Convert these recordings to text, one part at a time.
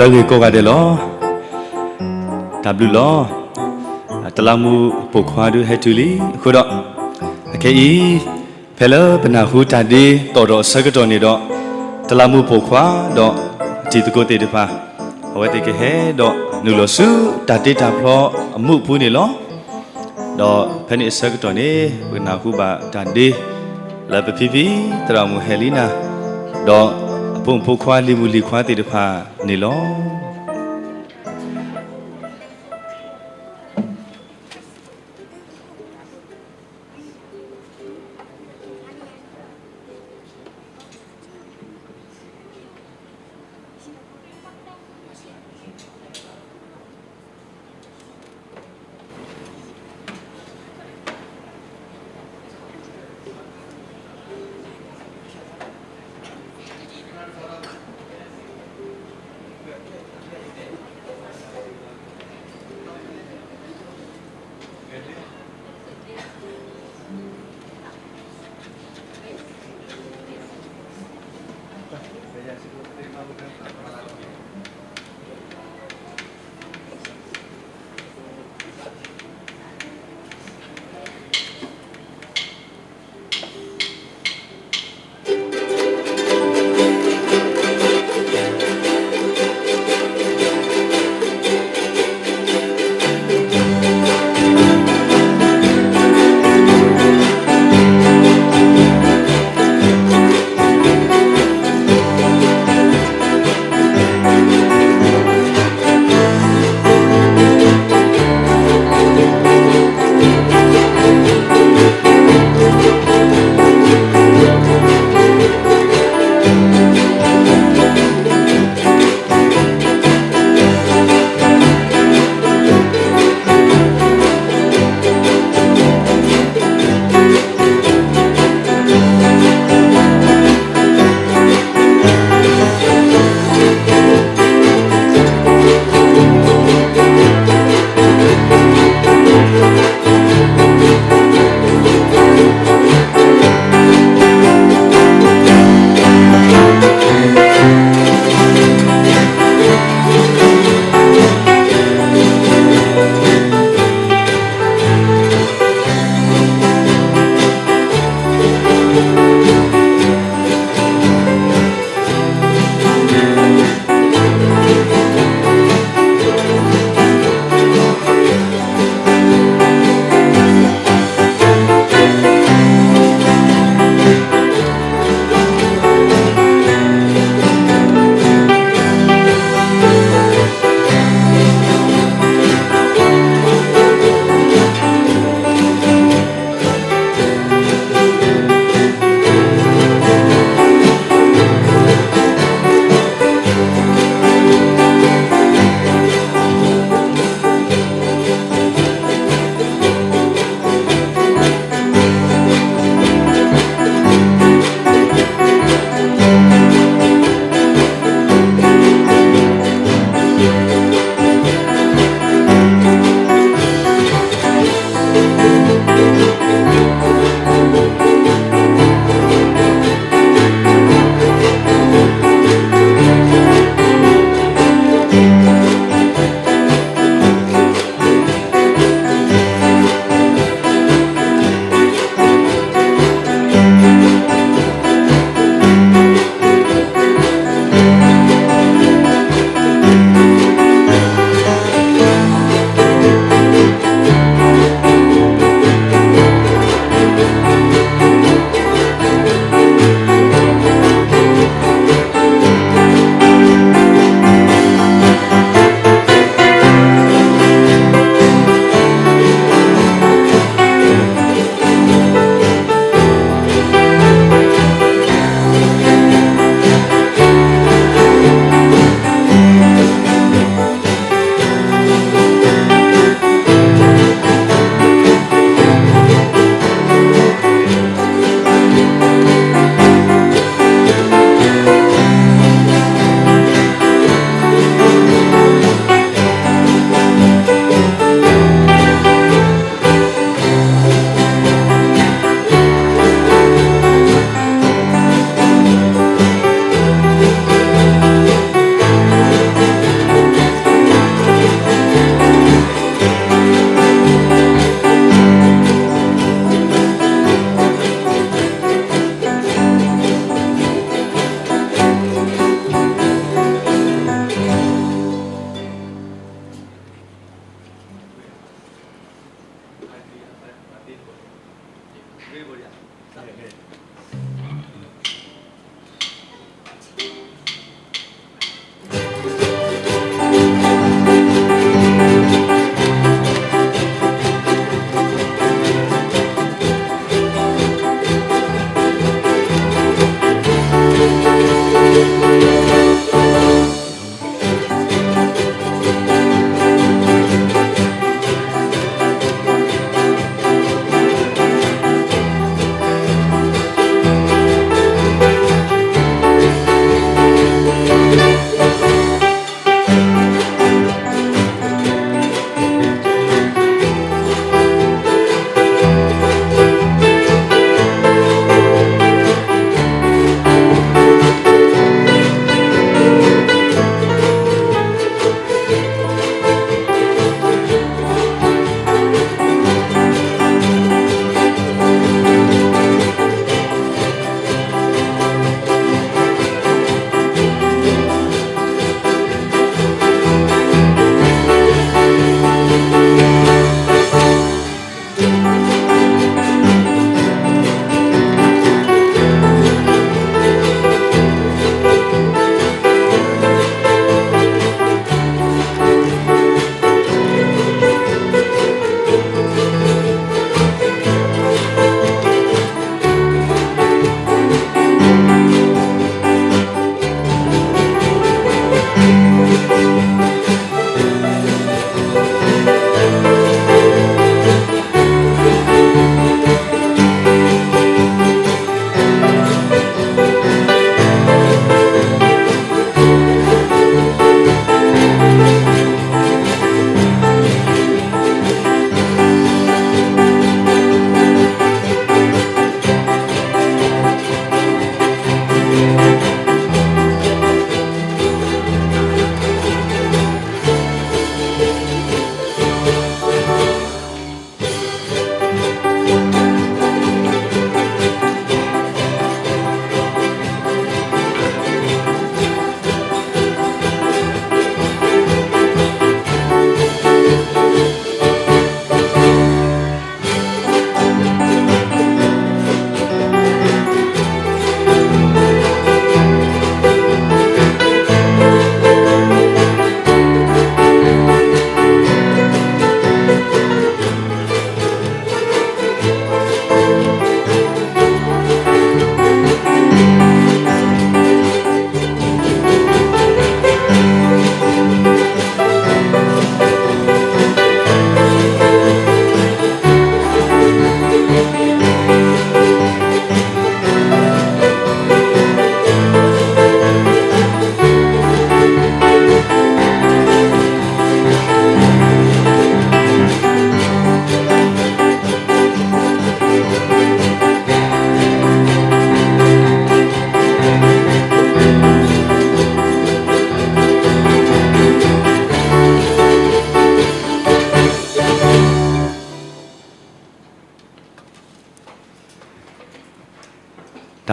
လၢအဂ့ၤကိးဂၤဒဲးလီၤ. တၢ်ဘျုးလီၤ. တလးမူးပိာ်ခွါဒုးဟဲတုၤလံအဃိဒီး, အခဲအံၤ ဖဲလၢပနၢ်ဟူတၢ်ဒ့တီၣ်ထီၣ်အဆၢကတီၢ်န့ၣ်ဒီး, တလးမူးပိာ်ခွါဒီးတံၤသကိးသ့ၣ်တဖၣ် အဝဲသ့ၣ်ကဟဲဒီးနုာ်လီၤဆူတၢ်တ့တၢ်ဖျီအမူးအပူၤန့ၣ်လီၤ. ဒီးဖဲန့ၣ်အဆၢကတီၢ်န့ၣ် ပကနၢ်ဟူဘၣ်တၢ်ဒ့ လၢပဖံဖံသရၣ်မုၣ်ဟဲလံနၤ ဒီးအဖိမုၣ်ဖိခွါလံၤမုၣ်လံၤခွါသ့ၣ်တဖၣ်န့ၣ်လီၤ.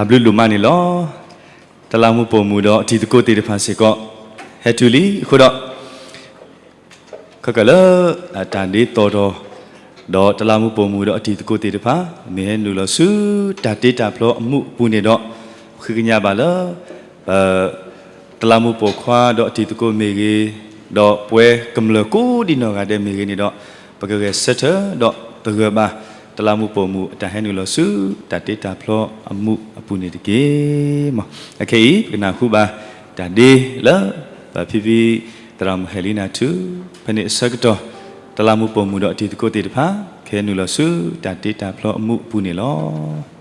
အဘျုးဒိၣ်မးန့ၣ်လီၤ. တလးမူးပိာ်မုၣ်ဒီးအတံၤသကိးသ့ၣ်တဖၣ်စ့ၢ်ကီး ဟဲတုၤလံအဃိဒီး ခဲကၢၣ်လၢ တၢ်ဒ့သီၣ်တီၤ ဒီးတလးမူးပိာ်မုၣ်ဒီးအတံၤသကိးသ့ၣ်တဖၣ် မ့ၢ်ဟဲနုာ်လီၤဆူတၢ်တ့တၢ်ဖျီအမူးအပူၤန့ၣ်ဒီး ပဃ့ကညးဘၣ်လၢ တလးမူးပိာ်ခွါဒီးအတံၤသကိးမ့ၢ်ဂ့ၤ, ဒီးပဝဲကမျၢၢ်ကိးဒံနီၢ်ဂၤဒဲးမ့ၢ်ဂ့ၤန့ၣ်ဒီး ပကဂဲၤဆၢထၢၣ်ဒီးသဂၢၢ်ဘၣ် တလးမူးပိာ်မုၣ်အတၢ်ဟဲနုာ်လီၤဆူ တၢ်တ့တၢ်ဖျီအမူးအပူၤန့ၣ်တက့ၢ်. အခဲအံၤ ပကနၢ်ဟူဘၣ်တၢ်ဒ့လၢ ပဖံဖံ သရၣ်မုၣ်ဟဲလံနၢ်ထူ ဖဲန့ၣ်အဆၢကတီၢ် တလးမူးပိာ်မုၣ်ဒီးအတံၤသကိးသ့ၣ်တဖၣ် ကဟဲနုာ်လီၤဆူ တၢ်တ့တၢ်ဖျီအမူးအပူၤန့ၣ်လီၤ.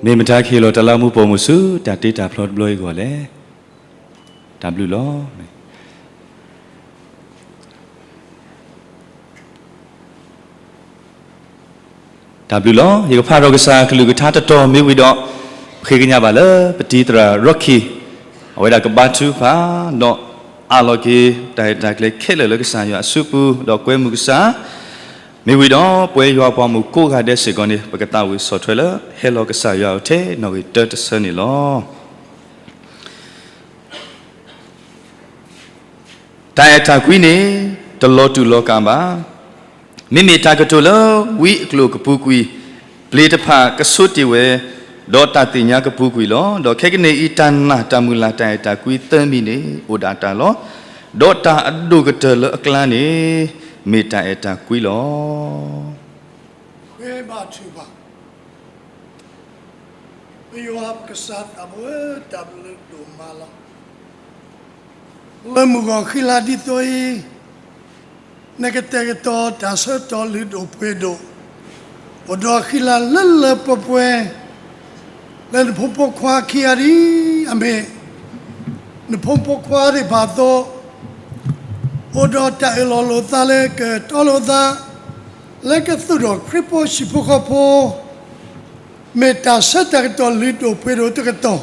မ့ၢ်မတၤကဟ့ၣ်လီၤတၢ်လၢအမူပိာ်မုၣ်ဆူ တၢ်တ့တၢ်ဖျီတဘျီအံၤအဂီၢ်လဲၣ်. တၢ်ဘျုးလီၤ. တၢ်ဘျုးလီၤ. ယကဖးဒီးကစၢ်ကလုၢ်ကထါတတီၤမ့ၢ်ဝံၤဒီး, ပဃ့ကညးဘၣ်လၢပတံၤသရၣ် Rocky, အဝဲဒၣ်ကဘါထုကဖၣ်, ဒီးအးလီၤက့ၤတၢ်ရဲၣ်တၢ်ကျဲၤခဲလၢာ်လၢကစၢ်ယွၤအစုပူၤ, ဒီးကွဲမုာ်ကစၢ်, မ့ၢ်ဝံၤဒီးပဝဲယွၤပှၤမုၣ်ကိးဂၤဒဲးစ့ၢ်ကီးန့ၣ် ပကသးဝံၣ်ဆီၣ်ထွဲလၢ ဟဲလီၤကစၢ်ယွၤအအိၣ်ထဲနီၣ်ဂံၢ်တၢတဆၢန့ၣ်လီၤ. တၢ်အဲၣ်တၢ်ကွံန့ၣ် တလီၤတူာ်လီၤကာ်ဘၣ်. မ့မ့ၢ်တၢ်ကတိၤလၢဝံအကျိာ်ကပူၤကွံာ်, ပျ့ၤတဖၣ်ကဆိးတ့ၢ်ဝဲ, ဒီးတၢ်သ့ၣ်ညါကပူၤကွံာ်လီၤ. ဒီးခဲကနံၣ်အံၤ တၢ်နာ်တၢ်မုၢ်လၢ် တၢ်အဲၣ်တၢ်ကွံသၢမံၤန့ၣ် အိၣ်ဒၣ်တၢ်လီၤ. ဒီးတၢ်အဒိၣ်ကတၢၢ်လၢအကျါန့ၣ် မ့ၢ်တၢ်အဲၣ်တၢ်ကွံလီၤ. ဃ့ဘါထုကဖၣ်. ပယွၤပကစၢ်သးဘိ, တၢ်ဘျုးဒိၣ်မးလီၤ. လၢမုၢ်ဂီၤဃံလၤဒ်သိးအံၤ, နကတဲာ်ကတီၤတၢ်ဆၢကတီၢ်လုၢ်ဒိၣ်ပှ့ၤဒိၣ်, အိၣ်ဒီးဃံလၤလၢလၢပှဲၤပှဲၤ, လၢနဖိမုၣ်ဖိခွါခံဂၤဒ်အမ့ၢ်, နဖိမုၣ်ဖိခွါသ့ၣ်တဖၣ်အသိး, အိၣ်ဒီးတၢ်အၢၣ်လီၤလိာ်သးလၢကတီလိာ်သး, လၢကသူၣ်ထီၣ်ခရံာ်ဖိဟံၣ်ဖိဃီဖိ မ့ၢ်တၢ်ဆၢတၢ်ကတီၢ်လုၢ်ဒိၣ်ပှ့ၤဒိၣ်တကတီၢ်,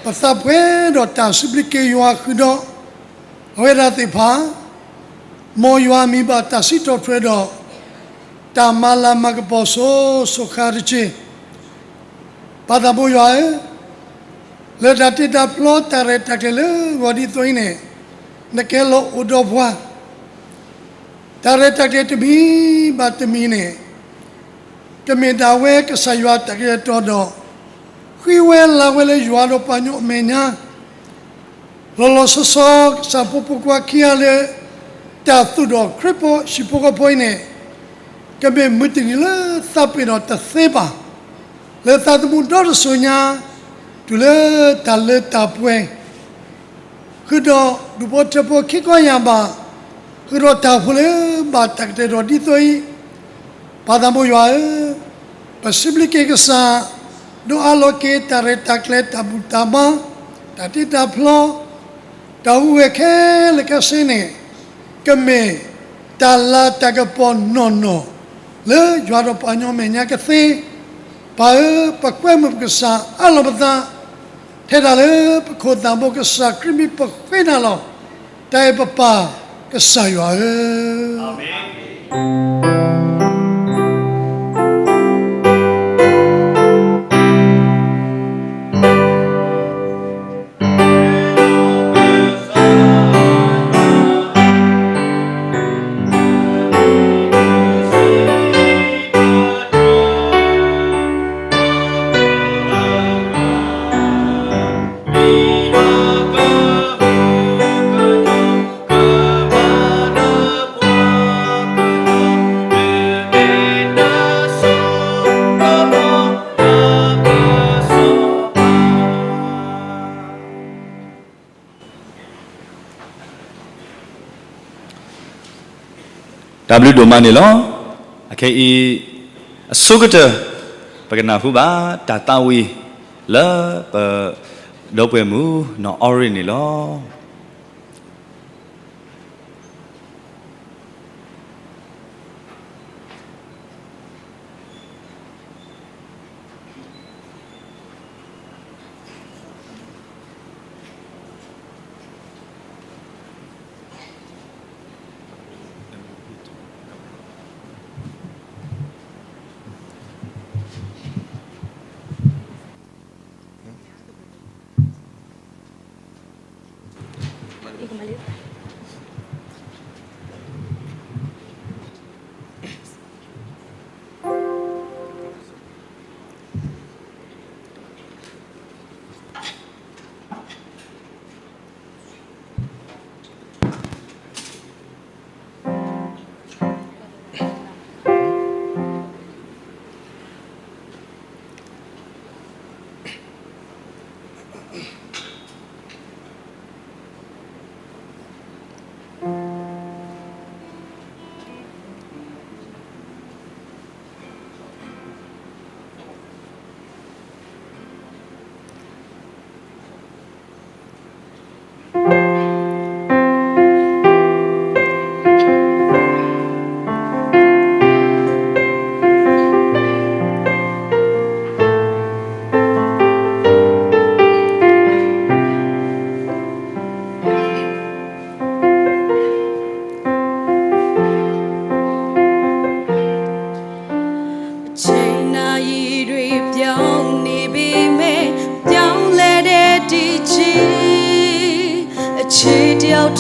ပသးပှဲၤဒီးတၢ်စံးဘျုးက့ၤယွၤဃုာ်ဒီး အဝဲဒၣ်သ့ၣ်တဖၣ်, မ်ယွၤမံၤဘၣ်တၢ်စံးထီၣ်ပတြၢၤဒီး တၢ်မၤလၤမၤကပီၤစိၤစိၤဃၣ်ဃၣ်တက့ၢ်. ပၢ်သးဘိယွၤဧၢ, လၢတၢ်တ့တၢ်ဖျီတၢ်ရဲၣ်တၢ်ကျဲၤလၢဂီၤဒ်သိးအံၤန့ၣ်, နကဲလီၤအိၣ်ဒီးပှၤ တၢ်ရဲၣ်တၢ်ကျဲၤတမံၤဘၣ်တမံၤန့ၣ်, ကမ့ၢ်ဒၣ်ဝဲကစၢ်ယွၤတၢ်ကတဲာ်ကတီၤဒီး, ဃ့ဝဲလၤဝဲလၢယွၤဒီးပှၤကညီအမဲာ်ညါ, လီၤလီၤဆီဆီကစၢ်ဖိမုၣ်ဖိခွါခံဂၤလၢ တၢ်သူၣ်ထီၣ်ခရံာ်ဖိဟံၣ်ဖိဃီဖိအံၤန့ၣ်, ကမ့ၢ်မုၢ်တနံၤလၢသးပ့ၤနီၣ်တသ့ဘၣ်, လၢသးသမူဒီတစိၤညါ, တုၤလၢတၢ်လၢတၢ်ပှဲၤ ဃုာ်ဒီးဒူၣ်ဖိထၢဖိခံခီယၢ်ဘး, ဃုာ်ဒီးတၢ်ဖိလၢဘၣ်တၢ်ကတဲာ်ကတီၤဒ်သိးအံၤ, ပၢ်သးဘိယွၤဧၢ, ပစံးဘျုးက့ၤကစၢ်, ဒိးအးလီၤက့ၤတၢ်ရဲၣ်တၢ်ကျဲၤတၢ်ဘူၣ်တၢ်ဘါ, တၢ်တ့တၢ်ဖျီ, တၢ်ဟူးဂဲၤခဲလၢာ်ခဲဆ့န့ၣ်, ကမ့ၢ်တၢ်လၤတၢ်ကပီၤနီၢ်နီၢ်, လၢယွၤဒီးပှၤကညီမဲာ်ညါကသ့, ပၢ်ဧၢ, ပကွဲမုာ်ပကစၢ်အးလီၤပသး, ထဲဒၣ်လၢပခိၣ်သးဘိကစၢ်ခရံာ်မံၤပဃ့နၤလီၤ. တၢ်အဲၣ်ပပၢ်ကစၢ်ယွၤဧၢ. တၢ်ဘျုးဒိၣ်မးန့ၣ်လီၤ. အခဲအံၤ အဆိကတၢၢ် ပကနၢ်ဟူဘၣ်တၢ်သးဝံၣ်လၢပဒီပုၢ်ဝဲၢ်မုၣ်နီၢ်အီရ့ၣ်န့ၣ်လီၤ.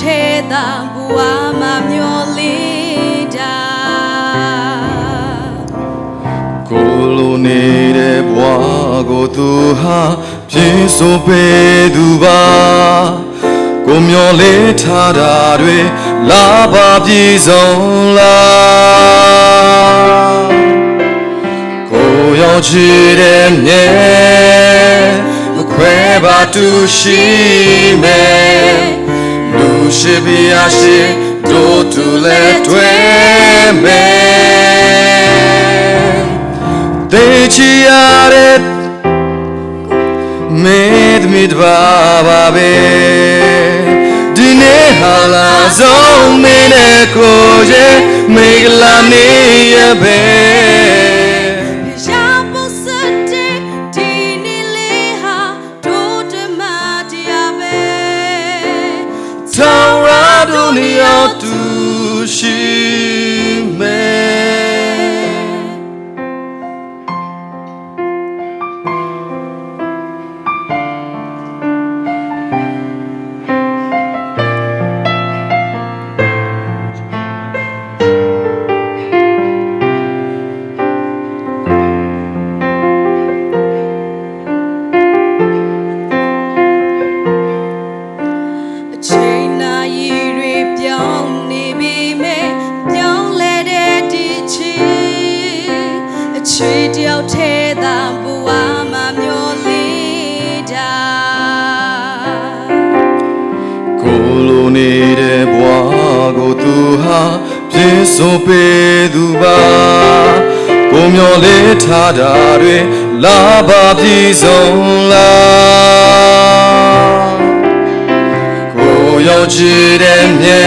ထဲသးပှၢ်မၤမျီလံတၢ် ကိုယ်လိုနေတဲ့ဘဝကို သူဟာပြည့်စုံပေးသူပါ။ ကိုယ်မျှော်လင့်ထားတာတွေ လာပါပြီဆုံးလား။ ကိုယ်ယုံကြည်တဲ့မြဲ မခွဲပါသူရှိမယ်။ လူရှိဘုရားရှိ တို့သူလဲတွဲမယ်။ သိချင်ရတဲ့ မင်းသမီးတစ်ပါးပါပဲ။ ဒီနေ့ဟာလမ်းဆုံး မင်းနဲ့ကိုယ်ရဲ့ မင်္ဂလာနေ့ရက်ပဲ။ ဘုရားပုံစံတဲ့ ဒီနေ့လေးဟာ ဒို့တမတရားပဲ ထာဝရတို့နှစ်ယောက်သူရှိမယ်။ အချိန်နာရီတွေပြောင်းနေပေမဲ့ ပြောင်းလဲတဲ့ဒီချစ် အချစ်တယောက်ထဲသာ ဘဝမှာမျော်လင့်တာ ကိုယ်လိုနေတဲ့ဘဝကိုသူဟာ ပြည့်စုံပေးသူပါ။ ကိုယ်မျှော်လင့်ထားတာတွေ လာပါပြီဆုံးလား။ ကိုယ်ယုံကြည်တဲ့မြဲ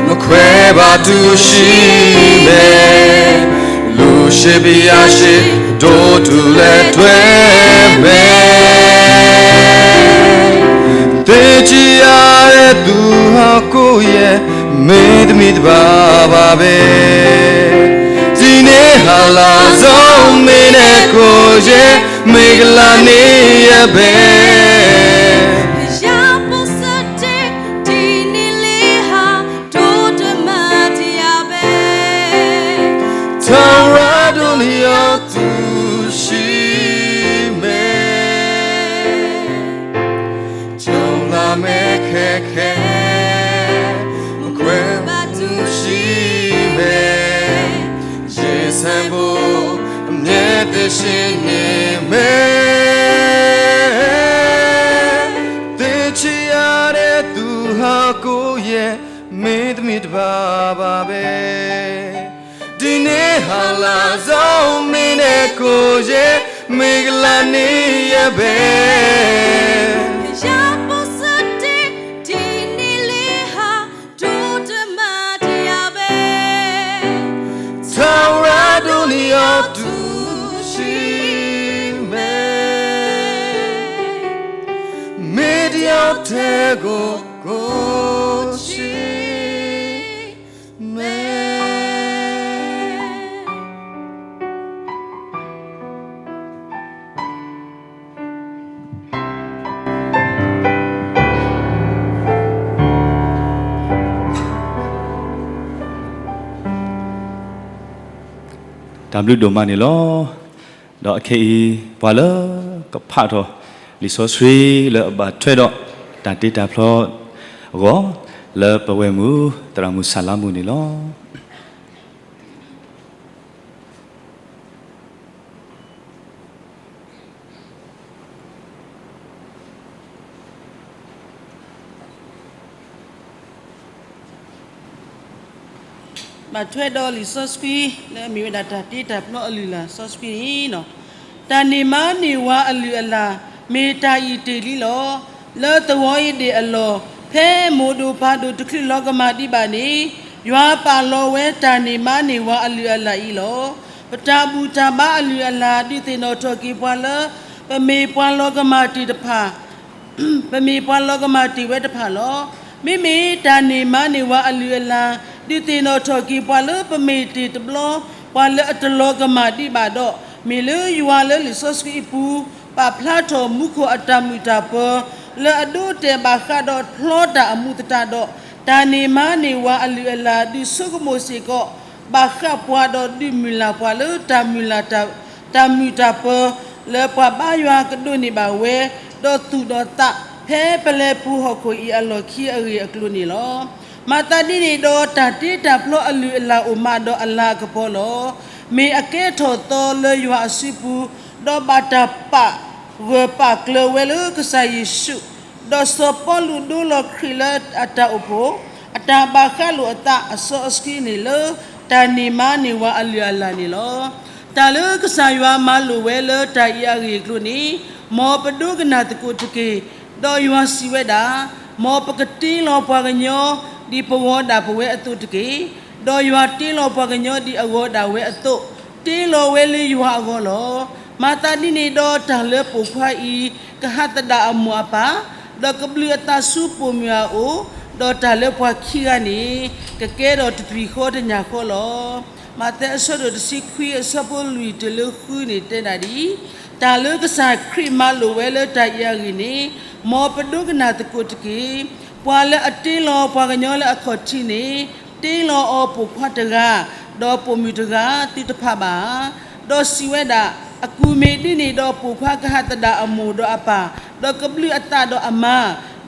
မခွဲပါသူရှိမယ်။ လူရှိဘုရားရှိ တို့သူလဲတွဲမယ်။ သေချင်ရတဲ့သူဟာကိုယ့်ရဲ့ မင်းသမီးတစ်ပါးပါပဲ။ ဒီနေ့ဟာလမ်းဆုံး မင်းနဲ့ကိုယ်ရဲ့ မင်္ဂလာနေ့ရက်ပဲ။ ဘုရားပုံစံတဲ့ ဒီနေ့လေးဟာ ဒို့တမတရားပဲ ထာဝရတို့နှစ်ယောက်သူရှိမယ်။ ကြုံလာမဲ့ခက်ခဲ မခွဲပါသူရှိမယ်။ ရင်ဆိုင်ဖို့ အမြဲသင့်ရှိနေမယ်။ သေချင်ရတဲ့သူဟာကိုယ့်ရဲ့ မင်းသမီးတစ်ပါးပါပဲ။ ဒီနေ့ဟာလမ်းဆုံး မင်းနဲ့ကိုယ်ရဲ့ မင်္ဂလာနေ့ရက်ပဲ။ ဘုရားပုံစံတဲ့ ဒီနေ့လေးဟာ ဒို့တမတရားပဲ ထာဝရတို့နှစ်ယောက်သူရှိမယ်။ မင်းတစ်ယောက်ထဲကို ကိုယ်ချစ်မယ်။ တၢ်ဘျုးဒိၣ်မးန့ၣ်လီၤ. ဒီးခဲအံၤ ပှၤလၢကဖးထီၣ် လံာ်စီဆှံလၢအဘၣ်ထွဲဒီး တၢ်တ့တၢ်ဖျီအဂီၢ် လၢပဝဲၢ်မုၣ် သရၣ်မုၣ်ဆၣ်လါမူန့ၣ်လီၤ. ဘၣ်ထွဲဒီးလံာ်စီဆှံ လၢအမ့ၢ်ဝဲဒၣ်တၢ်တ့တၢ်ဖျီအလုၢ်အလၢ်စီဆှံန့ၣ်လီၤ. တၢ်န့ၢ်မါန့ၢ်ဝၤအလုၢ်အလၢ် မ့ၢ်တၢ်အံၤတ့ၢ်လံလီၤ. လၢသဝီအံၤဒၣ်အလီၢ် ဖဲမိၢ်ဒိၣ်ပၢ်ဒိၣ်တချုးလီၤကမၣ်ဒံးဘၣ်န့ၣ် ယွၤပာ်လီၤဝဲတၢ်န့ၢ်မါန့ၢ်ဝၤအလုၢ်အလၢ်အံၤလီၤ. ပတၢ်ဘူၣ်တၢ်ဘါအလုၢ်အလၢ် ဒုးသ့ၣ်နီၣ်ထီၣ်က့ၤပှၤလၢ ပမ့ၢ်ပှၤလီၤကမၣ်တ့ၢ်တဖၣ် ပမ့ၢ်ပှၤလီၤကမၣ်တ့ၢ်ဝဲတဖၣ်လီၤ. မ့မ့ၢ်တၢ်န့ၢ်မါန့ၢ်ဝၤအလုၢ်အလၢ် ဒုးသ့ၣ်နီၣ်ထီၣ်က့ၤပှၤလၢပမ့ၢ်တ့ၢ်တဘျီ ပှၤလၢအတလီၤကမၣ်ဒံးဘၣ်ဒီး မ့ၢ်လၢယွၤလၢလံာ်စီဆှံအပူၤ ပာ်ဖျါထီၣ်မူခိၣ်အတၢ်မုာ်တၢ်ပၢၤ လၢအဒိအတဲာ်ဘၣ်ဃးဒီးဖျီတၢ်အမူးသတးဒီး, တၢ်န့ၢ်မါန့ၢ်ဝၤအလုၢ်အလၢ် ဒုးဆိကမိၣ်စ့ၢ်ကီး ဘၣ်ဃးပှၤဒီးဒုးမုၢ်လၢ်ပှၤလၢတၢ်မုၢ်လၢ် တၢ်မုာ်တၢ်ပၢၤ လၢပှၤဘါယွၤကဒိးန့ၢ်ဘၣ်ဝဲ ဒီးသူၣ်ဒီးသး ဖဲပလဲၤပူၤဟီၣ်ခိၣ်အံၤအလီၢ်ခံအဂ့ၢ်အကျိၤန့ၣ်လီၤ. မၤသးဒ်န့ၣ်ဒီး တၢ်တ့တၢ်ဖျီအလုၢ်အလၢ်အိၣ်မးဒီးအလၤအကပီၤလီၤ. မ့ၢ်အကဲထီၣ်သီလၢယွၤအစုပူၤ, ဒီးဘၣ်တၢ်ပာ်ဂၢၢ်ပာ်ကျၢၤဝဲလၢကစၢ်ယ့ၣ်ၡူး, ဒီးစီၤပီလူးဒိလီၤခရံာ်လၢအတၢ်အိၣ်ဖှိၣ်, အတၢ်ဘၣ်ဃးလိာ်အသးအစီအဆှံန့ၣ်လၢ တၢ်န့ၢ်မါန့ၢ်ဝၤအလုၢ်အလၢ်န့ၣ်လီၤ. တၢ်လၢကစၢ်ယွၤမၤလိာ်ဝဲလၢတၢ်အံၤအဂ့ၢ်အကျိၤန့ၣ်, မ်ပဒိကနၣ်သကိးတက့ၢ်. ဒီးယွၤစံးဝဲဒၣ်, မ်ပကတ့လီၤပှၤကညီ ဒ်ပဂီၤဒၣ်ပဝဲအသိးတက့ၢ်. ဒီးယွၤတ့လီၤပှၤကညီဒ်အဂီၤဒၣ်ဝဲအသိး, တ့လီၤဝဲလၢယွၤအဂီၢ်လီၤ. မၤသးဒ်န့ၣ်ဒီးတၢ်လၢပိာ်ခွါအံၤ ကဟးသဒၣ်အမိၢ်အပၢ်, ဒီးကဘျုးအသးဆူပိာ်မုၣ်အအိၣ်, ဒီးတၢ်လၢပှၤခံဂၤန့ၣ် ကကဲထီၣ်တသွံၣ်ဃီတညၣ်ဃီလီၤ. မးသဲအဆၢဒိၣ်တဆံခွံ အဆၢဖိလွံၢ်တုၤလၢဃုန့ၣ်တဲဒၣ်ဒ်အံၤ, တၢ်လၢကစၢ်ခရံာ်မၤလိာ်ဝဲလၢတၢ်အံၤအဂ့ၢ်န့ၣ်, မ်ပဒိကနၣ်သကိးတက့ၢ်. ပှၤလၢအတ့လီၤပှၤကညီလၢအခီၣ်ထံးန့ၣ်, တ့လီၤအီၤပိာ်ခွါတဂၤ, ဒီးပိာ်မုၣ်တဂၤသုတဖးဘၣ်ဧါ. ဒီးစံးဝဲဒၣ်, အကူၣ်မ့ၢ်ဒ်န့ၣ်ဒီးပိာ်ခွါကဟးသဒၣ်အမိၢ်ဒီးအပၢ်, ဒီးကဘျုးအသးဒီးအမါ,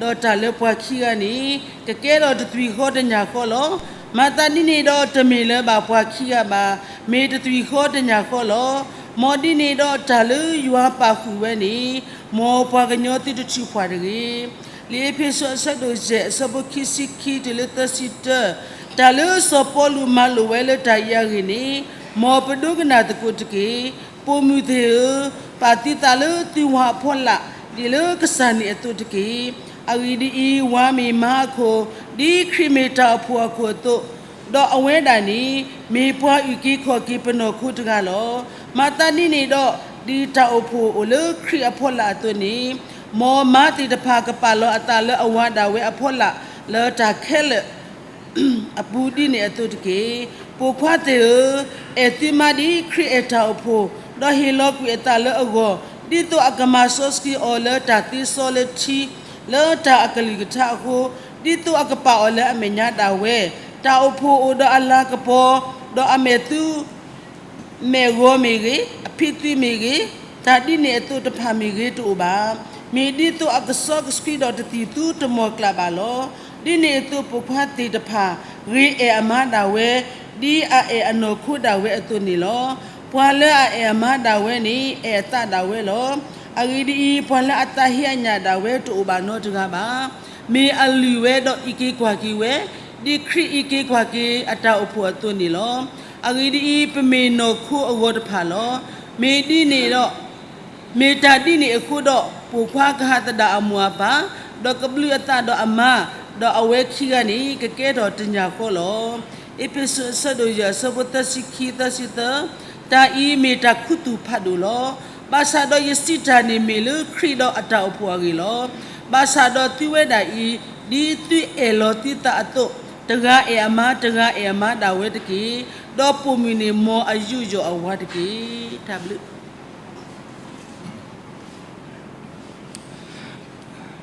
ဒီးတၢ်လၢပှၤခံဂၤန့ၣ် ကကဲထီၣ်တသွံၣ်ဃီတညၣ်ဃီလီၤ. မၤသးဒ်န့ၣ်ဒီးတမ့ၢ်လၢၤဘၣ်ပှၤခံဂၤဘၣ်, မ့ၢ်တသွံၣ်ဃီတညၣ်ဃီလီၤ. မ်ဒ်န့ၣ်ဒီးတၢ်လၢယွၤပာ်ဃုာ်ဝဲန့ၣ်, မ်ပှၤကညီသုတထုးဖးတဂ့ၤ. လံာ်အ့းဖ့းစူးအဆၢဒိၣ်ယဲၢ် အဆၢဖိခံဆံခံတုၤလၢသၢဆံတၢ, တၢ်လၢစီၤပီလူးမၤလိာ်ဝဲလၢတၢ်အံၤအဂ့ၢ်န့ၣ်, မ်ပဒိကနၣ်သကိးတက့ၢ်. ပိာ်မုၣ်သ့ၣ်ဧၢ, ပာ်သုသးလၢသုဝၤအဖီလာ်, ဒ်လၢကစၢ်န့ၣ်အသိးတက့ၢ်. အဂ့ၢ်ဒ်အံၤ, ဝၤမ့ၢ်မါအခိၣ်, ဒ်ခရံာ်မ့ၢ်တၢ်အိၣ်ဖှိၣ်အခိၣ်အသိး, ဒီးအဝဲဒၣ်န့ၣ် မ့ၢ်ပှၤအုၣ်က့ၤခီၣ်က့ၤပနီၢ်ခိတဂၤလီၤ. မၤသးဒ်န့ၣ်ဒီး, ဒ်တၢ်အိၣ်ဖှိၣ်အိၣ်လၢခရံာ်အဖီလာ်အသိးန့ၣ်, မ်မါသ့ၣ်တဖၣ်ကပာ်လီၤအသးလၢအဝၤဒၣ်ဝဲအဖီလာ် လၢတၢ်ခဲလၢာ် အပူၤဒ်န့ၣ်အသိးတက့ၢ်. ပိာ်ခွါသ့ၣ်ဧၢ, အဲၣ်သုမါဒ်ခရံာ်အဲၣ်တၢ်အိၣ်ဖှိၣ်, ဒီးဟ့ၣ်လီၤကွံာ်အသးလၢအဂီၢ်, ဒ်သိးအကမၤစီဆှံအီၤလၢတၢ်သ့စီလၢထံ, လၢတၢ်အကလုၢ်ကထါအဃိ, ဒ်သိးအကပာ်အီၤလၢအမဲာ်ညါဒၣ်ဝဲ, တၢ်အိၣ်ဖှိၣ်အိၣ်ဒီးအလၤကပီၤ, ဒီးအမဲာ်သူ မဲာ်ဂီၤမ့ၢ်ဂ့ၤ, အဖံးသွံးမ့ၢ်ဂ့ၤ, တၢ်ဒ်န့ၣ်အသိးတဖၣ်မ့ၢ်ဂ့ၤတအိၣ်ဘၣ်. မ့ၢ်ဒ်သိးအကစီကဆှံဒီးတသံၣ်သူတမီၢ်ကျၢ်ဘၣ်လီၤ. ဒ်န့ၣ်အသိးပိာ်ခွါသ့ၣ်တဖၣ် ဂ့ၤအဲၣ်အမါဒၣ်ဝဲ, ဒ်အအဲၣ်အနီၢ်ခိဒၣ်ဝဲအသိးန့ၣ်လီၤ. ပှၤလၢအအဲၣ်အမါဒၣ်ဝဲန့ၣ် အဲၣ်အသးဒၣ်ဝဲလီၤ. အဂ့ၢ်ဒ်အံၤ, ပှၤလၢအသးဟ့အညၣ်ဒၣ်ဝဲတအိၣ်ဘၣ်နီတဂၤဘၣ်. မ့ၢ်အလုၢ်ဝဲဒီးအံးက့ၤကွၢ်က့ၤဝဲ, ဒ်ခရံာ်အံးက့ၤကွၢ်က့ၤအတၢ်အိၣ်ဖှိၣ်အသိးန့ၣ်လီၤ. အဂ့ၢ်ဒ်အံၤ, ပမ့ၢ်နီၢ်ခိအဂီၤတဖၣ်လီၤ. မ့ၢ်ဒ်န့ၣ်ဒီး, မ့ၢ်တၢ်ဒ်န့ၣ်အဃိဒီး, ပိာ်ခွါကဟးသဒၣ်အမိၢ်အပၢ်, ဒီးကဘျုးအသးဒီးအမါ, ဒီးအဝဲခံဂၤန့ၣ် ကကဲထီၣ်တညၣ်ဃီလီၤ. အ့းဖ့းစူး အဆၢဒိၣ်ယဲၢ် အဆၢဖိသၢဆံခံ သၢဆံသၢ, တၢ်အံၤမ့ၢ်တၢ်ခူသူၣ်ဖးဒိၣ်လီၤ. ဘၣ်ဆၣ်ဒီးယစံးတၢ်န့ၣ်မ့ၢ်လၢခရံာ်ဒီးအတၢ်အိၣ်ဖှိၣ်အဂ့ၢ်လီၤ. ဘၣ်ဆၣ်ဒီးသုဝဲဒၣ်အံၤ, ဒ်သုအဲၣ်လီၤသုသးအသိး, တဂၤအဲၣ်အမါ, တဂၤအဲၣ်အမါဒၣ်ဝဲတက့ၢ်. ဒီးပိာ်မုၣ်န့ၣ်မ်အယုၢ်ယီၣ်အဝၤတက့ၢ်. တၢ်ဘျုး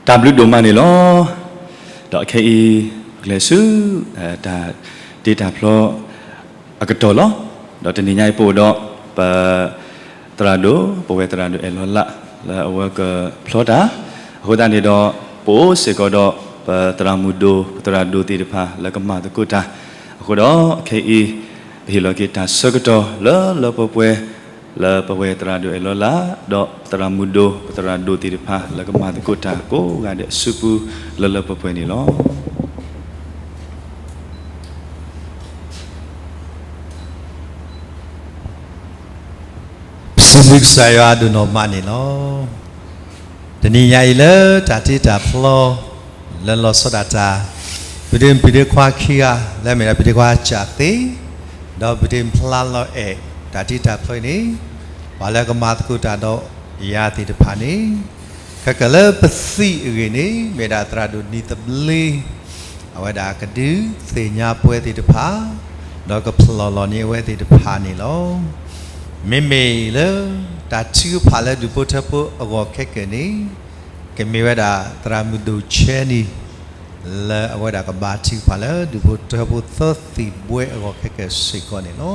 တၢ်ဘျုးဒိၣ်မးန့ၣ်လီၤ. ဒီးခဲအံၤ, ပကလဲၤဆူ, တၢ်တ့တၢ်ဖျီ, အကတီၢ်လီၤ. ဒီးတနံၤညါအံၤပအိၣ်ဒီး, ပ, သရၣ်ဒိၣ်, ပဝဲသရၣ်ဒိၣ်အဲၣ်လီၤလး, လၢအဝဲကဖျီတၢ်, အဃိသတးန့ၣ်ဒီး, ပအိၣ်စ့ၢ်ကီးဒီး, ပသရၣ်မုၣ်ဒိၣ်, ပသရၣ်ဒိၣ်သ့ၣ်တဖၣ်လၢကမၤသကိးတၢ်, အဃိဒီး, ခဲအံၤ, ပဟ့ၣ်လီၤက့ၤတၢ်ဆၢကတီၢ်လၢလၢပှဲၤပှဲၤ, လၢပဝဲသရၣ်ဒိၣ်အဲၣ်လီၤလး, ဒီးသရၣ်မုၣ်ဒိၣ်, ပသရၣ်ဒိၣ်သ့ၣ်တဖၣ်လၢကမၤသကိးတၢ်ကိးဂၤဒဲးအစုပူၤလၢလၢပှဲၤပှဲၤန့ၣ်လီၤ. ပစံးဘျုးကစၢ်ယွၤဒိၣ်နီၢ်မးန့ၣ်လီၤ. တနံၤညါအံၤလၢတၢ်တ့တၢ်ဖျီ, လၢလီၤဆီဒၣ်တၢ်, ပဒ့မုၣ်ပဒ့ခွါခံဂၤ, လၢအမ့ၢ်ဒၣ်ပဒ့ခွါကၠးသ့, ဒီးပဒ့မုၣ်ဖျါလီၤအဲၣ်, တၢ်တ့တၢ်ဖျီအံၤန့ၣ်, ပှၤလၢကမၤသကိးတၢ်ဒီးယၤသ့ၣ်တဖၣ်န့ၣ်, ခဲကလၢပသံၣ်အဂ့ၢ်န့ၣ် မ့ၢ်ဒၣ်သရၣ်ဒိၣ်နံၤသဘျ့, အဝဲဒၣ်ကဒုးသ့ၣ်ညါပှၤသ့ၣ်တဖၣ်, ဒီးကဖျီၣ်လီၤန့ၢ်အဝဲသ့ၣ်တဖၣ်န့ၣ်လီၤ. မ့မ့ၢ်လၢတၢ်ထုကဖၣ်လၢဒူၣ်ဖိထၢဖိအဂီၢ်ခဲကနံၣ်န့ၣ်, ကမ့ၢ်ဝဲဒၣ်သရၣ်မုၣ်ဒိၣ်ဆဲနံၤ လၢအဝဲဒၣ်ကဘါထုကဖၣ်လၢဒူၣ်ဖိထၢဖိသၢသံၣ်ဘှဲအဂီၢ်ခဲကဲစ့ၢ်ကီးန့ၣ်လီၤ.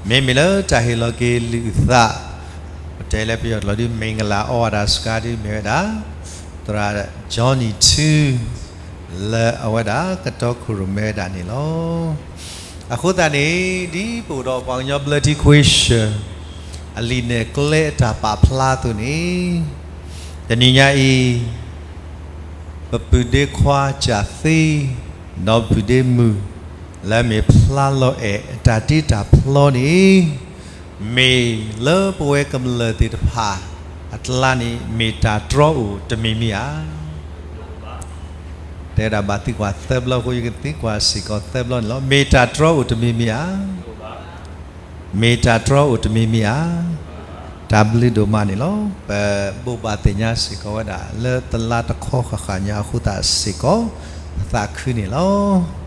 မ့မ့ၢ်လၢတၢ်ဟ့ၣ်လီၤက့ၤလုၢ်အသး ပတဲလၢပယီၤကျိာ်ဒ် မင်္ဂလာ အိၣ်ဝဲဒၣ်စှၤဒ်မ့ၢ်ဝဲဒၣ် သရၣ် Johnny ထူ လၢအဝဲဒၣ်ကတီခိၣ်ရိၣ်မဲဝဲဒၣ်န့ၣ်လီၤ. အဃိသတးန့ၣ် ဒ်ပအိၣ်ဒီးပှၤကညီဘျၢထံခွ့ဆၢၣ် အလံာ်နဲၣ်ကျဲအတၢ်ပာ်ဖျါအသိးန့ၣ် တနံၤညါအံၤ ပပုၢ်ဒ့ခွါကၢ်သ့ ဒီးပုၢ်ဒ့မုၣ် လၢမ့ၢ်ဖျါလီၤအဲၣ်အတၢ်တ့တၢ်ဖျီန့ၣ် မ့ၢ်လၢပဝဲကမျၢၢ်သ့ၣ်တဖၣ်အကျါန့ၣ် မ့ၢ်တၢ်တြီအိၣ်တမံၤမံၤဧါ. တဲဒၣ်ဘၣ်သံကွၢ်သၢဘျီအဃိ ယကသံကွၢ်စ့ၢ်ကီးသၢဘျီန့ၣ်လီၤ. မ့ၢ်တၢ်တြီအိၣ်တမံၤမံၤဧါ. မ့ၢ်တၢ်တြီအိၣ်တမံၤမံၤဧါ. တၢ်ဘျုးဒိၣ်မးန့ၣ်လီၤ. ပဘိးဘၣ်သ့ၣ်ညါစ့ၢ်ကီးဝဲဒၣ် လၢတလါတခီဃၣ်ဃၣ်ညါအဃိသတးစ့ၢ်ကီး ပသးခုန့ၣ်လီၤ.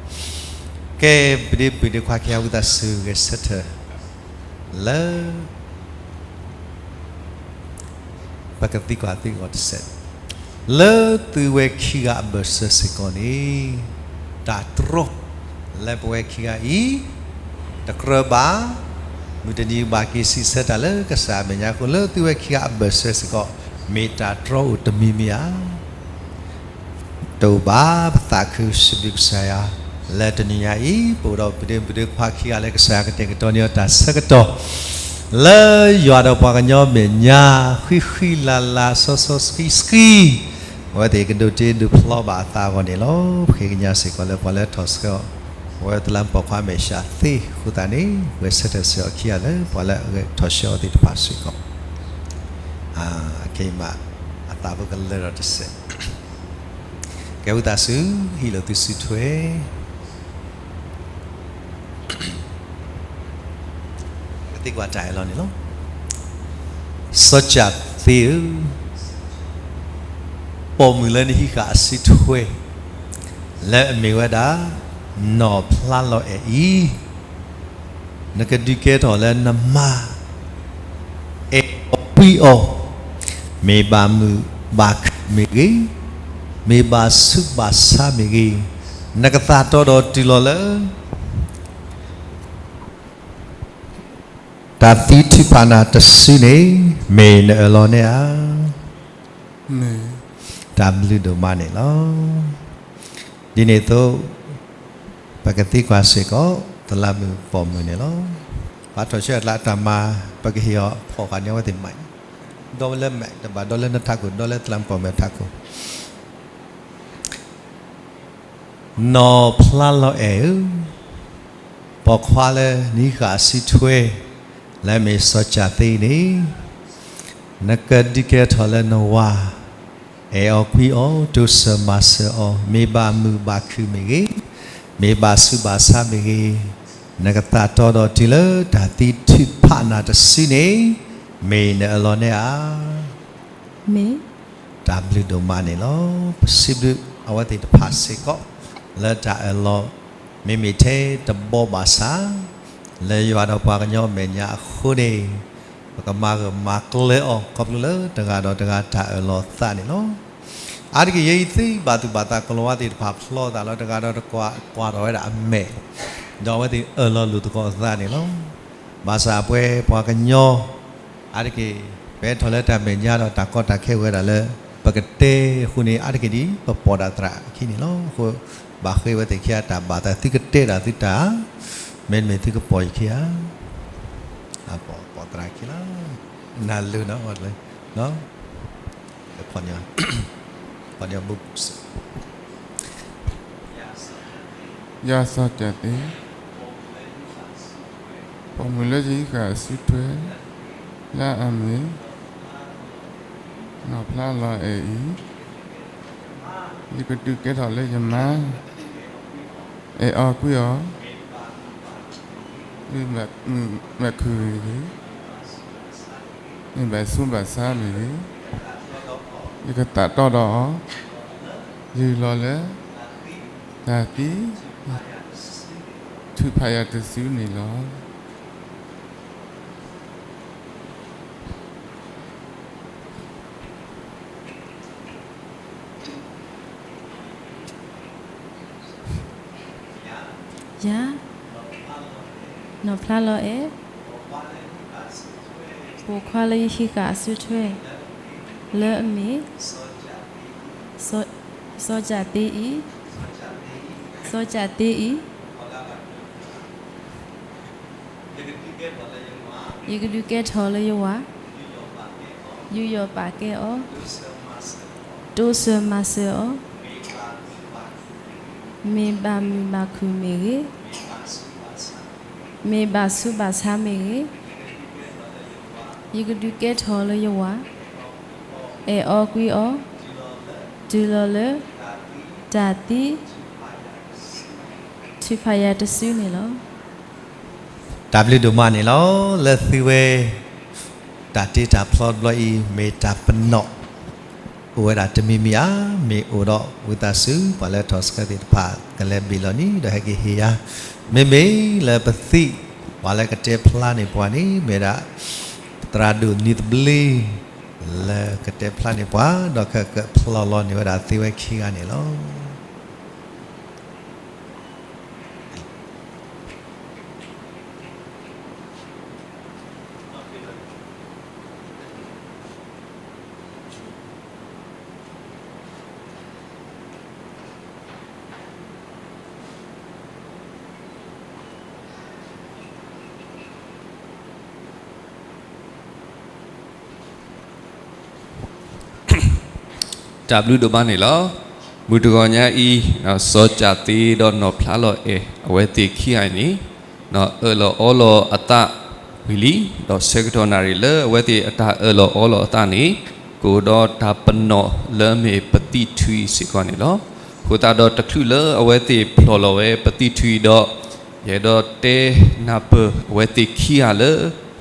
ကဲ ပဒ့ပုၢ်ဒ့ခွါခံဂၤဝံသးစူၤဂဲၤဆၢထၢၣ် လၢ ပကသံကွၢ်သံကွၢ်တစဲး, လၢသုဝဲခံဂၤအဘၢၣ်စၢၤစ့ၢ်ကီးန့ၣ် တၢ်တြီလၢပဝဲခံဂၤအံၤ တကြၢးဘၣ်, မုၢ်တနံၤဘၣ်က့ၤစံးဆၢတၢ်လၢကစၢ်အမဲာ်ညါအဃိ လၢသုဝဲခံဂၤအဘၢၣ်စၢၤစ့ၢ်ကီး မ့ၢ်တၢ်တြီအိၣ်တမံၤမံၤဧါ. တအိၣ်ဘၣ်, ပသးခုစံးဘျုးကစၢ်ယွၤ လၢတနံၤညါအံၤ ပအိၣ်ဒီးပဒ့ပုၢ်ဒ့ခွါခံဂၤလၢကစၢ်ယွၤကတဲာ်ကတီၤန့ၢ်အီၤတၢ်ဆၢကတီၢ် လၢယွၤဒီးပှၤကညီမဲာ်ညါ ဃံဃံလၤလၤ စီစီဆှံဆှံ အဝဲသ့ၣ်ကဒိးတ့ဒိးဖျီဘၣ်အသးအဂီၢ်န့ၣ်လီၤ. ပဃ့ကညးစ့ၢ်ကီးလၢပှၤလၢထီၣ်ဆှၢအီၤ အဝဲတလးမူပိာ်ခွါမဲာ်ဆှးသ့အဃိသတးန့ၣ် ဂဲၤဆၢထၢၣ်စ့ၢ်ကီးခံဂၤလၢပှၤလၢအဂဲၤထီၣ်ဆှၢအီၤသ့ၣ်တဖၣ်စ့ၢ်ကီး ခဲအံၤမး အသးဖိကလၢထီၣ်တစဲး, ကဲဝံသးစူၤ ဟံးလိာ်သုစုထွဲ ကသံကွၢ်တၢ်အၢၣ်လီၤန့ၣ်လီၤ. စီၤကၢ်သ့ဧၢ, ပိာ်မုၣ်လၢနဟံးဃာ်အစုထွဲ လၢအမ့ၢ်ဝဲဒၣ် နီၢ်ဖျါလီၤအဲၣ်အံၤ နကဒုးကဲထီၣ်လၢနမါ အဲၣ်အီၤကွံအီၤ, မ့ၢ်ဘၣ်မုာ်ဘၣ်ခုၣ်မ့ၢ်ဂ့ၤ, မ့ၢ်ဘၣ်ဆူးဘၣ်ဆါမ့ၢ်ဂ့ၤ, နကသးတီဒီးတုၤလီၤလၢ တၢ်သံထုးဖးနၤတစုန့ၣ် မ့ၢ်နအၢၣ်လီၤန့ၣ်ဧါ. တၢ်ဘျုးဒိၣ်မးန့ၣ်လီၤ. ဒ်န့ၣ်အသိး ပကသံကွၢ်စ့ၢ်ကီး တလးမူပိာ်မုၣ်န့ၣ်လီၤ. ပှၤထီၣ်ဆှၢအကျါတၢ်မၤ ပကဟ့ၣ်အီၤဖီၣ်ဃာ်န့ၢ်အဝဲသ့ၣ်မး, ဒီဝဲလၢမဲာ် တဘၣ်ဒီလၢနထးခိၣ် ဒီလၢတလးမူပိာ်မုၣ်အထးခိၣ် နီၢ်ဖျါလီၤအဲၣ်ဧၢ, ပိာ်ခွါလၢနဟံးဃာ်အစုထွဲ လၢအမ့ၢ်စီၤကၢ်သ့န့ၣ်, နကဒုးကဲထီၣ်လၢနဝၤ, အဲၣ်အီၤကွံအီၤ တိစၢၤမၤစၢၤအီၤ, မ့ၢ်ဘၣ်မုာ်ဘၣ်ခုၣ်မ့ၢ်ဂ့ၤ, မ့ၢ်ဘၣ်ဆူးဘၣ်ဆါမ့ၢ်ဂ့ၤ, နကသးတီဒီးတုၤလၢတၢ်သံထုးဖးနၤတစုန့ၣ်, မ့ၢ်နအၢၣ်လီၤန့ၣ်ဧါ. မ့ၢ် တၢ်ဘျုးဒိၣ်မးန့ၣ်လီၤ. ပစံးဘျုးအဝဲသ့ၣ်တဖၣ်စ့ၢ်ကီး လၢတၢ်အၢၣ်လီၤ မ့မ့ၢ်ထဲတဘီဘၣ်ဆၣ် လၢယွၤဒီးပှၤကညီအမဲာ်ညါအဃိန့ၣ် ပကမၤဂၢၢ်မၤကျၢၤအီၤ ခီဖျိလၢတဂၤဒီးတဂၤတၢ်အၢၣ်လီၤသးန့ၣ်လီၤ. အါတက့ၢ် ယဲအံၤသ့ဘၣ်သူၣ်ဘၣ်သး ကိၤလၤဝါသ့ၣ်တဖၣ်ဖျီသးလီၤ. တဂၤဒီးတဂၤ ကွၢ်ထီၣ်ဝဲဒၣ်အမဲာ်, ဒီးအဝဲသ့ၣ်အၢၣ်လီၤလိာ်သကိးအသးန့ၣ်လီၤ. ဘၣ်ဆၣ်ပှၤပှၤကညီ အါတက့ၢ် ပဟဲထီၣ်လၢတၢ်မဲာ်ညါဒီးတၢ်ကီတၢ်ခဲဝဲဒၣ်လၢ ပကတဲအဃိန့ၣ် အါတက့ၢ်ဒ် ပပိာ်ဒၣ်သရၣ်အခံန့ၣ်လီၤ. အဃိ ဘၣ်ဃ့ဝဲသ့ၣ်ခံဂၤတၢ်ဘၣ်သး သုကတဲဒၣ်သုတၢ်, မ့တမ့ၢ်သုကပိာ်ယခံဂၤ, ပိာ်ပိာ်သရၣ်ခံလီၤ. နၢ်လၢနီၤ, ဖီၣ်န့ၢ် ဖီၣ်န့ၢ် ယၤစီၤကၢ်သ့, ပိာ်မုၣ်လၢယဟံးဃာ်အစုထွဲ လၢအမ့ၢ် နီၢ်ဖျါလီၤအဲၣ်အံၤ, ယကဒုးကဲထီၣ်လၢယမါ, အဲၣ်အီၤကွံအီၤ, မ့ၢ်ဘၣ်မုာ်ဘၣ်ခုၣ်မ့ၢ်ဂ့ၤ, မ့ၢ်ဘၣ်ဆူးဘၣ်ဆါမ့ၢ်ဂ့ၤ, ယကသးတီဒီးအီၤ, တုၤလီၤလၢ တၢ်သံ ထုးဖးယၤတစုန့ၣ်လီၤ. ယၤ, နီၢ်ဖျါလီၤအဲၣ်, ပိာ်ခွါလၢယဟံးဃာ်အစုထွဲ, လၢအမ့ၢ် စီၤကးသ့အံၤ, စီၤကးသ့အံၤ, ယကဒုးကဲထီၣ်လၢယဝၤ, ယူးယီၣ်ပာ်ကဲအီၤ, တိစၢၤမၤစၢၤအီၤ, မ့ၢ်ဘၣ်မုာ်ဘၣ်ခုၣ်မ့ၢ်ဂ့ၤ, မ့ၢ်ဘၣ်ဆူးဘၣ်ဆါမ့ၢ်ဂ့ၤ, ယကဒုးကဲထီၣ်လၢယဝၤ, အဲၣ်အီၤကွံအီၤ, တုၤလီၤလၢ တၢ်သံ ထုးဖးယၤတစုန့ၣ်လီၤ. တၢ်ဘျုးဒိၣ်မးန့ၣ်လီၤ. လၢသုဝဲ တၢ်တ့တၢ်ဖျီတဘျီအံၤ မ့ၢ်တၢ်ပနီၣ် အိၣ်ဝဲဒၣ်တမံၤမံၤဧါ, မ့ၢ်အိၣ်ဒီးဝံသးစူၤ ပှၤလၢထီၣ်ဆှၢသ့ၣ်တဖၣ် ကလဲၤဘ့ၣ်လီၤနံၤ ဒီးဟဲက့ၤဟ့ၣ်ယၤ, မ့မ့ၢ်လၢပသံ ပှၤလၢကတဲဖျါန့ၢ်ပှၤန့ၣ် မ့ၢ်ဒၣ် သရၣ်ဒိၣ်နံၤသဘျ့ လၢကတဲဖျါန့ၢ်ပှၤ ဒီးကကဖျီၣ်လီၤန့ၢ်ဝဲဒၣ်သ့ဝဲခံဂၤန့ၣ်လီၤ. တၢ်ဘျုးဒိၣ်မးန့ၣ်လီၤ. မုၢ်တဂီၤညါအံၤ စီၤကးသ့ဒီးနီၢ်ဖျါလီၤအဲၣ် အဝဲသ့ၣ်ခံဂၤအံၤန့ၣ် အၢၣ်လီၤအီလီၤအသးဝံၤလံ, ဒီးဆၢကတီၢ်နၣ်ရံၣ်လၢအဝဲသ့ၣ်အတၢ်အၢၣ်လီၤအီလီၤအသးန့ၣ် ကအိၣ်ဒီးတၢ်ပနီၣ်လၢအမ့ၢ်ပသံၣ်ထုအံၤစ့ၢ်ကီးန့ၣ်လီၤ. အဃိသတးဒီးတချုးလၢအဝဲသ့ၣ်ဖျီၣ်လီၤဝဲပသံၣ်ထုအံၤဒီး ယအဲၣ်ဒိးတဲနၢ်ပၢၢ်အဝဲသ့ၣ်ခံဂၤလၢ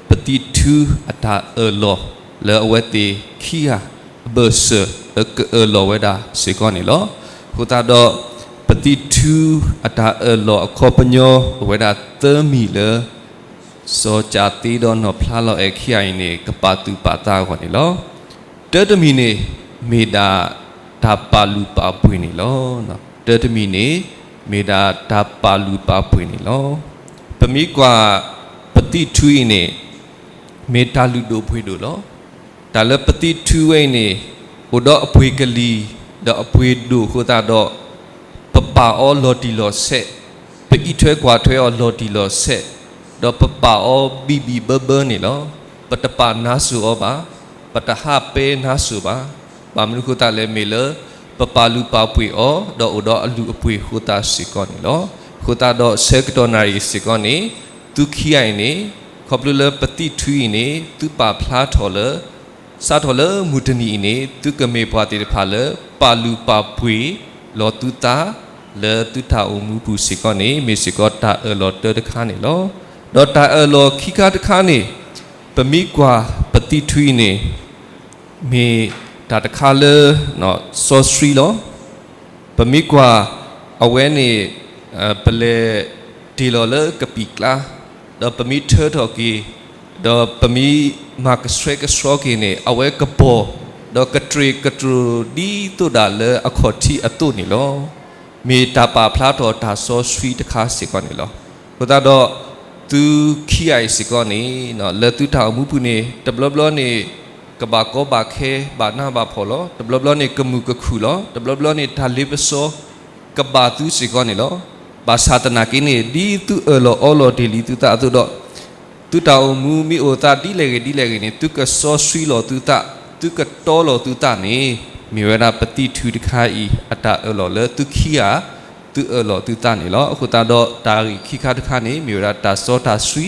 ပသံၣ်ထုအတၢ်အၢၣ်လီၤ လၢအဝဲသ့ၣ်ခံဂၤအဘၢၣ်စၢၤ လၢကအၢၣ်လီၤဝဲဒၣ်စ့ၢ်ကီးန့ၣ်လီၤ. အဃိသတးဒီး ပသံၣ်ထုအတၢ်အၢၣ်လီၤအခီပညီ အိၣ်ဝဲဒၣ်သၢမံၤလၢ စီၤကးသ့ဒီးနီၢ်ဖျါလီၤအဲၣ်ခံဂၤအံၤန့ၣ် ကပာ်သူၣ်ပာ်သးအဂီၢ်န့ၣ်လီၤ. တၢတမံၤန့ၣ် မ့ၢ်ဒၣ်တၢ်ပာ်လုၢ်ပာ်ပှ့ၤန့ၣ်လီၤ. တၢတမံၤန့ၣ် မ့ၢ်ဒၣ်တၢ်ပာ်လုၢ်ပာ်ပှ့ၤန့ၣ်လီၤ. ပမ့ၢ်ကွၢ်ပသံၣ်ထုအံၤန့ၣ် မ့ၢ်တၢ်လုၢ်ဒိၣ်ပှ့ၤဒိၣ်လီၤ. တၢ်လၢပသံၣ်ထုဝဲအံၤန့ၣ် အိၣ်ဒီးအပှ့ၤကလံၤ ဒီးအပှ့ၤဒိၣ်အဃိသတးဒီး ပပာ်အီၤလီၤတံၢ်လီၤဆဲး, ပအံးထွဲကွၢ်ထွဲအီၤလီၤတံၢ်လီၤဆဲး, ဒီးပပာ်အီၤဘံၣ်ဘံၣ်ဘၢဘၢန့ၣ်လီၤ. ပတပာ်နါစိၤအီၤဘၣ်, ပတဟးပဲနါစိၤဘၣ်. ဘၣ်မနုၤအဃိသတးလဲၣ် မ့ၢ်လၢ ပပာ်လုၢ်ပာ်ပှ့ၤအီၤ ဒီးအိၣ်ဒီးအလုၢ်အပှ့ၤအဃိသတးစ့ၢ်ကီးန့ၣ်လီၤ. အဃိသတးဒီးဆၢကတီၢ်နၣ်ရံၣ်စ့ၢ်ကီးန့ၣ် သုခံဂၤအံၤန့ၣ် ခီဖျိလၢပသံၣ်ထုအံၤန့ၣ် သုပာ်ဖျါထီၣ်လၢ စးထီၣ်လၢမုၢ်တနံၤအံၤန့ၣ် သုကမ့ၢ်ပှၤသ့ၣ်တဖၣ်လၢ ပာ်လုၢ်ပာ်ပှ့ၤလီၤသုသး လၢသုတၢ်အိၣ်မူပူၤစ့ၢ်ကီးန့ၣ် မ့ၢ်စ့ၢ်ကီးတၢ်အၢၣ်လီၤတၢတခါန့ၣ်လီၤ. ဒီးတၢ်အၢၣ်လီၤခံခါတခါန့ၣ် ပမ့ၢ်ကွၢ်ပသံၣ်ထုအံၤန့ၣ် မ့ၢ်တၢ်တခါလၢ စီဆှံလီၤ. ပမ့ၢ်ကွၢ်အဝဲန့ၣ် ပလဲၤတ့ၢ်လီၤလၢကပံာ်ကျါ, ဒီးပမ့ၢ်ထၢထီၣ်က့ၤ, ဒီးပမ့ၢ်မၤကဆှဲကဆှီက့ၤန့ၣ် အဝဲကဘီၣ်, ဒီးကတြ့ၣ်ကတြိၤဒ်သိးဒၣ်လၢအခီၣ်ထံးအသိးန့ၣ်လီၤ. မ့ၢ်တၢ်ပာ်ဖျါထီၣ်တၢ်စီဆှံတခါစ့ၢ်ကီးန့ၣ်လီၤ. အဃိသတးဒီး သုခံဂၤအံၤစ့ၢ်ကီးန့ၣ် လၢသုတၢ်အိၣ်မူပူၤန့ၣ် တဘျီဘျီန့ၣ် ကဘၣ်ကီဘၣ်ခဲ ဘၣ်နးဘၣ်ဖှီၣ်လီၤ. တဘျီဘျီန့ၣ် ကမုာ်ကခုၣ်လီၤ. တဘျီဘျီန့ၣ် တၢ်လ့ပစီ ကဘၣ်သုစ့ၢ်ကီးန့ၣ်လီၤ. ဘၣ်ဆၣ်သနာ်က့န့ၣ် ဒ်သုအၢၣ်လီၤအီလီၤတ့ၢ်လံသုသးအသိးဒီး သုတၢ်အိၣ်မူမ့ၢ်အိၣ်သးဒ်လဲၣ်ဂ့ၤဒ်လဲၣ်ဂ့ၤန့ၣ် သုကစီဆှံလီၤသုသး, သုကတီလီၤသုသးန့ၣ် မ့ၢ်ဝဲဒၣ်ပသံၣ်ထုတခါအံၤ အတၢ်အၢၣ်လီၤလၢသုခံဂၤ သုအၢၣ်လီၤသုသးန့ၣ်လီၤ. အဃိသတးဒီးတၢ်ဂ့ၢ်ခံခါတခါန့ၣ် မ့ၢ်ဝဲဒၣ်တၢ်စီတၢ်ဆှံ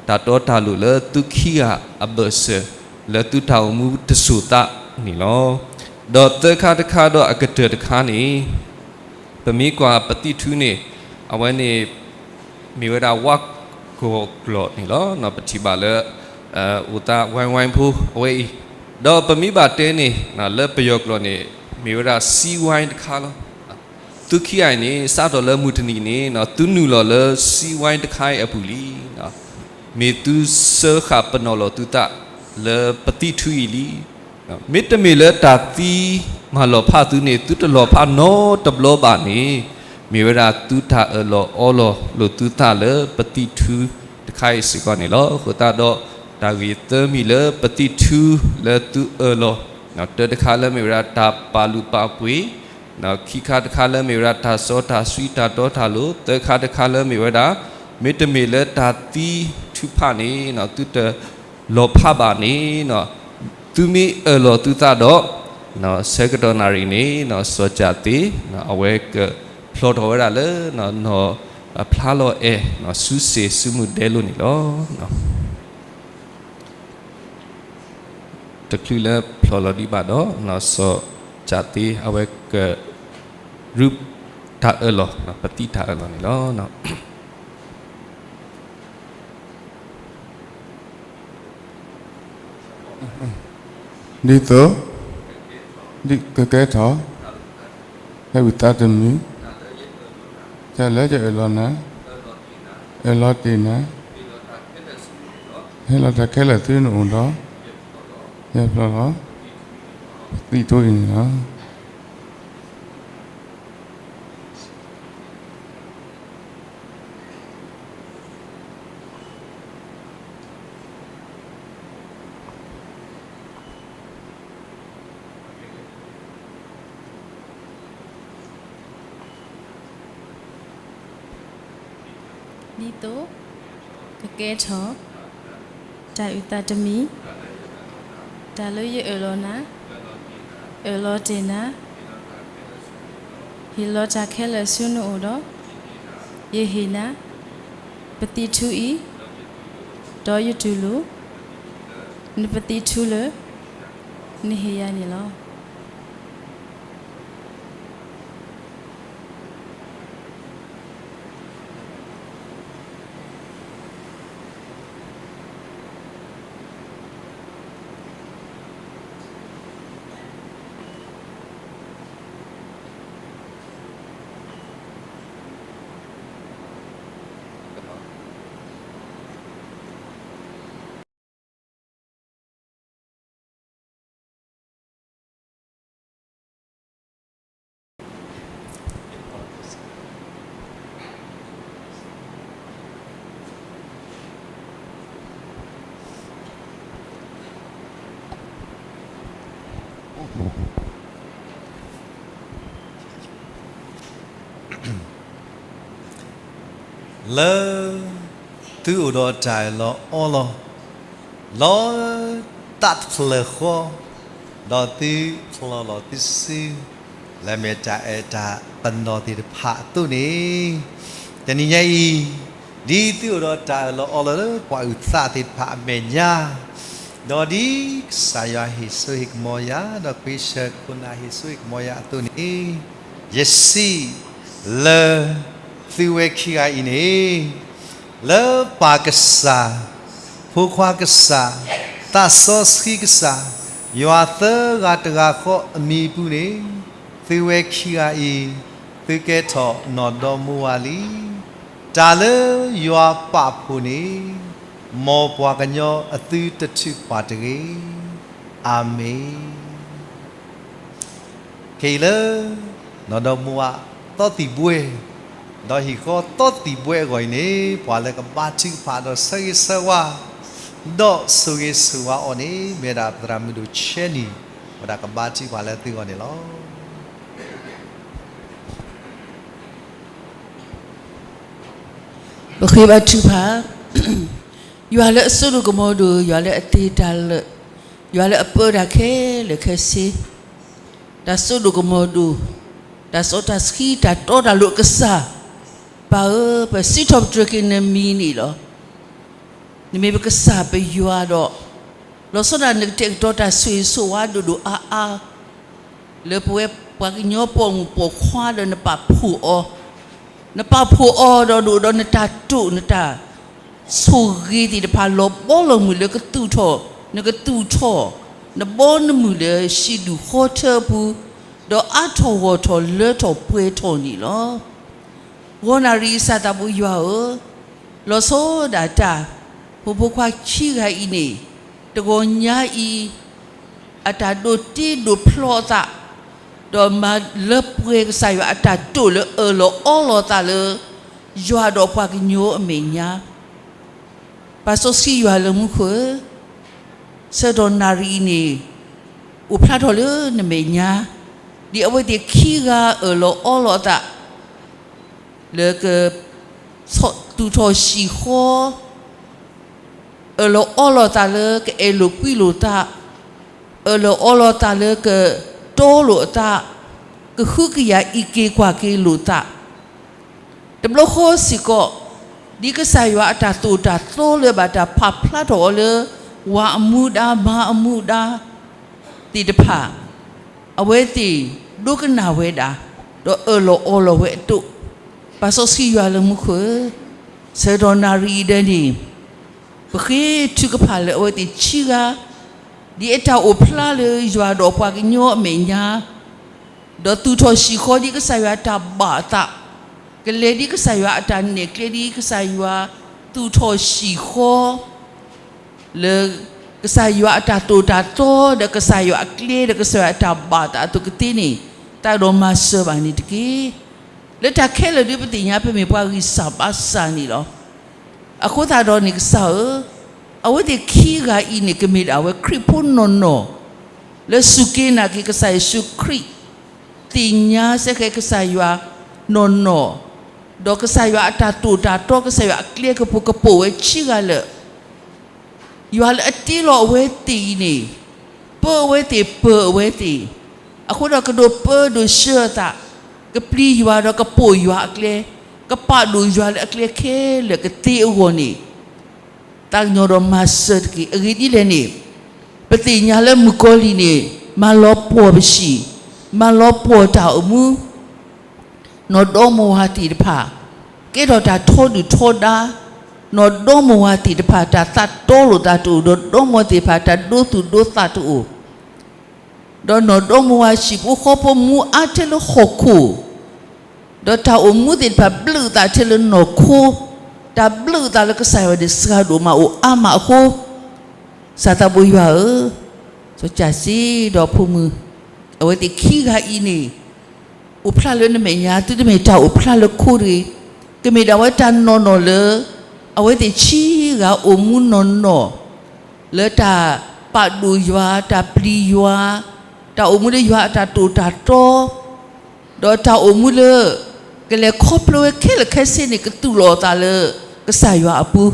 တၢ်တီတၢ်လိၤလၢသုခံဂၤအဘၢၣ်စၢၤ လၢသုတၢ်အိၣ်မူတစိၤသးန့ၣ်လီၤ. ဒီးသၢခါတခါဒီးအကတၢၢ်တခါန့ၣ် ပမ့ၢ်ကွၢ်ပသံၣ်ထုန့ၣ် အဝဲန့ၣ် မ့ၢ်ဝဲဒၣ်ဝၣ်ကီၤကျီၢ်န့ၣ်လီၤ. ပထံၣ်ဘၣ်လၢ အိၣ်သးဝဲဝဲဖိအဝဲအံၤ, ဒီးပမ့ၢ်ဘၣ်တဲန့ၣ် လၢပယီၤကျိာ်န့ၣ် မ့ၢ်ဝဲဒၣ်စံဝဲတခါလီၤ. သုခံဂၤအံၤန့ၣ် စးထီၣ်လၢမုၢ်တနံၤန့ၣ် သုနုာ်လီၤလၢစံဝဲတခါအံၤအပူၤလံ. မ့ၢ်သုစၢဃာ်ပနီၣ်လီၤသုသး လၢပသံၣ်ထုအံၤလံ. မ့တမ့ၢ်လၢတၢ်သံမၤလီၤဖးသုန့ၣ် သုတလီၤဖးနီတဘျီဘၣ်န့ၣ် မ့ၢ်ဝဲဒၣ်သုတၢ်အၢၣ်လီၤအီလီၤလိာ်သုသးလၢပသံၣ်ထူတခါအံၤစ့ၢ်ကီးန့ၣ်လီၤ. အဃိသတးဒီး တၢ်ဂ့ၢ်သၢမံၤလၢပသံၣ်ထူလၢသုအၢၣ်လီၤ, တၢတခါလၢမ့ၢ်ဝဲဒၣ်တၢ်ပာ်လုၢ်ပာ်ပှ့ၤ, ခံခါတခါလၢမ့ၢ်ဝဲဒၣ်တၢ်စီတၢ်ဆှံတၢ်တီတၢ်လိၤ, သၢခါတခါလၢမ့ၢ်ဝဲဒၣ် မ့တမ့ၢ်လၢတၢ်သံထုကဖၣ်န့ၣ် သုတလီၤဖးဘၣ်န့ၣ် သုမ့ၢ်အၢၣ်လီၤသုသးဒီး ဆၢကတီၢ်နၣ်ရံၣ်န့ၣ် စီၤကၠးသ့ အဝဲကဖျိးထီၣ်ဝဲဒၣ်လၢ နီၢ်ဖျါလီၤအဲၣ် စုစ့ၣ်စုမုၢ်ဒဲလိၤန့ၣ်လီၤ. တချုးလၢဖျိးလီၤဒံးဘၣ်ဒီး စီၤကၠးသ့ အဝဲက ရူၢ်တၢ်အၢၣ်လီၤ ပသံၣ်တၢ်အၢၣ်လီၤန့ၣ်လီၤ. ဒ်သိး ဒ်ကကဲထီၣ် တၢ်အုၣ်သးတမံၤ တၢ်လၢယအၢၣ်လီၤနၤ အၢၣ်လီၤတ့ၢ်နၤ ဟ့ၣ်လီၤတၢ်ခဲလၢာ်ဆူနအိၣ်ဒီး ယဖျိးလီၤ ပသံၣ်ထူအံၤန့ၣ်လီၤ. ဒ်သိး ကကဲထီၣ် တၢ်အုၣ်သးတမံၤ တၢ်လၢယအၢၣ်လီၤနၤ အၢၣ်လီၤတ့ၢ်နၤ ဟ့ၣ်လီၤတၢ်ခဲလၢာ်ဆူနအိၣ်ဒီး ယဟ့ၣ်နၤ ပသံၣ်ထူအံၤ ဒီးယတူၢ်လိာ် နပသံၣ်ထူလၢ နဟ့ၣ်ယၤန့ၣ်လီၤ. လၢ သုအိၣ်ဒီးတၢ်အၢၣ်လီၤအီလီၤ လီၤ သးတဖျၢၣ်ဃီ ဒီးသုဖျိးလီၤသုစု လၢမဲာ်တၢ်အဲၣ်တၢ်ပနီၣ်သ့ၣ်တဖၣ်အသိးန့ၣ် တနံၤညါအံၤ ဒ်သုအိၣ်ဒီးတၢ်အၢၣ်လီၤအီလီၤလၢပှၤအုၣ်သးသ့ၣ်တဖၣ်အမဲာ်ညါ ဒီးဒ်ကစၢ်ယွၤဟ့ၣ်စိဟ့ၣ်ကမီၤယၤ ဒီးခွ့ဆၢခိၣ်နၢ်ဟ့ၣ်စိဟ့ၣ်ကမီၤယၤအသိးန့ၣ် ယစံး လၢ သုဝဲခံဂၤအံၤန့ၣ် လၢပၢ်ကစၢ်, ဖိခွါကစၢ်, သးစီဆှံကစၢ်, ယွၤသၢဂၤတဂၤဃီအမံၤအပူၤန့ၣ် သုဝဲခံဂၤအံၤ သုကဲထီၣ်နီၢ်ဒီမါဝၤလံ. တၢ်လၢယွၤပာ်ဖှိၣ်န့ၣ် မ်ပှၤကညီအသုတထုးပှၤတဂ့ၤ. အၤမ့ၣ်. ခဲအံၤလၢ နီၢ်ဒီမါဝၤသီသံၣ်ဘှဲ, ဒီးဟံၣ်ဃီသီသံၣ်ဘှဲအဂီၢ်အံၤန့ၣ် ပှၤလၢကဘါထုကဖၣ်ဒီးဆၢဂ့ၤဆၢဝါ ဒီးဆိၣ်ဂ့ၤဆိၣ်ဝါအီၤန့ၣ် မ့ၢ်ဝဲဒၣ်ပသရၣ်မုၣ်ဒိၣ် Chenny, ဝဲဒၣ်ကဘါထုကဖၣ်လၢသုဂီၢ်န့ၣ်လီၤ. ပဃ့ဘါထုကဖၣ်, ယွၤလၢအစိဒိၣ်ကမီၤဒိၣ်, ယွၤလၢအသ့တၢ်လၢာ်, ယွၤလၢအပၢတၢ်ခဲလၢာ်ခဲဆ့, တၢ်စိဒိၣ်ကမီၤဒိၣ်, တၢ်စီတၢ်ဆှံတၢ်တီတၢ်လိၤအကစၢ်, ပၢ်ဧၢ, ပစံးထီၣ်ပတြၢၤက့ၤနမံၤန့ၣ်လီၤ. နမ့ၢ်ပကစၢ်ပယွၤဒီး, လီၤဆီဒၣ်နကတဲာ်ကတီၤတၢ်ဆိၣ်ဂ့ၤဆိၣ်ဝါဒိၣ်ဒိၣ်အါအါ လၢပဝဲပှၤကညီပိာ်မုၣ်ပိာ်ခွါဒီးနပာ်ဖှိၣ်အီၤ, နပာ်ဖှိၣ်အီၤဒီးဒိၣ်ဒီးနတၢ်တိာ်နတၢ်ဆိၣ်ဂ့ၤသ့ၣ်တဖၣ် လီၤဘီလီၤမုၢ်လၢကသူၣ်ထီၣ်, နကသူၣ်ထီၣ်, နဘီနမုၢ်လၢဟံၣ်ဒူၣ်ဃီထၢပူၤ, ဒီးအါထီၣ်ဂီၢ်ထီၣ်လၢထီၣ်ပှဲၤထီၣ်န့ၣ်လီၤ. ဂီၤနၣ်ရံၣ်အစၢ်သးဘိယွၤဧၢ, လီၤဆီဒၣ်တၢ်, ပဖိခွါခံဂၤအံၤန့ၣ်, တဂီၤညါအံၤ, အတၢ်ဒိးတ့ဒိးဖျီအသး, ဒီးမၤလၢပှဲၤကစၢ်ယွၤအတၢ်တိာ်လၢအၢၣ်လီၤအီလီၤသးလၢ ယွၤဒီးပှၤကညီအမဲာ်ညါ, ပၢ်စီဆှံယွၤလၢမူခိၣ်ဧၢ, ဆၢကတီၢ်နၣ်ရံၣ်အံၤန့ၣ် အိၣ်ဖျါထီၣ်လၢနမဲာ်ညါ, ဒ်အဝဲသ့ၣ်ခံဂၤအၢၣ်လီၤအီလီၤအသး လၢက သူၣ်ထီၣ်ဟံၣ်ဃီ, အၢၣ်လီၤအီလီၤသးလၢကအဲၣ်လိာ်ကွံလိာ်သး, အၢၣ်လီၤအီလီၤသးလၢကတီလိာ်အသး, ကဟုကယာ်အံးက့ၤကွၢ်က့ၤလိာ်သး, တဘျီဃီစ့ၢ်ကီး, ဒ်ကစၢ်ယွၤအတၢ်သိၣ်တၢ်သီလၢဘၣ်တၢ်ပာ်ဖျါထီၣ်အီၤလၢ ဝၤအမူဒါ မါအမူဒါ သ့ၣ်တဖၣ်, အဝဲသ့ၣ်ဒိကနၣ်ဝဲဒၣ်, ဒီးအၢၣ်လီၤအီလီၤဝဲအသိး, ပၢ်စီဆှံယွၤလၢမူခိၣ်ဧၢ, ဆၢကတီၢ်နၣ်ရံၣ်အံၤဒဲးန့ၣ်, ပဃ့ထုကဖၣ်လၢအဝဲသ့ၣ်ခံဂၤ, ဒ်အတၢ်အိၣ်ဖျါလၢယွၤဒီးပှၤကညီအမဲာ်ညါ, ဒီးသူၣ်ထီၣ်ဟံၣ်ဃီဒ်ကစၢ်ယွၤတၢ်ဘၣ်အသး, ကလဲၤဒ်ကစၢ်ယွၤအတၢ်နဲၣ်ကျဲဒ်ကစၢ်ယွၤသူၣ်ထီၣ်ဟံၣ်ဃီ လၢကစၢ်ယွၤအတၢ်သိၣ်တၢ်သီ ဒီးကစၢ်ယွၤအကျဲ ဒီးကစၢ်ယွၤအတၢ်ဘၣ်သးအသိးကသ့န့ၣ်, တၢ်ကဒီးမၤစၢၤဘၣ်န့ၣ်တက့ၢ်. လၢတၢ်ခဲလၢာ်ဒ်ပသ့ၣ်ညါ ပမ့ၢ်ပှၤဂံၢ်စၢ်ဘါစၢ်န့ၣ်လီၤ. အဃိသတးဒီးန့ၣ်ကစၢ်ဧၢ, အဝဲသ့ၣ်ခံဂၤအံၤန့ၣ် ကမ့ၢ်ဒၣ်ဝဲခရံာ်ဖိနီၢ်နီၢ်, လၢစူၢ်က့ၤနာ်က့ၤကစၢ်ယ့ၣ်ၡူးခရံာ်, သ့ၣ်ညါစ့ၢ်ကီးကစၢ်ယွၤနီၢ်နီၢ်, ဒီးကစၢ်ယွၤအတၢ်သိၣ်တၢ်သီ ကစၢ်ယွၤအကျဲကပူၤကပိာ်ဝဲခံဂၤလၢာ် ယွၤလၢအတ့လီၤအဝဲသ့ၣ်အံၤန့ၣ်, ပၢအဝဲသ့ၣ်ပၢအဝဲသ့ၣ်, အဃိဒီးကဒိးပၢဒိးဆှၢအသး, ကပျံၤယွၤဒီးကပိာ်ယွၤအကျဲ, ကပာ်ဒိၣ်ယွၤလၢအကျဲခဲလၢာ်ကသ့အဂီၢ်န့ၣ်, တၢ်ကညီဒီးမၤစၢၤတက့ၢ်. အဂ့ၢ်ဒ်လဲၣ်န့ၣ်, ပသ့ၣ်ညါလၢမုၣ်ကီၤလံၢ်န့ၣ် မၤလီၤပှီၢ်ပဟံၣ်, မၤလီၤပှီၢ်တၢ်အိၣ်မူ နီၢ်ဒီမါဝၤသ့ၣ်တဖၣ်, ကဲထီၣ်တၢ်ထီဒုၣ်ထီဒါ, နီၢ်ဒီမါဝၤသ့ၣ်တဖၣ် တၢ်သးတီလိာ်သးတအိၣ်, ဒီးဒီမါဝၤသ့ၣ်တဖၣ် တၢ်ဒိသူၣ်ဒိသးတအိၣ်, ဒီးနီၢ်ဒီမါဝၤဟံၣ်ဖိဃီဖိမူအါထဲလၢဟီၣ်ခိၣ်, ဒီးတၢ်အိၣ်မူသ့ၣ်တဖၣ် ဘျုးသးထဲလၢနီၢ်ခိ, တၢ်ဘျုးသးလၢကစၢ်ယွၤန့ၣ် စှၤဒိၣ်မးအိၣ်အါမးအဃိ, စီၤသးဘိယွၤဧၢ, စီၤစၢ်စ့ဒီးဖိမုၣ်, အဝဲသ့ၣ်ခံဂၤအံၤန့ၣ် အိၣ်ဖျါလၢနမဲာ်ညါ သုတမ့ၢ်တၢ်အိၣ်ဖျါလၢခိတဂ့ၤ, ကမ့ၢ်ဒၣ်ဝဲတၢ်နီၢ်နီၢ်လၢ အဝဲသ့ၣ်ခံဂၤအိၣ်မူနီၢ်နီၢ် လၢတၢ်ပာ်ဒိၣ်ယွၤ တၢ်ပျံၤယွၤ, တၢ်အိၣ်မူလၢယွၤအတၢ်သိၣ်တၢ်သီ ဒီးတၢ်အိၣ်မူလၢ ကလဲၤခီဖျိဝဲခဲလၢာ်ခဲဆ့န့ၣ် ကသူၣ်လီၤအသးလၢကစၢ်ယွၤအပူၤ,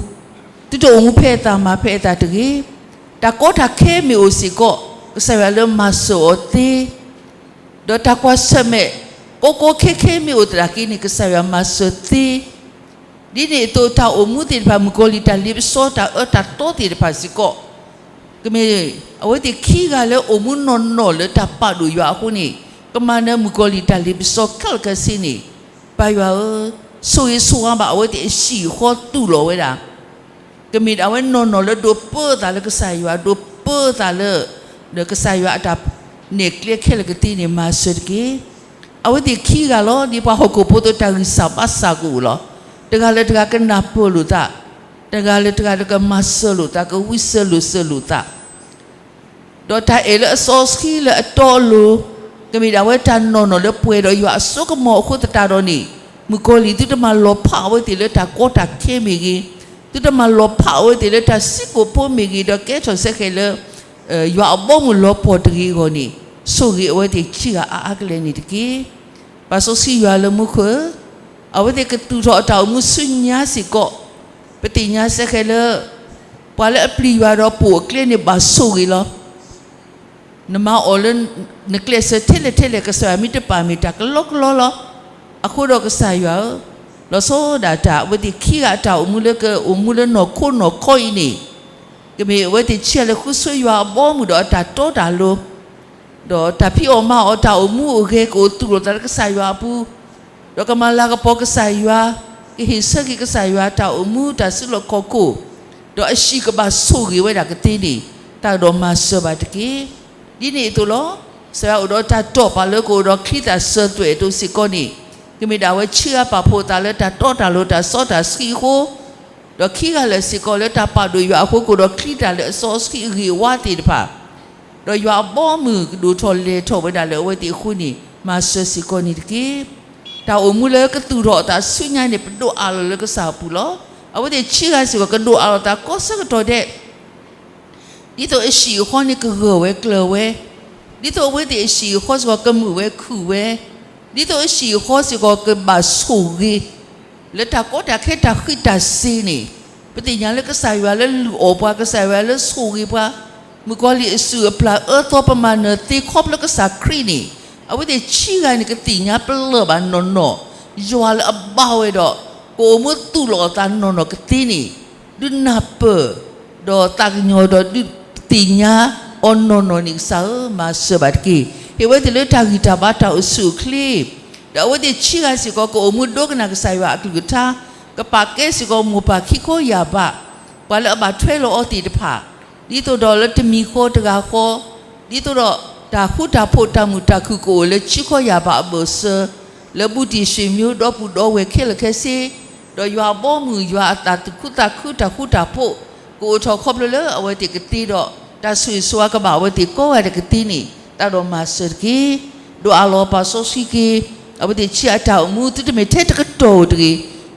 သုတအိၣ်မူဖဲအသးမၤဖဲအသးတဂ့ၤ, တၢ်ကီတၢ်ခဲမ့ၢ်အိၣ်စ့ၢ်ကီး ကစၢ်ယွၤလၢမၤစၢၤအီၤသ့, ဒီးတၢ်ကွၢ်ဆၢၣ်မဲာ် ကီကီခဲခဲမ့ၢ်အိၣ်သနာ်က့န့ၣ် ကစၢ်ယွၤမၤစၢၤသ့ ဒ်န့ၣ်အသိးတၢ်အိၣ်မူသ့ၣ်တဖၣ် မုၣ်ကီၤလံၢ်တၢ်လ့ပစီတၢ်အၢတၢ်သီသ့ၣ်တဖၣ်စ့ၢ်ကီး, ကမ့ၢ်အဝဲသ့ၣ်ခံဂၤလၢအိၣ်မူနီၢ်နီၢ်လၢတၢ်ပာ်ဒိၣ်ယွၤအဃိန့ၣ်, ကမၤနၢၤမုၣ်ကီၤလံၢ်တၢ်လ့ပစီခဲလၢာ်ခဲဆ့န့ၣ်, ပၢ်ယွၤဧၢ, ဆိၣ်ဂ့ၤဆိၣ်ဝါဘၣ်အဝဲသ့ၣ်အဟံၣ်အဃီသူၣ်လီၤဝဲဒၣ် ကမ့ၢ်ဒၣ်ဝဲနီၢ်နီၢ်လၢဒိးပၢအသးလၢကစၢ်ယွၤ, ဒိးပၢအသးလၢ ဒီးကစၢ်ယွၤအတၢ်နဲၣ်ကျဲခဲလၢာ်ကသ့န့ၣ် မၤစၢၤတက့ၢ်. အဝဲသ့ၣ်ခံဂၤလီၤ. ဒ်ပှၤဟီၣ်ခိၣ်ဖိအသိး တၢ်ဂံၢ်စၢ်ဘါစၢ်ကအိၣ်လီၤ. တဂၤလၢတဂၤကနၢ်ပၢၢ်လိာ်သး, တဂၤလၢတဂၤကမၤစၢၤလိာ်သး, ကဝံစၢၤလိာ်စၢၤလိာ်သး ဒီးတၢ်အဲၣ်လၢအစီအဆှံလၢအတီအလိၤ, ကမ့ၢ်ဒၣ်ဝဲတၢ်နီၢ်နီၢ်လၢပှဲၤဒီးယွၤအစိကမီၤအဃိသတးဒီးန့ၣ်, မုၣ်ကီၤလံၢ် သုတမၤလီၤဖးအဝဲသ့ၣ်လၢတၢ်ကီတၢ်ခဲမ့ၢ်ဂ့ၤ, သုတမၤလီၤဖးအဝဲသ့ၣ်လၢတၢ်စံးကိာ်ဖိမ့ၢ်ဂ့ၤ, ဒီးကဲထီၣ်စဲဃဲးလၢ ယွၤအဘီအမုၢ်လီၤပှီၢ်တဂ့ၤအဂီၢ်န့ၣ်, ဆိၣ်ဂ့ၤအဝဲသ့ၣ်ခံဂၤအါအါကလဲာ်န့ၣ်တက့ၢ်. ပၢ်စီဆှံယွၤလၢမူခိၣ်ဧၢ, အဝဲသ့ၣ်ကသူၣ်ထီၣ်အတၢ်အိၣ်မူဆူညါစ့ၢ်ကီး, ပသ့ၣ်ညါစဲဃဲးလၢ ပှၤလၢအပျံၤယွၤဒီးပိာ်အကျဲန့ၣ်ဘၣ်ဆိၣ်ဂ့ၤလီၤ. နမၤအီၤလၢ နကျဲးစၢးထဲလဲၣ်ထဲလဲၣ် ကစၢ်ယွၤမ့ၢ်တပာ်မ့ၢ်တၢ်ကလီကလီလီၤ. အဃိဒီးကစၢ်ယွၤဧၢ, လီၤဆီဒၣ်တၢ် အဝဲသ့ၣ်ခံဂၤအတၢ်အိၣ်မူလၢကအိၣ်မူလၢနီၢ်ခိနီၢ်ခီအံၤန့ၣ်, ကမ့ၢ်အဝဲသ့ၣ်ခံဂၤလၢဃုဆိယွၤအဘီအမုၢ်ဒီးအတၢ်တီတၢ်လိၤ ဒီးတၢ်ဖံးအီၣ်မၤအီၣ်တၢ်အိၣ်မူအိၣ်ဂဲၤကအိၣ်သူၣ်လိာ်သးလၢကစၢ်ယွၤအပူၤ, ဒီးကမၤလၤကပီၤကစၢ်ယွၤ, ကဟ့ၣ်ဆၢက့ၤကစၢ်ယွၤတၢ်အိၣ်မူတၢ်စုလီၢ်ခီၣ်ခိၣ်, ဒီးအဟံၣ်ကဘၣ်ဆိၣ်ဂ့ၤဝဲဒၣ်ကသ့န့ၣ်, တၢ်ကဒီးမၤစၢၤဘၣ်တက့ၢ်. ဒ်န့ၣ်အသိးလီၤ. ကစၢ်ယွၤအိၣ်ဒီးတၢ်တိာ်ပာ်လၢကအိၣ်ဒီးချံသၣ်စၢၤသွဲၣ်အသိးစ့ၢ်ကီးန့ၣ်, ကမ့ၢ်ဒၣ်ဝဲဆံးအါပာ်ဖှိၣ်အသးလၢတၢ်တီတၢ်လိၤတၢ်စီတၢ်ဆှံအဃိ, ဒီးခံဂၤလၢာ်စ့ၢ်ကီးလၢတၢ်ပာ်ဒိၣ်ယွၤအဃိ ကအိၣ်ဒီးချံတၢ်လၢအစီအဆှံအဂ့ၤအဝါသ့ၣ်တဖၣ် ဒီးယွၤအဘီအမုၢ်ကဒိၣ်ထီၣ်လဲၢ်ထီၣ်ဝဲဒၣ်လၢအဝဲသ့ၣ်အဃိန့ၣ် မၤစၢၤစ့ၢ်ကီးန့ၣ်တက့ၢ်. တၢ်အိၣ်မူလၢကသူၣ်ထီၣ်အသးဆူညါန့ၣ် ပဒိးအးလီၤလၢကစၢ်အပူၤလီၤ. အဝဲသ့ၣ်ဆံးဂၤစ့ၢ်ကီး ကဒိးအးလီၤသးကိးဆၢကတီၢ်ဒဲး ဒ်သိးအဟံၣ်အဃီန့ၣ်ကဂၢၢ်ဝဲကျၢၤဝဲ, ဒ်သိးအဝဲသ့ၣ်အဟံၣ်အဃီစ့ၢ်ကီးကမုာ်ဝဲခုၣ်ဝဲ, ဒ်သိးအဟံၣ်အဃီစ့ၢ်ကီးကဘၣ်ဆိၣ်ဂ့ၤ လၢတၢ်ကီတၢ်ခဲတၢ်ဃံးတၢ်စ့ၤန့ၣ်, ပသ့ၣ်ညါလၢကစၢ်ယွၤလၢလုၢ်အီၣ်ပှၤ, ကစၢ်ယွၤလၢဆိၣ်ဂ့ၤပှၤ, မုၣ်ကီၤလံၢ်အစုၣ်အပျၢ်အၢသီပမၤနၢၤသ့ခီဖျိကစၢ်ခရံာ်န့ၣ်, အဝဲသ့ၣ်ဆံးဂၤန့ၣ် ကသ့ၣ်ညါပလၢၢ်ဘၣ်နီၢ်နီၢ်, ယွၤလၢအဘါဝဲဒီး ကအိၣ်မူသူၣ်လီၤအသးနီၢ်နီၢ်ကသ့န့ၣ်, ဒုးနၢ်ပၢၢ် ဒီးသးကညီၤဒီးဒုးသ့ၣ်ညါအီၤနီၢ်နီၢ်န့ၣ် ကစၢ်ဧၢ မၤစၢၤဘၣ်တက့ၢ်. ဟ့ၣ်ဝဲသ့ၣ်လၢတၢ်ဂံၢ်တၢ်ဘါတၢ်အိၣ်ဆူၣ်အိၣ်ချ့, ဒီးအဝဲသ့ၣ်ဆံးဂၤစ့ၢ်ကီး ကအိၣ်မူဒိကနၣ်ကစၢ်ယွၤအကလုၢ်ကထါ, ကပာ်ကဲစ့ၢ်ကီးမိၢ်ပၢ်ခံခီယာ်ဘး, ပှၤလၢအဘၣ်ထွဲလီၤအီၤသ့ၣ်တဖၣ်, ဒ်သိးဒီးလၢတမံၤဃီတဂၤဃီ, ဒ်သိးဒီးတၢ်ဃူတၢ်ဖိးတၢ်မုာ်တၢ်ခုၣ်ကအိၣ်လၢခံခီယာ်ဘးအဘၢၣ်စၢၤ, လၢဘူးတံၢ်ၡ့ၣ်မၠိဒီပုၢ်ဒီဝဲၢ်ခဲလၢာ်ခဲဆ့, ဒီးယွၤအဘီအမုၢ်ယွၤအသးသူၣ်ခုသးခုတၢ်ဃူတၢ်ဖိး, ကအိၣ်ထီၣ်ခီဖျိလၢအဝဲသ့ၣ်ကသ့ဒီး တၢ်ဆိၣ်ဂ့ၤဆိၣ်ဝါကဘၣ်အဝဲသ့ၣ်ကိးဂၤဒဲးကသ့န့ၣ် တၢ်ဒီးမၤစၢၤတက့ၢ်. ဒိးအးလီၤပာ်စီဆှံက့ၤ အဝဲသ့ၣ်ဆံးအတၢ်အိၣ်မူ သုတမ့ၢ်ထဲတကတီၢ်ဧိၤတဂ့ၤ,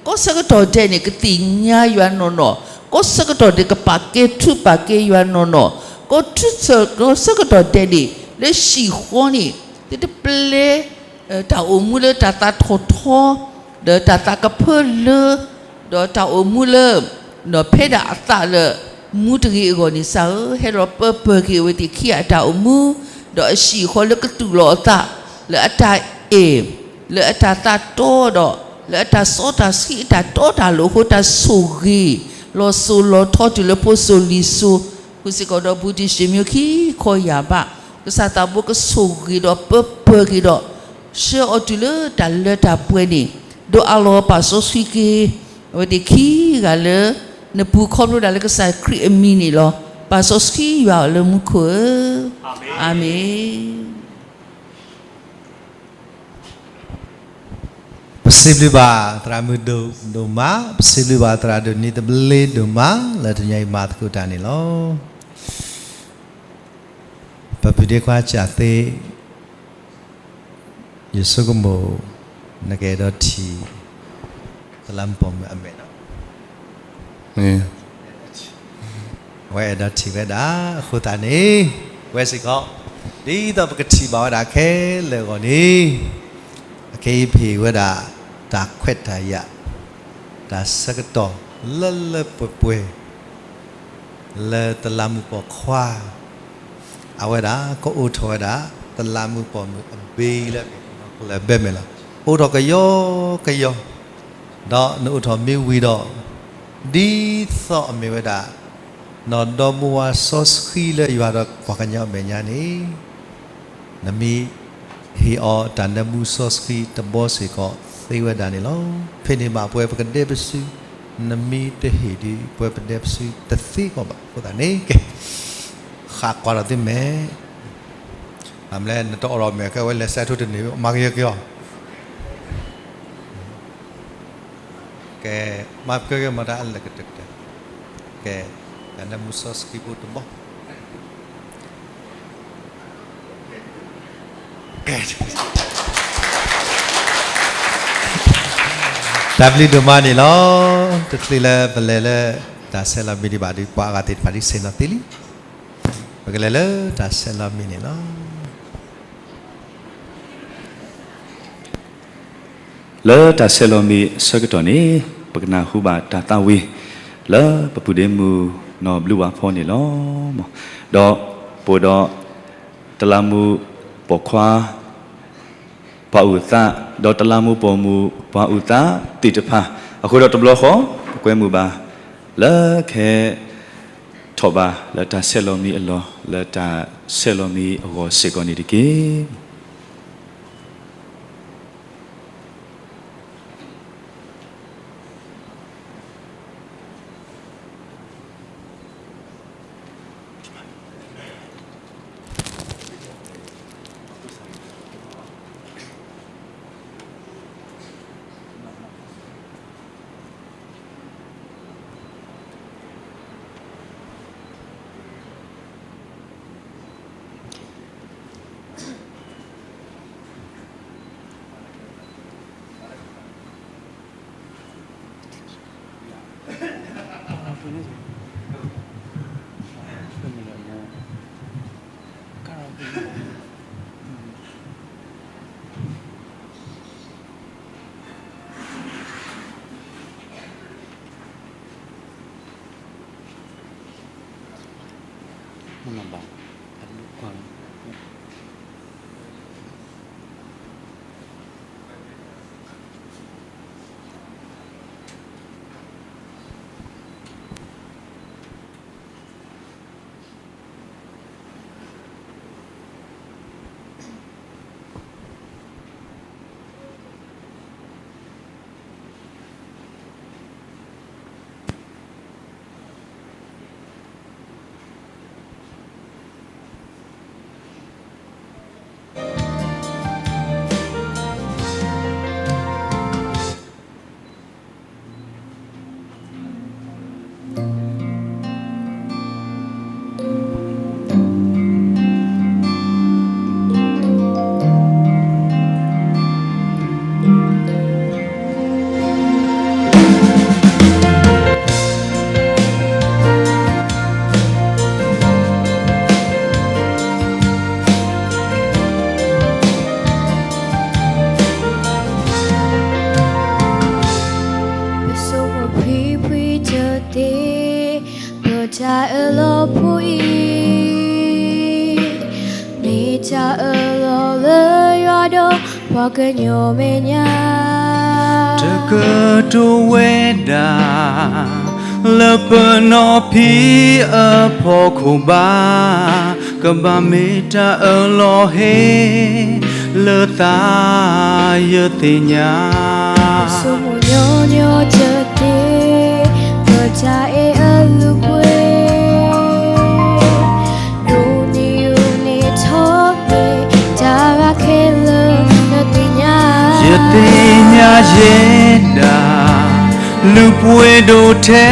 ကိးဆၢကတီၢ်ဒဲးန့ၣ် ကသ့ၣ်ညါယွၤနီၢ်နီၢ်, ကိးဆၢကတီၢ်ဒဲးကပာ်ကဲထုကပာ်ကဲယွၤနီၢ်နီၢ်, ကိးဆၢ, ကိးဆၢကတီၢ်ဒဲးန့ၣ် လၢဟံၣ်ဃီန့ၣ် သုတပျဲ တၢ်အိၣ်မူလၢတၢ်သးထီၣ်ထီ, ဒီးတၢ်သးကဖၢလၢ, ဒီးတၢ်အိၣ်မူလၢ ဖဲဒၣ်အသးလၢမူတဂ့ၤအဂီၢ်န့ၣ် ကစၢ်ဧၢ, ဟဲလီၤပၢပၢၢ်က့ၤအဝဲသ့ၣ်ခံဂၤအတၢ်အိၣ်မူ, ဒီးအဟံၣ်ဃီလၢကသူၣ်လီၤအသး လၢအတၢ်အဲၣ်, လၢအတၢ်သးတီဒီး လၢအတၢ်စီတၢ်ဆှံအတၢ်တီတၢ်လိၤအဃိ တၢ်ဆိၣ်ဂ့ၤ လီၤစိၤလီၤထီတုၤလၢဖိစိၤလံၤစိၤ, ဃုာ်စ့ၢ်ကီးဒီးဘူးတံၢ်ၡ့ၣ်မၠိခံခီယာ်ဘး, ကစၢ်သးဘိကဆိၣ်ဂ့ၤဒီးပၢပၢၢ်က့ၤဒီး ဆှၢအီၤတုၤလၢတၢ်လၢတၢ်ပှဲၤန့ၣ်, ဒိးအးလီၤပာ်စီဆှံက့ၤ အဝဲသ့ၣ်ခံဂၤလၢ နပူၤခီဖျိဒၣ်လၢကစၢ်ခရံာ်အမံၤန့ၣ်လီၤ. ပာ်စီဆှံယွၤအီၤလၢမူခိၣ်ဧၢ, အၤမ့ၣ်. ပစံးဘျုးဘၣ်သရၣ်မုၣ်ဒိၣ်ဒိၣ်မး, ပစံးဘျုးဘၣ်သရၣ်ဒိၣ်နံၤသဘျ့ဒိၣ်မး လၢတနံၤအံၤမၤသကိးတၢ်န့ၣ်လီၤ. ပပုၢ်ဒ့ခွါကၢ်သ့, ယဆိကမိၣ် နကအဲၣ်ဒိးထံၣ် တလးမူးပိာ်မုၣ်အမဲာ်လီၤ. အဝဲအဲၣ်ဒိးထံၣ်ဝဲဒၣ် အဃိသတးန့ၣ် ဝဲစ့ၢ်ကီး ဒ်သိးပကထံၣ်ဘၣ်ဝဲဒၣ်ခဲလၢာ်အဂီၢ်န့ၣ် အခဲအံၤပဟ့ၣ်ဝဲဒၣ် တၢ်ခွဲးတၢ်ယာ် တၢ်ဆၢကတီၢ်လၢလၢပှဲၤပှဲၤ လၢတလးမူးပိာ်ခွါ အဝဲဒၣ်ကအိၣ်ထီၣ်ဝဲဒၣ် တလးမူးပိာ်မုၣ်အဘ့လၢ ကလၢၤဘဲမဲာ်လီၤ. အိၣ်ထီၣ်ကယီကယီ, ဒီးနအိၣ်ထီၣ်မ့ၢ်ဝံၤဒီး ဒ်သိးအမ့ၢ်ဝဲဒၣ် နီၢ်ဒီမါဝၤစီဆှံလၢယွၤဒီးပှၤကညီအမဲာ်ညါန့ၣ် နမ့ၢ်ဟ့ၣ်အီၤတၢ်နၢမူစီဆှံတဘီစ့ၢ်ကီးသ့ဝဲဒၣ်န့ၣ်လီၤ. ဖဲန့ၣ်ဘၣ်ပှဲၤပကဒဲပစု, နမ့ၢ်တဟ့ၣ်ဒီး ပှဲၤပဒဲပစုတသ့ကီးဘၣ်. အဃိသတးန့ၣ် ကဲ ဃးကွၢ်ဒီးသုမဲာ်, မ့ၢ်လၢနတအိးထီၣ်မဲာ်ကဲဝဲလဲၤစဲးထူတန့ၢ် မၤကယီကယီ ကဲ, မၤကဲကဲမၤတၢ်အလၢကတၢၢ်ကတၢၢ်, ကဲ, တၢ်နၢမူစီဆှံဖိတဘီ, ကဲ, တၢ်ဘျုးဒိၣ်မးန့ၣ်လီၤ. တချုးလၢပလဲၤလၢ တၢ်ဆဲးလီၤမံၤဒံးဘၣ်ဒီး ပှၤအဂၤသ့ၣ်တဖၣ်ဒ်ဆ့ၣ်နီၤသ့လံ. ပကလဲၤလၢတၢ်ဆဲးလီၤမံၤန့ၣ်လီၤ. လၢတၢ်ဆဲးလီၤမံၤအဆၢကတီၢ်န့ၣ် ပကနၢ်ဟူဘၣ်တၢ်သးဝံၤ လၢပပုၢ်ဒ့မုၣ်နီၢ်ဘျုးဝါဖီန့ၣ်လီၤ. ဒီးပအိၣ်ဒီး တလးမူးပိာ်ခွါ ပှၤအုၣ်သး, ဒီးတလးမူးပိာ်မုၣ်ပှၤအုၣ်သးသ့ၣ်တဖၣ်, အဃိဒီးတဘျီဃီ ပကွဲမုာ်ဘၣ် လၢကဟဲထီၣ်ဘၣ်လၢတၢ်ဆဲးလီၤမံၤအလီၢ် လၢတၢ်ဆဲးလီၤမံၤအဂီၢ်စ့ၢ်ကီးန့ၣ်တက့ၢ်. ပဆိမိၣ်ဖှံဖှံတသ့, ပတၢ်အၢၣ်လီၤဖိအံၤ မ့ၢ်တၢ်အၢၣ်လီၤလၢယွၤဒီးပှၤကညီမဲာ်ညါ, တကတိၤဝဲဒၣ် လၢပနီၢ်ဖံးအဖီခိၣ်ဘၣ်, ကဘၣ်မ့ၢ်တၢ်အၢၣ်လီၤဟ့ၣ်လၢသး ယသ့ၣ်ညါ, ဆိမိၣ်ညီညီတသ့, ပတၢ်အဲၣ်အလုၢ်အပှ့ၤ ဒိၣ်န့ၢ်ယိာ်န့ၢ်ထီန့ၢ် တၢ်ဂၤခဲလၢာ်နသ့ၣ်ညါ, ယသ့ၣ်ညါယဲဒၣ် လုၢ်ပှ့ၤဒိၣ်ထဲ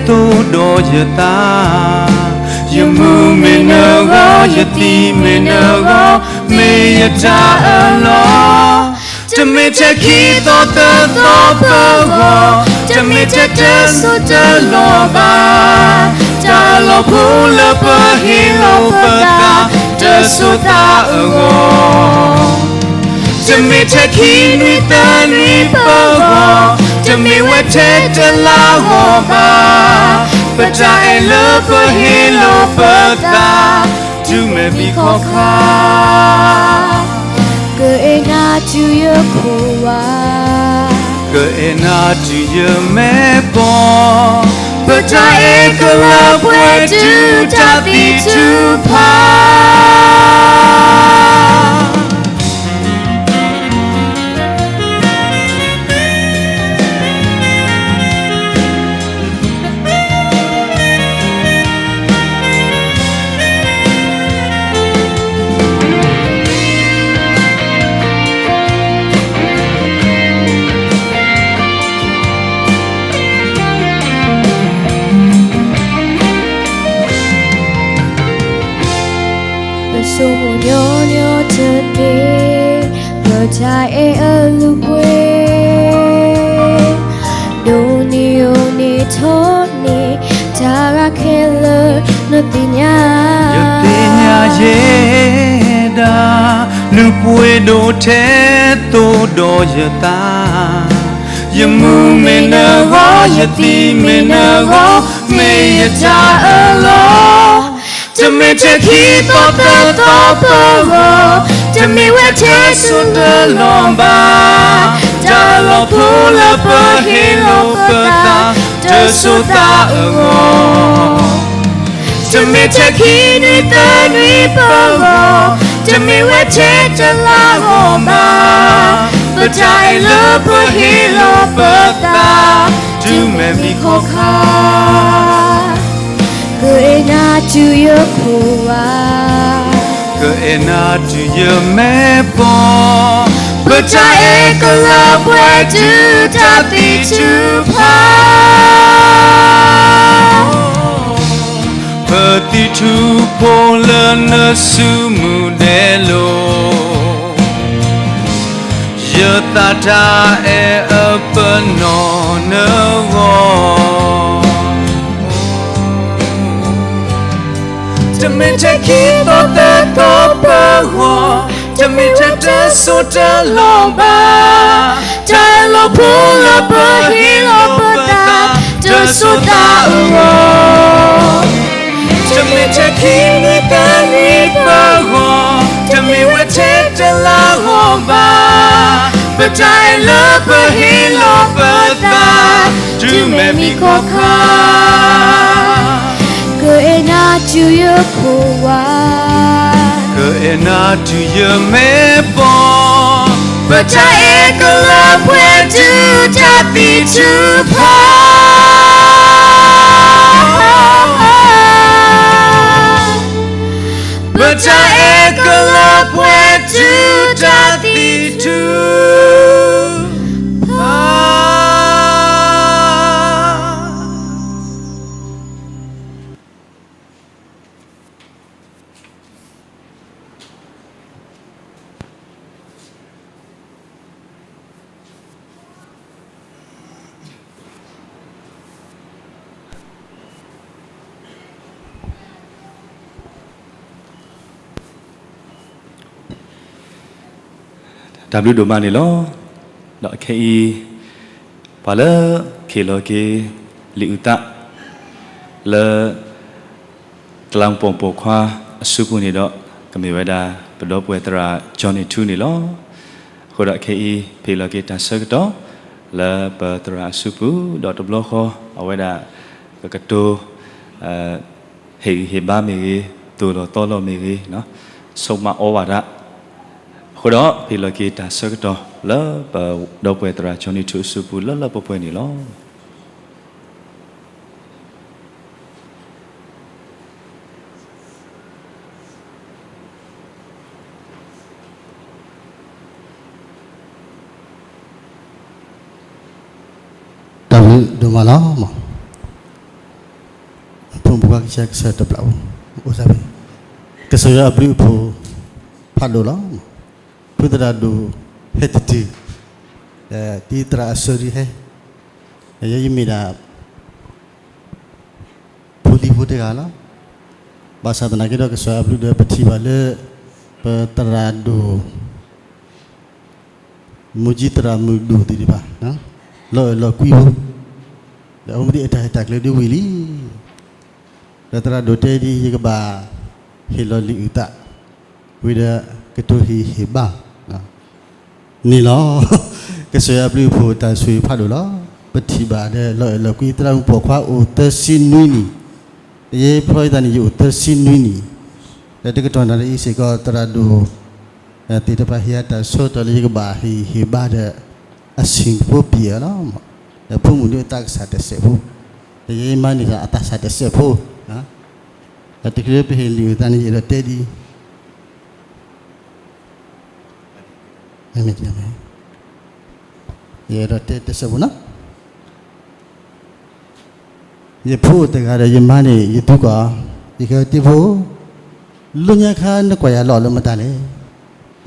သိးဒီးယသး, ယမူမ့ၢ်နဂီၢ် ယသံမ့ၢ်နဂီၢ် မ့ၢ်ယတၢ်အၢၣ်လီၤ, တမ့ၢ်ထဲခံသီသၢသီပဂီၢ်, တမ့ၢ်ထဲတစိၢ်တလီၢ်ဘၣ်, တၢ်အၢၣ်လီၤဖိလၢပဟ့ၣ်လီၤပသး တစိၤသးအဂီၢ်, တမ့ၢ်ထဲခံနွံသၢနွံပဂီၢ်, တမ့ၢ်ဝဲထဲတလါဂီၢ်ဘၣ်, ပတၢ်အဲၣ်လၢပဟ့ၣ်လီၤပသး တုၤမဲာ်ဘံခီခါ, ကအဲၣ်နၤတုၤယခိၣ်ဝါ, ကအဲၣ်နၤတုၤယမဲာ်ပီၤ, ပတၢ်အဲၣ်ကလၢပှဲၤတုၤတၢ်သံထုကဖၣ် ပဆိမိၣ်ညီညီတသ့, ပတၢ်အဲၣ်အလုၢ်အပှ့ၤ ဒိၣ်န့ၢ်ယိာ်န့ၢ်ထီန့ၢ် တၢ်ဂၤခဲလၢာ်နသ့ၣ်ညါ, ယသ့ၣ်ညါယဲဒၣ် လုၢ်ပှ့ၤဒိၣ်ထဲသိးဒီးယသး, ယမူမ့ၢ်နဂီၢ် ယသံမ့ၢ်နဂီၢ် မ့ၢ်ယတၢ်အၢၣ်လီၤ, တမ့ၢ်ထဲခံသီသၢသီပဂီၢ်, တမ့ၢ်ဝဲထဲစိၤတလီၢ်ဘၣ်, တၢ်အၢၣ်လီၤဖိလၢပဟ့ၣ်လီၤပသး တစိၤသးအဂီၢ်, တမ့ၢ်ထဲခံနွံသၢနွံပဂီၢ်, တမ့ၢ်ဝဲထဲတလါဂီၢ်ဘၣ်, ပတၢ်အဲၣ်လၢပဟ့ၣ်လီၤပသး တုၤမဲာ်ဘံခီခါ, ကအဲၣ်နၤတုၤယခိၣ်ဝါ, ကအဲၣ်နၤတုၤယမဲာ်ပီၤ, ပတၢ်အဲၣ်ကလၢပှဲၤတုၤတၢ်သံထုကဖၣ်, ပသံထုဖိလၢနစုမုၢ်ဒဲလိာ်, ယသးတၢ်အဲၣ်အပနီၣ်နဂီၢ်, တမ့ၢ်ထဲခံသီသၢသီပ တမ့ၢ်ထဲတစိၢ်တလီၢ်ဘၣ်, တၢ်လီၢ်ဖိလၢပဟ့ၣ်လီၤပသး တစိၢ်တၢ်အဂီၢ်, တမ့ၢ်ထဲခံနံၣ်သၢနံၣ်ပဂီၢ်, တမ့ၢ်ဝဲထဲတလါဂီၢ်ဘၣ်, ပတၢ်အဲၣ်လၢပဟ့ၣ်လီၤပသး တုၤမဲာ်မံခီခါ ကအဲၣ်နၤတုၤယခိၣ်ဝါ, ကအဲၣ်နၤတုၤယမဲာ်ဘီၣ်, ပတၢ်အဲၣ်ကလၢပှဲၤတုၤတၢ်သံထုကဖၣ်, ပတၢ်အဲၣ်ကလၢပှဲၤတုၤတၢ်သံထုကဖၣ်. တၢ်ဘျုးဒိၣ်မးန့ၣ်လီၤ. ဒီးခဲအံၤ ပှၤလၢခ့ၣ်လီၤက့ၤ လံာ်အုၣ်သး လၢ တလးမူးပိာ်မုၣ်ပိာ်ခွါအစုပူၤန့ၣ်ဒီး ကမ့ၢ်ဝဲဒၣ် ပဒီပုၢ်ဝဲၢ်သရၣ် Johnny Two န့ၣ်လီၤ. အဃိဒီးခဲအံၤ ပဟ့ၣ်လီၤက့ၤတၢ်ဆၢကတီၢ် လၢပသရၣ်အစုပူၤ ဒီးတဘျီဃီ အဝဲဒၣ် ကကတိၤ ဟ့ၣ်ဂံၢ်ဟ့ၣ်ဘါမ့ၢ်ဂ့ၤ, သိၣ်လီၤသီလီၤမ့ၢ်ဂ့ၤ, ဆိကမိၣ်အီၣ်ဝဲဒၣ်, အဃိဒီး ပဟ့ၣ်လီၤက့ၤတၢ်ဆၢကတီၢ် လၢပဒီပုၢ်ဝဲၢ်သရၣ် Johnny Two အစုပူၤ လၢလၢပှဲၤပှဲၤန့ၣ်လီၤ. တၢ်ဘျုးဒိၣ်မးလီၤ. ဖိမုၣ်ဖိခွါကစၢ် ကစၢ်တဘျီ အိၣ်သးဖဲ ကစၢ်ယွၤအဘျုးအဖှိၣ်ဖးဒိၣ်လီၤ. ဖုသရၣ်ဒိၣ်ဟဲတတုၤ, ဒီးတံၤသရၣ်အဆၢဒုးဟဲ, ယဲယမ့ၢ်ဒၣ် ဖိလံၤဖိတဂၤလီၤ. ဘၣ်ဆၣ်သနာ်က့ဒီး ကစၢ်ယွၤအဘျုးဒီး ပထံၣ်ဘၣ်လၢ ပသရၣ်ဒိၣ် မူကၠံသရၣ်မုၣ်ဒိၣ်သ့ၣ်တဖၣ် လီၤအဲၣ်လီၤကွံဖိ, ဒီးအဝဲသ့ၣ်အတၢ်ဟ့ၣ်တၢ်ကျဲၤဒ်ဝံၤလံ. ဒီးသရၣ်ဒိၣ်တဲဒ် ယကဘၣ်ဟ့ၣ်လီၤလံာ်အုၣ်သး ဝံၤဒီးကတိၤဟ့ၣ်ဟ့ၣ်ဘါ န့ၣ်လီၤ. ကစၢ်ယွၤအဘျုးအဖှိၣ်တၢ်ဆိၣ်ဂ့ၤဖးဒိၣ်လီၤ. ပထံၣ်ဘၣ်ဒီး လီၤအဲၣ်လီၤကွံသရၣ်မုၣ်ပိာ်ခွါအိၣ်သၢဆံနွံနံၣ်, ယဖျီယသးန့ၣ် ယအိၣ်သၢဆံနွံနံၣ်, ဒီးတကတီၢ်နၣ်ရံၣ်အံၤစ့ၢ်ကီး သရၣ်ဒိၣ် သ့ၣ်တဖၣ်ဟ့ၣ်အတၢ်ဆၢကတီၢ်လၢယကဘၣ်ဟ့ၣ်ဟ့ၣ်ဘါဒီး အဆံးဖိပံၤအလီၤ. ဒီးဖိမုၣ်ဒ်အသးကဆးတစဲးဖိ, ဒီးယဲမါန့ၣ်ဒီးအသးဆးတစဲးဖိ, ဒီးတချုးလၢပဟ့ၣ်လံာ်အုၣ်သးန့ၣ် ယအဲၣ်ဒိးတဲဒ် ယအဲၣ်ဒိးတဲတစဲးဖိနီၤ. ယဖိအိၣ်တဂၤဒီးယမါန့ၣ် ယသူကွၢ်, ယကတဲဖိ, လၢညါခါနကွၢ်ယၤလီၤလၢမတၤလဲၣ်.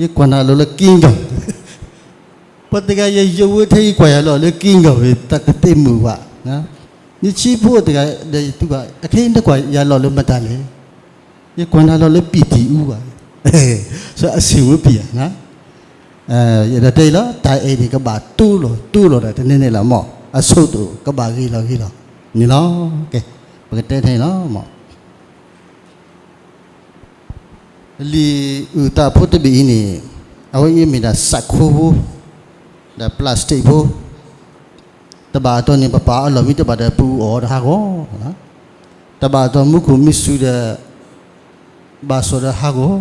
ယကွၢ်နၤလီၤလၢကံကီၢ်, ပှၤတဂၤယယိးဝဲထဲယကွၢ်ယၤလီၤလၢကံကီၢ်ဝဲ တၢ်တသ့ၣ်မုာ်ဘၣ်. ယဆံးဖိအိၣ်တဂၤဒီးယသူကွၢ်, အခဲအံၤနကွၢ်ယၤလီၤလၢမတၤလဲၣ်. ယကွၢ်နၤလီၤလၢပံာ်တံာ်အူဘၣ်, အဆံးဖိပံၤဧါ. ယအဲၣ်ဒိးတဲအံၤလီၤ, တၢ်အဲၣ်န့ၣ် ကဘၣ်တူၢ်လိာ်တူၢ်လိာ်ဒီးတန့ၢ်န့ၣ်လီၤမၢ်, အဆိကတၢၢ်ကဘၣ်ဂ့ၤလီၤဂ့ၤလီၤန့ၣ်လီၤ. ပကတဲထဲန့ၣ်လီၤမၢ်. လံာ်အုၣ်သးဖိတဘ့ၣ်အံၤန့ၣ် အဝဲအံၤမ့ၢ်ဒၣ်စးခိဖိ, ဒီး plastic ဖိ, တဘၣ်အတီၢ်န့ၣ် ပပာ်အီၤလီၢ်မံတဘၣ်ဒီး ပအူအီၣ်တဟးဂီၤ, တဘၣ်အတီၢ်မူခိၣ်မုၢ်စူၤဒီး ဘၣ်စီၣ်ဒီးဟးဂီၤ.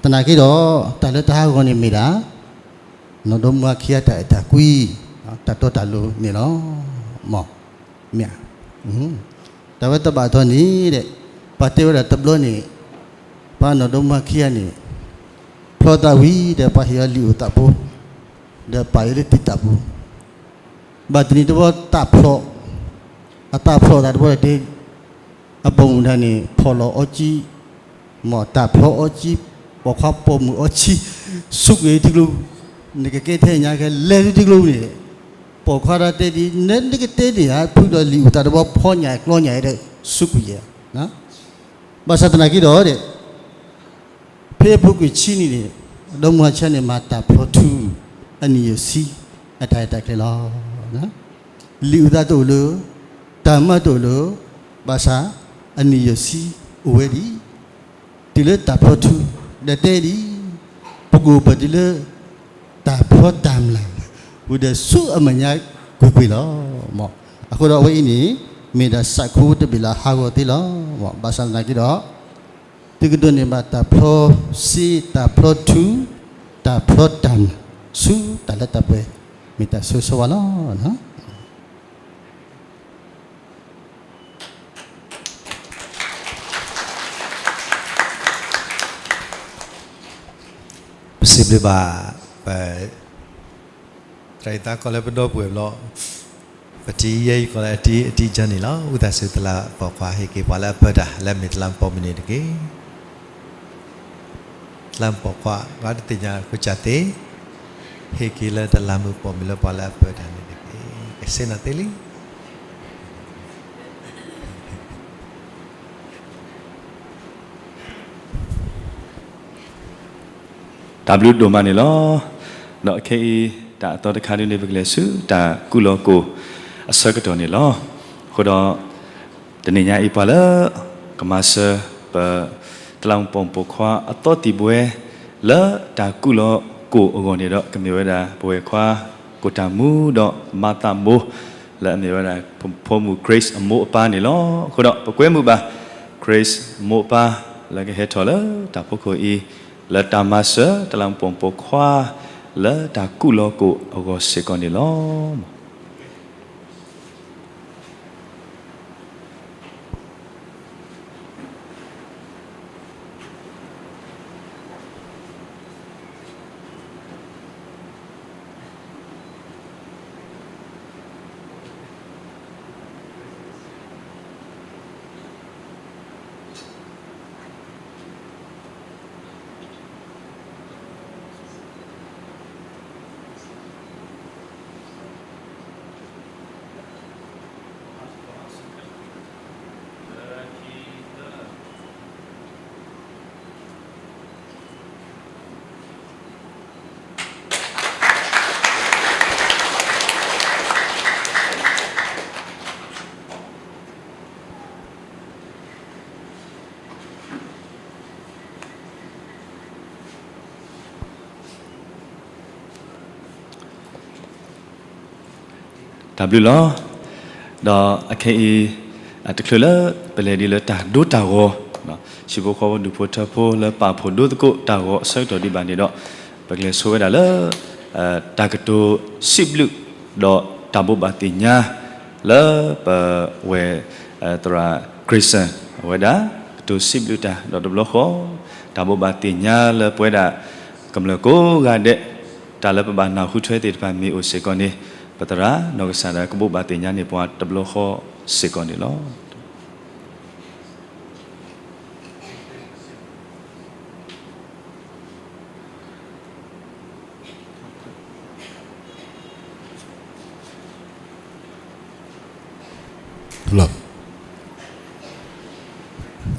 သနာ်က့ဒီး တၢ်လၢတဟးဂီၤန့ၣ်မ့ၢ်ဒၣ် နီၢ်ဒီမါဝၤခံဂၤတၢ်အဲၣ်တၢ်ကွံ, တၢ်တီတၢ်လိၤန့ၣ်လီၤ. မ့ၢ်ဧါ. တၢ်ဝဲတဘၣ်တီၢ်န့ၣ်ဒီး ပှၤတဲဝဲဒၣ်တဘျီန့ၣ် ပှၤနီၢ်ဒီမါဝၤခံဂၤန့ၣ် ဖျီသးဝံၤဒီး ပှၤဟ့ၣ်အီၤလံာ်အိၣ်သးဖိ ဒီးပာ်အီၤလၢတံာ်တာ်ပူၤ ဘၣ်တနံၤတဘျီ တၢ်ဖျီၣ်, အတၢ်ဖျီၣ်သးတဘျီဒီး အပိာ်မုၣ်တဂၤန့ၣ် ဖီၣ်လီၤအီကၠံ, မ့ၢ်တၢ်ဖျီၣ်အီကၠံ, ပိာ်ခွါပိာ်မုၣ်အီကၠံ, ဆူကွံာ်ထံကျိ, နကကဲထဲညါကဲ လဲၤထံကျိန့ၣ်, ပိာ်ခွါဒီးတဲဒ် နကတဲန့ၣ်ဧါ, ဖုဒီးလံာ်အိၣ်သးတဘျီ ဖီညါကျီညါဒီး ဆူကွံာ်ယဲ, ဘၣ်ဆၣ်သနာ်က့ဒီးဒီး ဖဲအပူၤကွံာ်ဆံနံၣ်န့ၣ် ဒီမါဆါန့ၣ် မၤတၢ်ဖျီထူ အနံၣ်ယဲၢ်ဆံ အတၢ်ရဲၣ်တၢ်ကျဲၤလီၤ. လံာ်အုၣ်သးတအိၣ်လၢၤ, တၢ်မၤတအိၣ်လၢၤ, ဘၣ်ဆၣ် အနံၣ်ယဲၢ်ဆံ အိၣ်ဝဲဒံး တုၤလၢတၢ်ဖျီထူ ဒီးတဲဒ်အံၤ, ပကအိၣ်ပၢၢ်တုၤလၢ တၢ်ဖျီတၢ်မျၢ် ဝံၤဒီးဆူအမဲာ်ညါကွ့ၢ်ကွ့ၢ်လီၤ. အဃိဒီးအဝဲအံၤန့ၣ် မ့ၢ်ဒၣ်စးခိတဘ့ၣ်လၢဟးဂီၤသ့လီၤ. ဘၣ်ဆၣ်သနာ်က့ဒီး သုကဒိးန့ၢ်ဘၣ်တၢ်ဖျီစ့ တၢ်ဖျီထူ တၢ်ဖျီတၢ်မျၢ် ဆူတၢ်လၢတၢ်ပှဲၤ မ့ၢ်တၢ်ဆိၣ်ဂ့ၤဆိၣ်ဝါလီၤ. ပစံးဘျုးဘၣ် ပ သရၣ်အံၤသးကီၢ်လၢပဒီပုၢ်ဝဲၢ်ဘျီ, ပတံၤယဲအံၤကီးလၢအတံၤ အတံၤကၢန့ၣ်လီၤ. ဝံသးစူၤတလးပိာ်ခွါဟ့ၣ်က့ၤပှၤလၢအပၢတၢ် လၢအမ့ၢ်တလးပိာ်မုၣ်န့ၣ်တက့ၢ်. တလးပိာ်ခွါ ပှၤတသ့ၣ်ညါခိၣ်စၢ်သ့, ဟ့ၣ်က့ၤလၢတလးမုၣ်ပိာ်မုၣ်လၢပှၤလၢအပၢတၢ်န့ၣ်တက့ၢ်. ကဆ့ၣ်နီၤသ့လံ. တၢ်ဘျုးဒိၣ်မးန့ၣ်လီၤ. ဒီးခဲအံၤ တၢ်အသီတခါဒ်န့ၣ် ပကလဲၤဆူတၢ်ကူၣ်လီၤကိၢ်အဆၢကတီၢ်န့ၣ်လီၤ. အဃိဒီး တနံၤညါအံၤပှၤလၢ ကမၤစၢၤပ တလးမူးပိာ်မုၣ်ပိာ်ခွါအသီတံၢ်ဘှဲ လၢတၢ်ကူၣ်လီၤကိၢ်အဂီၢ်န့ၣ်ဒီး ကမ့ၢ်ဝဲဒၣ် ပဝဲၢ်ခွါ ကိၣ်တၢ်မူ ဒီးမၤသးဘိ လၢအမ့ၢ်ဝဲဒၣ် ဖိမုၣ် Grace အမိၢ်အပၢ်န့ၣ်လီၤ. အဃိဒီး ပကွဲမုာ်ဘၣ် Grace အမိၢ်အပၢ် လၢကဟဲထီၣ်လၢတၢ်ဖီခိၣ်အံၤ လၢတၢ်မၤစၢၤ တလးမူးပိာ်မုၣ်ပိာ်ခွါ လၢတၢ်ကူၣ်လီၤကိၢ်အဂီၢ်စ့ၢ်ကီးန့ၣ်လီၤ. တၢ်ဘျုးလီၤ. ဒီးအခဲအံၤ တချုးလၢပလဲၤဒ်လၢတၢ်ဒိတၢ်ဂီၤ, ဟံၣ်ဖိဃီဖိဒူၣ်ဖိထၢဖိလၢပာ်ဖှိၣ်ဒိသကိးတၢ်ဂီၤအဆၢကတီၢ်ဒံးဘၣ်န့ၣ်ဒီး, ပကလဲၤဆိဝဲဒၣ်လၢ တၢ်ကတိၤစံးဘျုး ဒီးတၢ်ဘိးဘၣ်သ့ၣ်ညါ လၢပဝဲၢ် သရၣ် Grayson အဝဲဒၣ် ကတိၤစံးဘျုးတၢ်ဒီးတဘျီဃီ တၢ်ဘိးဘၣ်သ့ၣ်ညါလၢပဝဲဒၣ် ကမျၢၢ်ကိးဂၤဒဲး တၢ်လၢပဘၣ်နၢ်ဟူထွဲသ့ၣ်တဖၣ်မ့ၢ်အိၣ်စ့ၢ်ကီးန့ၣ် ပသရၣ်နီၢ်ကစၢ်ဒၣ်ကဘိးဘၣ်သ့ၣ်ညါန့ၢ်ပှၤတဘျီဃီစ့ၢ်ကီးန့ၣ်လီၤ.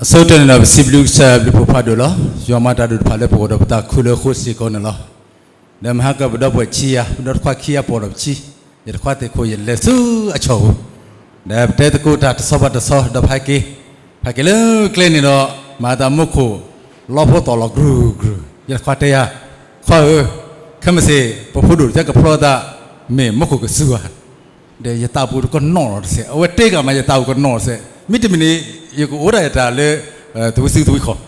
အဆိကတၢၢ်န့ၣ်ဒီး ပစံးဘျုးကစၢ်ယွၤဘျုးဖှိၣ်ဖးဒိၣ်လီၤ. ယွၤမၤတၢ်ဒိၣ်တဖၣ်လၢပဂီၢ်ဒီးပသးခုလၢအဃိစ့ၢ်ကီးန့ၣ်လီၤ. ဒီးမဟါကပဒီပုၢ်ဝဲၢ်ခံဂၤ ပဒီတခွါခံဂၤပိာ်ဒီးပခံ, ယတခွါသ့ၣ်ခိၣ်ယလဲၤဆူအဆီၣ်ပူၤ, ဒီးပတဲသကိးတၢ်တဆီဘၣ်တဆီ ဒီးဖးက့ၤ, ဖးက့ၤလၢကျဲန့ၣ်ဒီး မၤသးမူခိၣ် လီဖီသီၣ်လီၤ ကြူၢ်ကြူၢ်, ယတခွါတဲယၤ, ခွါဧၢ, ခဲမုၢ်ဆ့ၣ် ပဖိဒိၣ်တကပျီသး မ့ၢ်မူခိၣ်ကစူၤဧါ, ဒီးယသးပူၤတကနီၣ်လီၤတစဲး, အဝဲတဲကမးယသးပူၤကနီၣ်လီၤတစဲး, မ့တမ့ၢ်န့ၣ် ယကအိၣ်ဒၣ်ယတၢ်လၢ သဝံစုသဝံခီၣ်,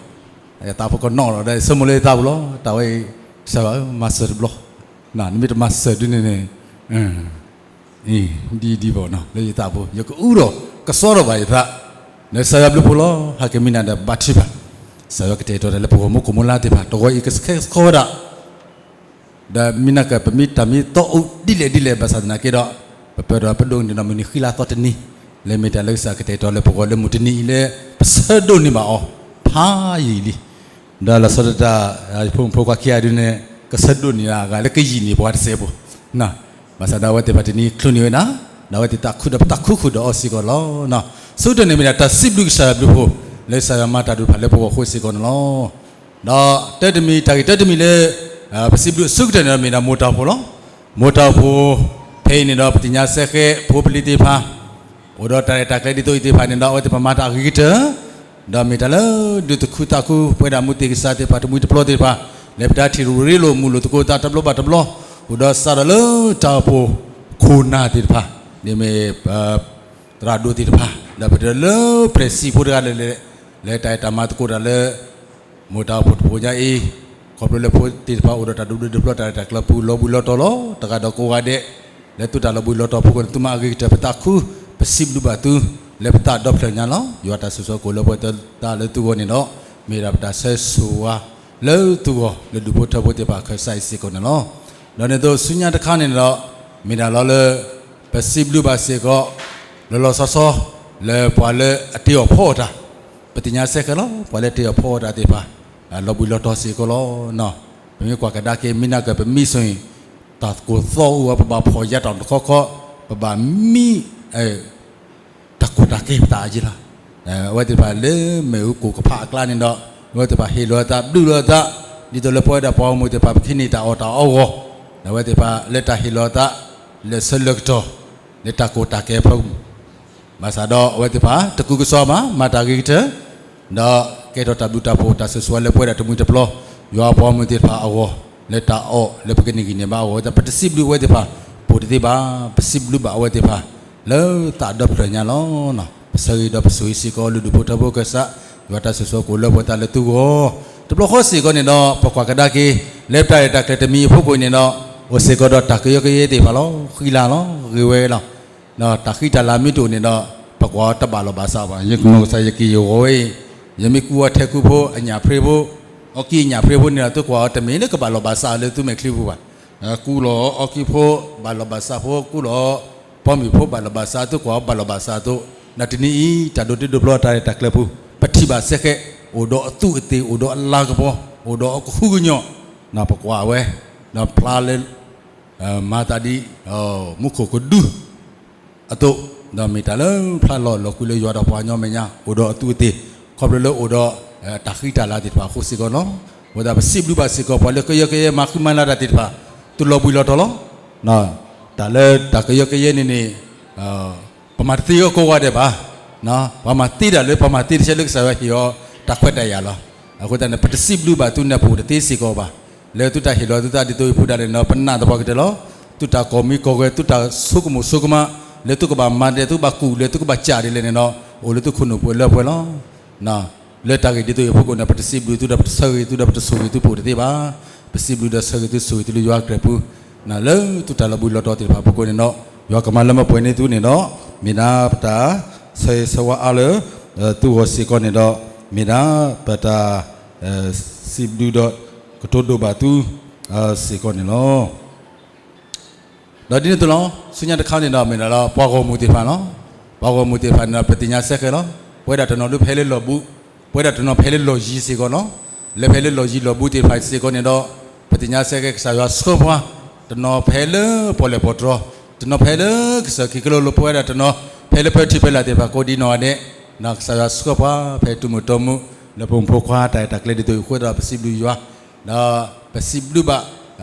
ယသးပူၤကနီၣ်လီၤ ဒီးယဆိကမိၣ်လၢယသးပူၤလီၤ, တၢ်ဝဲအံၤ ကစၢ်ယွၤဧၢ မၤစၢၤတဘျီ, နမ့ၢ်တမၤစၢၤဒ်န့ၣ်န့ၣ် ဒ်ဒ်ဘၣ်နီၤ လၢယသးပူၤ ယကအူဒီးကစီဒီဘၣ်ယသး, ဒီးကစၢ်ယွၤဘျုးဖှိၣ်လီၤ ဟဲက့ၤမံနၤဒီးဘါထုကဖၣ်, ကစၢ်ယွၤကတဲာ်ကတီၤတၢ်လၢပဂီၢ်မူခိၣ်မူလါသ့ၣ်တဖၣ် တဂီၤအံၤကဆှဲကဆှီဝဲဒၣ် ဒီးမ့ၢ်နာ်က့ ပမ့ၢ်တၢ်မ့ၢ်သီအိၣ်ဒ်လဲၣ်ဒ်လဲၣ် ဘၣ်ဆၣ်သနာ်က့ဒီး ပပၢၢ်ဒီးပဒိးန့ၢ်ဒီးမုၢ်နံၤဃံလၤသီတနံၤ, လၢမ့ၢ်တၢ်လၢကစၢ်ကတဲာ်ကတီၤလၢပဂီၢ်လၢမုၢ်တနံၤအံၤလၢ ပဆၢဒိးန့ၢ်ဘၣ်အီၤ ဖးယံာ်လံ. ဒီးလီၤဆီဒၣ်တၢ် ယဖိမုၣ်ဖိခွါခံဂၤဒုန့ၣ် ကဆၢဒိးန့ၢ်အဂၤလၢကယံာ်န့ၢ်ပှၤတစဲးဖိ, ဘၣ်ဆၣ်ဒီးအဝဲသ့ၣ်တဖၣ်တနံၤချုးန့ၢ်ဝဲဒၣ်, ဒီးအဝဲသ့ၣ်သးခုဒီးပသးခုဃုာ်ဒီးအီၤစ့ၢ်ကီးလီၤ. ဆိကတၢၢ်န့ၣ်မ့ၢ်ဒၣ်တၢ်စံးဘျုးကစၢ်ယွၤဘျုးဖှိၣ် လၢကစၢ်ယွၤမၤတၢ်ဒိၣ်တဖၣ်လၢပဂီၢ်အဃိစ့ၢ်ကီးန့ၣ်လီၤ. ဒီးတၢ်တမံၤ တၢ်ဂ့ၢ်တၢ်တမံၤလၢ ပစံးဘျုးအဆိကတၢၢ်န့ၣ်ဒီး မ့ၢ်ဒၣ်မိၢ်တၢ်အိၣ်ဖှိၣ်လီၤ. မိၢ်တၢ်အိၣ်ဖှိၣ် ဖဲအံၤန့ၣ်ဒီး ပသ့ၣ်ညါစ့ၢ်ကီး ဖိပလံၤသ့ၣ်တဖၣ် အိၣ်ဒီးတၢ်ရဲၣ်တၢ်ကျဲၤဒ်သိးအံၤသ့ၣ်တဖၣ်န့ၣ်ဒီး အဝဲသ့ၣ်တဖၣ်မၤတၢ်အဂ့ၤကတၢၢ်, ဒီးမ့ၢ်တၢ်လၢဒုးသခူသးခူ ပဝဲဒၣ်မူသ့ၣ်ကစၢ်သ့ၣ်တဖၣ်တမှံၤတပျီသ့ၣ်တဖၣ် လၢပတၢ်ထံၣ်ရူၢ်ရ့လိာ်မုာ်လိာ်သကိးသးတဘျီဘၣ်တဘျီ, အိၣ်ဒီးစးထီၣ်လၢတၢ်အိၣ်ဖှိၣ်ခိၣ်နၢ်သ့ၣ်တဖၣ်, ဒ်မ့ၢ် သရၣ်ဒိၣ်သ့ၣ်တဖၣ်, ဒီးပတဲလၢပျဲၢ်စံာ်ဖိတဂၤလၢ်လၢ် လၢတၢ်အဲၣ်တၢ်မၤသကိးတၢ်လၢ မိၢ်တၢ်အိၣ်ဖှိၣ်တပူၤညါအံၤ, ခီဖျိလၢဖိသ့ၣ်တဖၣ်အိၣ်ဒီးတၢ်ဒိးဘျၢဒိးဖျီ တၢ်ရဲၣ်တၢ်ကျဲၤအပူၤ လီၤဘှံးလီၤတီၤလီၤ. တဂၤဒီးကိးဂၤဒဲး လၢသုတၢ်လီၤဘှံးလီၤတီၤအဖီခိၣ်န့ၣ် သုမၤအဂ့ၤကတၢၢ်ပသးခု, ပစံးဘျုးဘၣ်သု လၢပသးဒီဖျၢၣ်ညါလီၤ. ယွၤတၢ်ဆိၣ်ဂ့ၤဆိၣ်ဝါကိးလၢပှဲၤတၢ်လၢသုဂီၢ်န့ၣ်ဒီး မ့ၢ်ဒၣ်ပတၢ်ဆၢဂ့ၤဆၢဝါလၢသုဂီၢ် လၢဒူၣ်ဖိထၢဖိသ့ၣ်တဖၣ်အခၢၣ်စးအံၤစ့ၢ်ကီးန့ၣ်လီၤ. ဒီးန့ၣ်သိးဆူညါတခါန့ၣ်ဒီး မ့ၢ်ဒၣ်လီၤလၢ ပစံးဘျုးဘၣ်စ့ၢ်ကီး လီၤလီၤဆီဆီ လၢပှၤလၢအတ့အီၣ်ဖီအီၣ်တၢ်, ပသ့ၣ်ညါစ့ၢ်ကီးလီၤ ပှၤလၢတ့အီၣ်ဖီအီၣ်တၢ်သ့ၣ်တဖၣ် လီၤဘှံးလီၤတီၤစ့ၢ်ကီးလီၤ. ပမ့ၢ်ကွၢ်ကဒါက့ၤ မ့ၢ်နာ်က့ ပမံဆိၣ်အံၤ တၢ်သကိးသီအူအီၤ ပဘၣ်ဖီၣ်ယါတၢ်တခီခီ, ပဘၣ်မံ တၢ်ကီတၢ်ခဲပသးအယံၤလီၤ. အဝဲသ့ၣ်တဖၣ်လၢမ့ၣ်အူကိၣ်ကဖးအကျါန့ၣ်ဒီး အဝဲသ့ၣ်တဖၣ်ဟ့ၣ်လီၤအသး ဘျုးလီၤအသး ဒ်သိးလၢပဝဲဒၣ်ပှၤဂီၢ်မုၢ်သ့ၣ်တဖၣ် ပကဟံးန့ၢ်တၢ်အီၣ်တၢ်အီအဂီၢ်, ဒီးအဝဲသ့ၣ်တဖၣ်လၢတၢ်ဟ့ၣ်လီၤအသး လၢဆၢလၢကတီၢ် လၢတၢ်ကီတၢ်ခဲအဖီ ဘၣ်ဆၣ်ဒီးအဝဲသ့ၣ်တဖၣ် တကူကစီဘၣ် မၤတၢ်ဂ့ၤကတၢၢ်, ဒီးကဲထီၣ်တၢ်ဘျုးတၢ်ဖှိၣ် တၢ်ဆိၣ်ဂ့ၤဆိၣ်ဝါလၢပဝဲဒၣ်တမှံၤတပျီ ယွၤပှၤဂီၢ်မုၢ်သ့ၣ်တဖၣ်အဂီၢ် လၢတၢ်အီၣ်လၢပကန့ၢ်ဂံၢ်န့ၢ်ဘါအဂီၢ် ဝဲသတး ပတစံးဘျုးအဝဲသ့ၣ်တဖၣ် ပိၣ်တသ့ဘၣ်, ပစံးဘျုးဘၣ်အဝဲသ့ၣ်တဖၣ် လၢသးဒီဖျၢၣ်ညါလီၤ. ပဆၢဂ့ၤဒီးပဆိၣ်ဂ့ၤစ့ၢ်ကီး လၢဒူၣ်ဖိထၢဖိအခၢၣ်စး ယွၤတၢ်ဆိၣ်ဂ့ၤဆိၣ်ဝါကိးလၢပှဲၤတၢ်လၢသုဂီၢ်, တဘျီဃီစ့ၢ်ကီးန့ၣ်ဒီး ပကွၢ်ကဒါက့ၤ လၢပတၢ်ရဲၣ်တၢ်ကျဲၤတမံၤအဖီခိၣ်အံၤန့ၣ်ဒီး အိၣ်စ့ၢ်ကီးဒီးတၢ်ကယၢကယဲသ့ၣ်တဖၣ်လီၤ. ဃံလၤလီၤ ဂ့ၤဝဲလီၤ. တၢ်ဃံတၢ်လၤမ့ၢ်တအိၣ်န့ၣ်ဒီး ပကွၢ်တဘၣ်လီၢ်ဘၣ်စးဘၣ်. ယကနီၢ်ကစၢ်ယက့ၤယဂီၤဝဲအံၤ ယမ့ၢ်ကူအီၤထဲကူဖိ အညၣ်ဖရ့ဖိ, အီကံအညၣ်ဖရ့ဖိန့ၣ်ဒီး သုကွၢ်အီၤတမ့ၢ်လၢကဘၣ်လီၢ်ဘၣ်စးလၢသုမဲာ်ချံပူၤဘၣ်. ကူလီၤအီကံဖိ ဘၣ်လီၢ်ဘၣ်စးဖိ ကူလီၤ ပီမုၣ်ဖိဘၣ်လီၢ်ဘၣ်စး သုကွၢ်အီၤဘၣ်လီၢ်ဘၣ်စးအသိး, ဒီးတနံၤအံၤ တၢ်ဒိးတ့ဒိးဖျီတၢ်ရဲၣ်တၢ်ကျဲၤပူၤ ပထံၣ်ဘၣ်စ့ၢ်ကီး အိၣ်ဒီးအသူးအသ့ၣ် အိၣ်ဒီးအလၤကပီၤ အိၣ်ဒီးအကဟုကညီၢ်, ပကွၢ်ဝဲ ဒီးဖျါလၢ မၤသးဒ် မူခိၣ်ကဒု အသိး, ဒီးမ့ၢ်တၢ်လၢဖျါလီၤလီၤကွံာ်လၢယွၤဒီးပှၤကညီမဲာ်ညါ အိၣ်ဒီးအသူးအသ့ၣ် ခီဖျိလၢအိၣ်ဒီး တၢ်ဃံတၢ်လၤသ့ၣ်တဖၣ်အဃိစ့ၢ်ကီးလီၤ. အဃိသတး ပစံးဘျုးဘၣ်စ့ၢ်ကီး ပှၤလၢကယၢကယဲမၤဃံမၤလၤတၢ်သ့ၣ်တဖၣ် သုလီၤဘှံးလီၤတီၤလီၤ. တၢ်လၢတၢ်ကယၢကယဲန့ၣ်န့ၣ် ပမၤတသ့အီၤကိးဂၤဒဲးဘၣ်. ပှၤမၤသ့တၢ်လၢ ပှၤမၤသ့တၢ်ဆၢလၢကစၢ်ယွၤဟ့ၣ်အီၤတၢ်ခွဲးတၢ်ယာ်လီၤ. အဃိသတးန့ၣ် ပတစံးဘျုးဘၣ်သုန့ၣ် ပအိၣ်တသ့စ့ၢ်ကီးဘၣ်. လၢသုတၢ်ဟ့ၣ်လီၤသုသးဒ်သိးအံၤဖုဒၣ်လဲာ်န့ၣ်ဒီး ပနာ်သပှၢ်ကတၢၢ်လီၤ. သုတၢ်ကိးမံၤကိးဂဲၤ သုတၢ်ဆိကမိၣ်ဆိကမး လၢသုကဘၣ်မၤဒ်လဲၣ် သုကဘၣ်ကူၣ်ဒ်လဲၣ် သုကဘၣ်စၢ်ဒ်လဲၣ်န့ၣ်ဒီး အိၣ်လၢသုခိၣ်နူာ်ပူၤလၢပှဲၤလီၤ. လၢတၢ်ဂ့ၢ်ဒ်သိးအံၤအဖီခိၣ်န့ၣ် ပတစံးဘျုးသုဒီး ပတဆၢဂ့ၤသုဒီး ပတဆိၣ်ဂ့ၤသုပအိၣ်တသ့ဘၣ်. ပစံးဘျုးဒီးဆၢဂ့ၤသုဆိၣ်ဂ့ၤသုလၢယွၤအကြၢးပူၤ, လၢသုတၢ်လီၤဘှံးလီၤတီၤသ့ၣ်တဖၣ်အဖီခိၣ်န့ၣ်ဒီး ယွၤကမၤလၢမၤပှဲၤန့ၢ်သုန့ၣ်ဒီး မ့ၢ်ဒၣ်ပတၢ်ဆၢဂ့ၤဆၢဝါအါလၢ သုဂီၢ်စ့ၢ်ကီးန့ၣ်ဒီး မ့ၢ်ဒၣ်ပတၢ် စံးဘျုးဒီးကတိၤဒိၣ်ဘၣ်သု စ့ၢ်ကီးန့ၣ်လီၤ. ဒီးဒ်န့ၣ်အသိးလီၤ ဆူညါတခါန့ၣ်ဒီး မ့ၢ်ဒၣ်လၢပှၤဂီၢ်မုၢ်သ့ၣ်တဖၣ်လီၤ. ပှၤဂီၢ်မုၢ်သ့ၣ်တဖၣ်န့ၣ်ဒီး ပသ့ၣ်ညါစ့ၢ်ကီးလီၤ. ပဝဲဒၣ်တနီၤဒုးဖဲလၢလီၢ်ဘူး, ပဝဲဒၣ်တနီၤဖဲလၢလီၢ်ယံၤစ့ၢ်ကီးလီၤ. လၢဖဲလၢလီၢ်ယံၤလီၢ်ဘူးသ့ၣ်တဖၣ်စ့ၢ်ကီးန့ၣ်ဒီး ပသ့ၣ်ညါစ့ၢ်ကီးကစၢ်ယွၤဆှၢပှၤ, တနီၤဖဲလၢပီၣ်လဲၣ်ပီၣ်တြီၤ, တနီၤဖဲလၢကစၢၢ်ခံကလိလိၤ ပဝဲဒၣ်တနီၤ ဖဲလၢပၢထံပၢလၢ်သ့ၣ်တဖၣ်ကိးဒ်နီၢ်ဂၤဒဲး, ကစၢ်ယွၤဆှၢပှၤ ဖဲတုၤမုၢ်တီမုၢ် လၢပမုၣ်ဖိခွါတၢ်ရဲၣ်တၢ်ကျဲၤဒ်သိးအံၤအဃိသတးဒီး ပစံးဘျုးယွၤ ဒီးပစံးဘျုးဘၣ်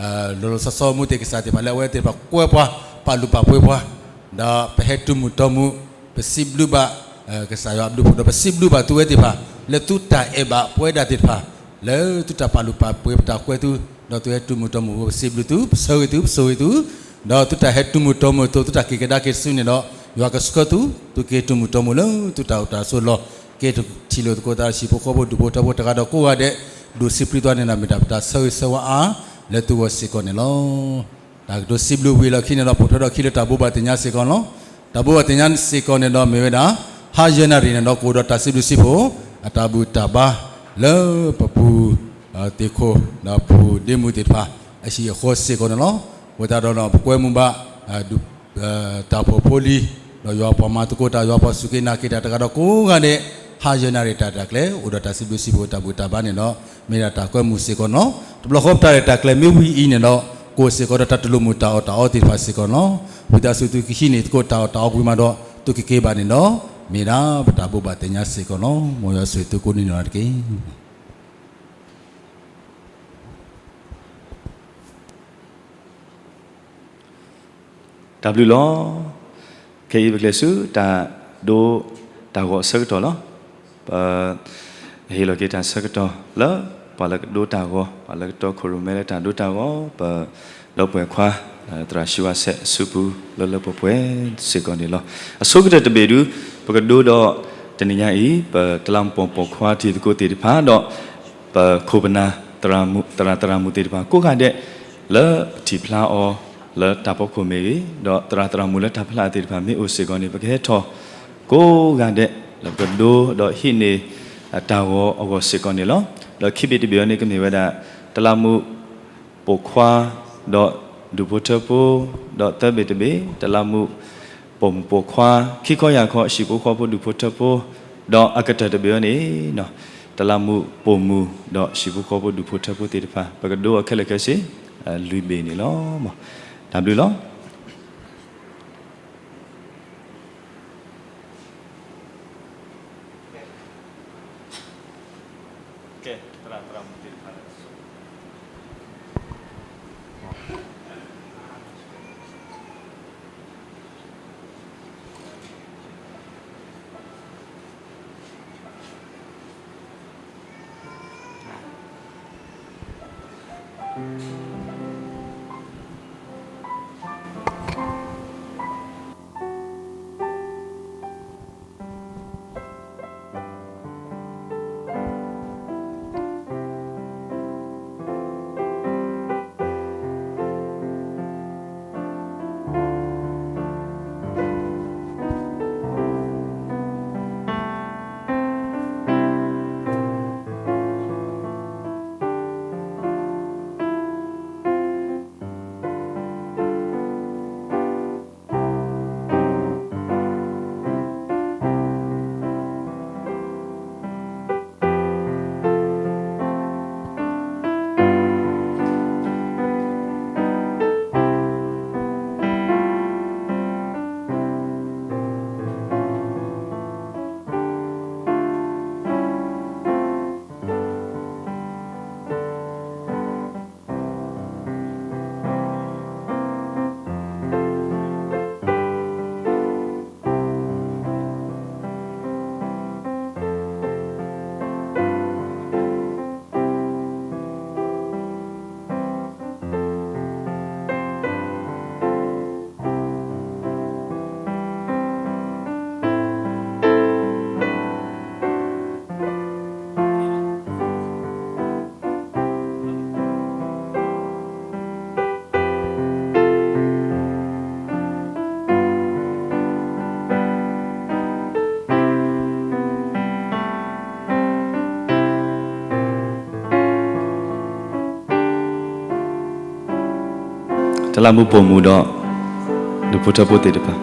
လီၤလီၤဆီဆီမူသ့ၣ်ကစၢ်သ့ၣ်တဖၣ် လၢအဝဲသ့ၣ်တဖၣ်ကွဲပှၤ ပာ်လုၢ်ပာ်ပှ့ၤပှၤ, ဒီးပဟဲတုၤမုၢ်တီမုၢ် ပစံးဘျုးဘၣ် ကစၢ်ယွၤအဘျုးအဖှိၣ် ဒီးပစံးဘျုးဘၣ်သုဝဲသ့ၣ်တဖၣ် လၢသုတၢ်အဲၣ်ဘၣ်ပဝဲဒၣ်သ့ၣ်တဖၣ် လၢသုတၢ်ပာ်လုၢ်ပာ်ပှ့ၤပတၢ်ကွဲသု ဒီးသုဟဲတုၤမုၢ်တီမုၢ်အဃိ ပစံးဘျုးသု ပဆၢဂ့ၤသု ပဆိၣ်ဂ့ၤသု ဒီးသုတၢ်ဟဲတုၤမုၢ်တီမုၢ်အသိး သုတၢ်က့ၤကဒါက့ၤတစုန့ၣ်ဒီး ယွၤကဆှၢသု သုက့ၤတုၤမုၢ်တီမုၢ်လၢသုတၢ်အိၣ်တၢ်ဆိးလီၢ် က့ၤထီၣ်ထံၣ်လိာ်သကိးသး ဟံၣ်ဖိဃီဖိ ဒူၣ်ဖိထၢဖိ တဂၤဒီးကိးဂၤဒဲး ဒိၣ်စံးပျံၤသွါန့ၣ်ဒီး မ့ၢ်ဒၣ်ပတၢ်ဆၢဂ့ၤဆၢဝါအါ လၢသုဂီၢ်စ့ၢ်ကီးန့ၣ်လီၤ. တၢ်ကတိၤစံးဘျုးဝံၤလီၢ်ခံန့ၣ်ဒီး ပိာ်ထွဲထီၣ်အခံလၢတၢ်ဘိးဘၣ်သ့ၣ်ညါစ့ၢ်ကီးလီၤ. တၢ်ဘိးဘၣ်သ့ၣ်ညါစ့ၢ်ကီးန့ၣ်ဒီး မ့ၢ်ဝဲဒၣ် ဟါယဲၢ်နၣ်ရံၣ်န့ၣ်ဒီး ကအိၣ်ဒီးတၢ်စံးဘျုးစံးဖှိၣ် အတၢ်ဘူၣ်တၢ်ဘါ လၢပပူၤသ့ၣ်ခိၣ် ဒီးပူၤဒ့မုၣ်သ့ၣ်တဖၣ် အဟံၣ်အဃီစ့ၢ်ကီးန့ၣ်လီၤ. အဃိသတးဒီး ပကွဲမုာ်ဘၣ် တၢ်အိၣ်ဖှိၣ်ဖိလံၤ ဒီးယွၤပှၤမၤသကိးတၢ် ယွၤပှၤစူၢ်က့ၤနာ်က့ၤတၢ်တဂၤဒီးကိးဂၤဒဲး ဟါယဲၢ်နၣ်ရံၣ်တၢ်ရဲၣ်တၢ်ကျဲၤ အိၣ်ဒီးတၢ်စံးဘျုးစံးဖှိၣ်တၢ်ဘူၣ်တၢ်ဘါန့ၣ်ဒီး မ့ၢ်ဒၣ်တၢ်ကွဲမုာ်စ့ၢ်ကီးန့ၣ်လီၤ. တဘျီဃီပတၢ်ရဲၣ်တၢ်ကျဲၤမ့ၢ်ဝံၤအံၤန့ၣ်ဒီး ကအိၣ်စ့ၢ်ကီးဒီးတၢ်တလိာ်မုာ်တၢ်အီၣ်တၢ်အီသ့ၣ်တဖၣ်စ့ၢ်ကီးန့ၣ်လီၤ. ဝံသးစူၤသုကဟံးန့ၢ်သကိးတၢ်အီၣ်တၢ်အီဝံၤမးဒီး သုကက့ၤဘၣ်န့ၣ်ဒီး မ့ၢ်ဒၣ်ပတၢ်ဘိးဘၣ်သ့ၣ်ညါစ့ၢ်ကီးန့ၣ်လီၤ. မ်ယွၤဆိၣ်ဂ့ၤသုကိးနံၤန့ၣ်တက့ၢ်. တၢ်ဘျုးလီၤ. ခဲအံၤပကလဲၤဆူတၢ်ဒိတၢ်ဂီၤအဆၢကတီၢ်လီၤ. ပဟ့ၣ်လီၤက့ၤတၢ်ဆၢကတီၢ်လၢပှၤလၢကဒိတၢ်ဂီၤ, ပှၤလၢကတီခိၣ်ရိၣ်မဲလၢတၢ်ဒိတၢ်ဂီၤ, ပဒီပုၢ်ဝဲၢ်ခွါ သရၣ်ဆူဝါဆဲးအစုပူၤလၢလၢပှဲၤပှဲၤစ့ၢ်ကီးန့ၣ်လီၤ. အဆိကတၢၢ်တဘ့ၣ်ဒု ပကဒိဒီးတနံၤညါအံၤ ပတလးမူးပိာ်မုၣ်ပိာ်ခွါတံၤသကိးသ့ၣ်တဖၣ် ဒီးပခိၣ်ပနၢ် သရၣ်သရၣ်မုၣ်သ့ၣ်တဖၣ်ကိးဂၤဒဲး လၢပထံၣ်ဖျါအီၤလၢတၢ်ဖီခိၣ်မ့ၢ်ဂ့ၤ, ဒီးသရၣ်သရၣ်မုၣ်လၢတၢ်ဖျါအသ့ၣ်တဖၣ်မ့ၢ်အိၣ်စ့ၢ်ကီးန့ၣ် ပကဟဲထီၣ်ကိးဂၤဒဲး လၢပကဒိဒီးဟံးန့ၢ်တၢ်ဂီၤအဂီၢ်စ့ၢ်ကီးန့ၣ်လီၤ. ဒီးခံဘ့ၣ်တဘ့ၣ်အံၤန့ၣ် ကမ့ၢ်ဝဲဒၣ် တလးမူးပိာ်ခွါ ဒီးဒူၣ်ဖိထၢဖိ, ဒီးသၢဘ့ၣ်တဘ့ၣ် တလးမူးပိာ်မုၣ်ပိာ်ခွါ ခံခီယၢ်ခီ ဟံၣ်ဖိဃီဖိဒူၣ်ဖိထၢဖိ, ဒီးအကတၢၢ်တဘ့ၣ်အံၤန့ၣ် တလးမူးပိာ်မုၣ် ဒီးဟံၣ်ဖိဃီဖိဒူၣ်ဖိထၢဖိသ့ၣ်တဖၣ် ပကဒိအီၤခဲလၢာ်ခဲဆ့ လွံၢ်ဘ့ၣ်န့ၣ်လီၤ. တၢ်ဘျုးလီၤ. တလးမူးပိာ်မုၣ်ဒီး ဒူၣ်ဖိထၢဖိသ့ၣ်တဖၣ်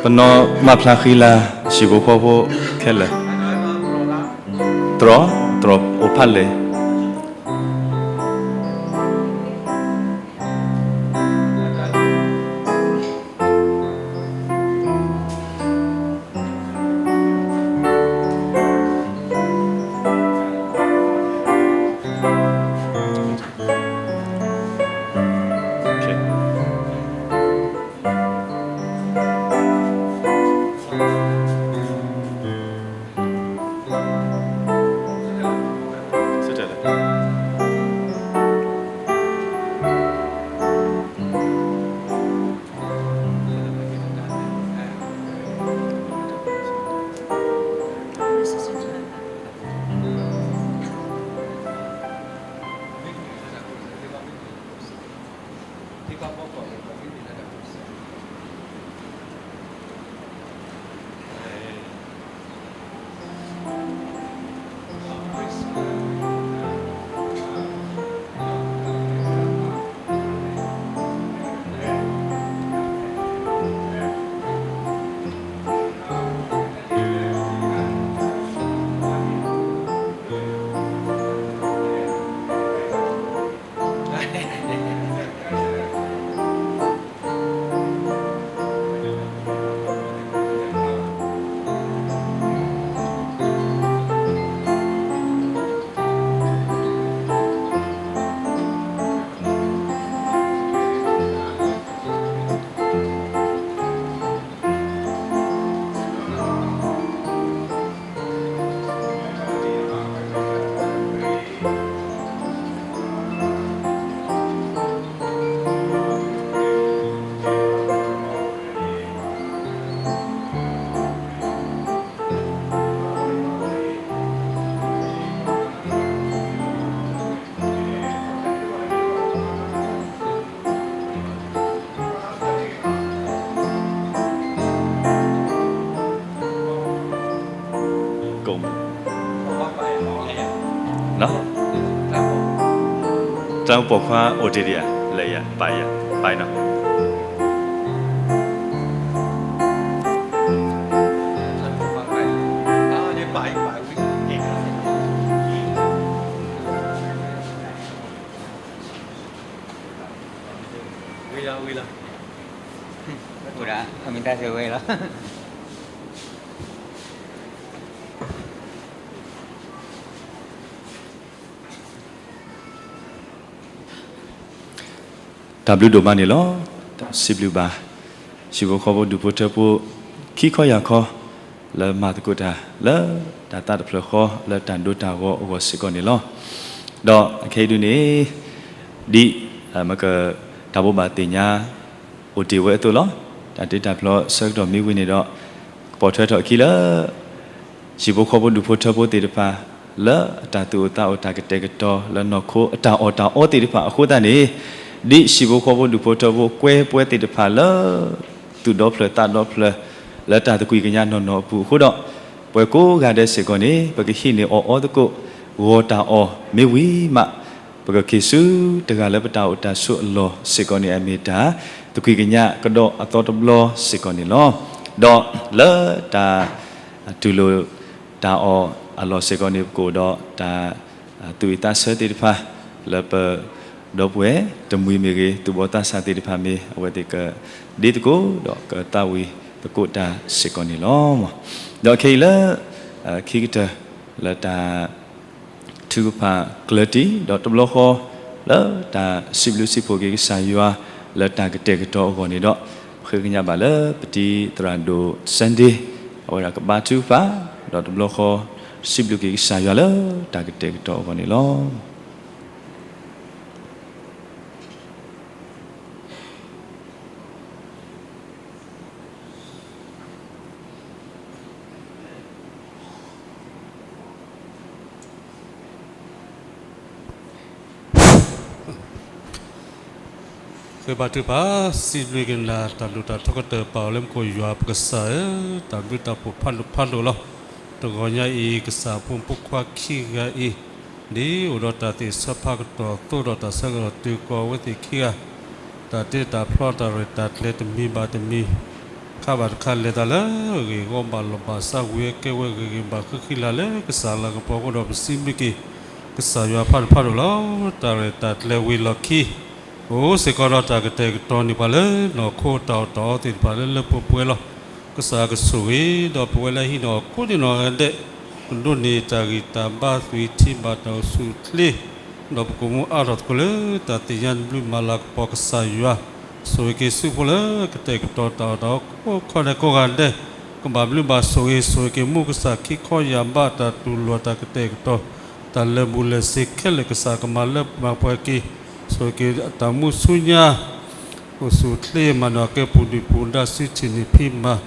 တနီၤမၤဖျါဃံလၤ ဟံၣ်ဖိဃီဖိခဲလၢာ်, တြီ, တြီအိၣ်ဖးလဲၢ်. တၢ်ပိာ်ခွါအိၣ်တ့ၢ်ဒံးဧါ, လဲၤယၤ, ပာ်ယၤ, ပာ်နီၤ. ဝံၤလီၤ, ဝံၤလီၤ, ဝံၤလီၤ, အမ့ၢ်တၢ်ဆၢဝဲလီၤ. တၢ်ဘျုးဒိၣ်မးန့ၣ်လီၤ. စံးဘျုးဘၣ် ဟံၣ်ဖိဃီဖိဒူၣ်ဖိထၢဖိ ခံခီယၢ်ခီ လၢမၤသကိးတၢ်လၢ တၢ်သးတဖျၢၣ်ဃီ လၢတၢ်ဒိတၢ်ဂီၤအဂီၢ်စ့ၢ်ကီးန့ၣ်လီၤ. ဒီးခဲအံၤဒုန့ၣ် ဒ် မက တၢ်ဘိးဘၣ်သ့ၣ်ညါ အိၣ်တ့ၢ်ဝဲအသိးလီၤ. တၢ်တ့တၢ်ဖျီဆၢကတီၢ်မ့ၢ်ဝံၤန့ၣ်ဒီး ကပိာ်ထွဲထီၣ်အခံလၢ ဟံၣ်ဖိဃီဖိဒူၣ်ဖိထၢဖိသ့ၣ်တဖၣ် လၢအတၢ်သူၣ်အိၣ်သးအိၣ် တၢ်ကတဲာ်ကတီၤလၢနီၢ်ခိ အတၢ်အီၣ်တၢ်အီသ့ၣ်တဖၣ်အဃိသတးန့ၣ်, ဒ်ဟံၣ်ဖိဃီဖိဒူၣ်ဖိထၢဖိကွဲပှဲၤသ့ၣ်တဖၣ်လၢ သူၣ်ဒီဖျၢၣ်သးဒီဖျၢၣ် လၢတၢ်သကွံာ်ကညးနီၢ်နီၢ်အပူၤအဃိဒီး, ပှၤကိးဂၤဒဲးစ့ၢ်ကီးန့ၣ် ပကဟံးန့ၢ်အီၣ်အီသကိး ဂီၤတၢ်အီၣ်မ့ၢ်ဝံၤမး ပကက့ၤဆူတဂၤလၢပတၢ်အိၣ်တၢ်ဆိးအလီၢ်စ့ၢ်ကီးန့ၣ် အမ့ၢ်တၢ်သကွံာ်ကညးကဒီးအသီတဘျီစ့ၢ်ကီးန့ၣ်လီၤ. ဒီးလၢတၢ် တူၢ်လိာ်တၢ်အီၣ်အလီၢ်စ့ၢ်ကီးန့ၣ် ပကအိၣ်ဒီးတၢ် သူၣ်ဝံၣ်သးဆၢသ့ၣ်တဖၣ် လၢပဒီပုၢ်ဝဲၢ်တမှံၤမ့ၢ်ဂ့ၤ သူၣ်ဘီၣ်သးစၢ်သ့ၣ်တဖၣ်မ့ၢ် အဝဲသ့ၣ်ကဒ့သကိးဒီးကသးဝံၣ်သကိးတၢ်စ့ၢ်ကီးန့ၣ်လီၤ. ဒီးခဲအံၤလၢ ခံကတၢၢ် လၢတၢ် ထုကဖၣ်ကျၢၤတံၢ် ဒီးတဘျီဃီ လၢတၢ်စံးဘျုးစံးဖှိၣ်က့ၤကစၢ်ယွၤ လၢတၢ်ကတဲာ်ကတီၤအဂီၢ်န့ၣ်ဒီး ပဃ့ကညးဘၣ်လၢပတံၤသရၣ်ဒိၣ် Sunday အဝဲဒၣ်ကဘါထုကဖၣ် ဒီးတဘျီဃီ စံးဘျုးက့ၤကစၢ်ယွၤလၢတၢ်ကတဲာ်ကတီၤအဂီၢ်န့ၣ်လီၤ. ဃ့ဘါထုကဖၣ်, စံးဘျုးက့ၤနၤ တၢ်ဘျုးတၢ်ထူးကတၢၢ် ပၢ်လၢမူခိၣ်ယွၤပကစၢ်ဧၢ, တၢ်ဘျုးတၢ်ဖှိၣ်ဖးဒိၣ်ဖးဒိၣ်လီၤ. တဂီၤညါအံၤ ကစၢ်ဖိမုၣ်ဖိခွါခံဂၤအံၤ ဒ်အိၣ်ဒီးတၢ်သ့ၣ်ဆၢဖးကတီၢ်အသိးဒီး တၢ်ဆၢကတီၢ်တုၤကွၢ်ဝဲသ့ၣ်ခံဂၤ တၢ်တ့တၢ်ဖျီတၢ်ရဲၣ်တၢ်ကျဲၤတမံၤဘၣ်တမံၤ တခါဘၣ်တခါလဲၤတၢ်လၢအဂ့ၢ်အဂီၢ် ဘၣ်လီၢ်ဘၣ်စး ဝံၤဝဲကဲဝဲဂ့ၤဂ့ၤဘၣ်ဃံဃံလၤလၢကစၢ်လၤကပီၤအဃိဒီး ပစံးဘျုးက့ၤ ကစၢ်ယွၤဖးဒိၣ်ဖးဒိၣ်လီၤ. တၢ်ရဲၣ်တၢ်ကျဲၤဝံၤလီၢ်ခံ အိၣ်စ့ၢ်ကီးဒီးတၢ်ကတဲာ်ကတီၤန့ၢ်ပှၤလၢနီၢ်ခိတၢ်အီၣ်တၢ်အီသ့ၣ်တဖၣ်လၢလၢပှဲၤပှဲၤလီၤ. ကစၢ်ကဆိၣ်ဂ့ၤ ဒီးပဝဲလၢဟံးန့ၢ်အီၤကိးဒံးနီၢ်ဂၤဒဲး ကဒိးန့ၢ်တၢ်ဂံၢ်တၢ်ဘါ သွံၣ်ထံဘၣ်တၢ်အိၣ်ဆူၣ်အိၣ်ချ့ ဒီးပကအိၣ်မူအါထီၣ်သကိးလၢတၢ်သ့ၣ်ညါ တဘျုးမၤလၤကပီၤ ကစၢ်ယွၤ ဆိၣ်ဂ့ၤက့ၤဆူဖိလၢကတဲာ်ကတီၤတၢ်အီၣ်တၢ်အီကိးခီဒဲးကိးဂၤဒဲး ကဘၣ်ဘျုးဘၣ်ဆိၣ်ဂ့ၤ ဆိၣ်ဂ့ၤက့ၤမူကစၢ်ခံခီယၢ်ဘါ တၢ်တူၢ်လိာ်တၢ်ကတဲာ်ကတီၤ တၢ်လၢာ်ဘူၣ်လၢာ်စ့ၤခဲလၢာ် ကစၢ်ကမၤလၢပှဲၤက့ၤ ဆိၣ်ဂ့ၤက့ၤအတၢ်မူဆူညါ အိၣ်ဆူၣ်အိၣ်ချ့ မၤနၢၤကဲပူၤဒုၣ်ပူၤဒါ စုထံၣ်န့ၢ်ဖံးမၤ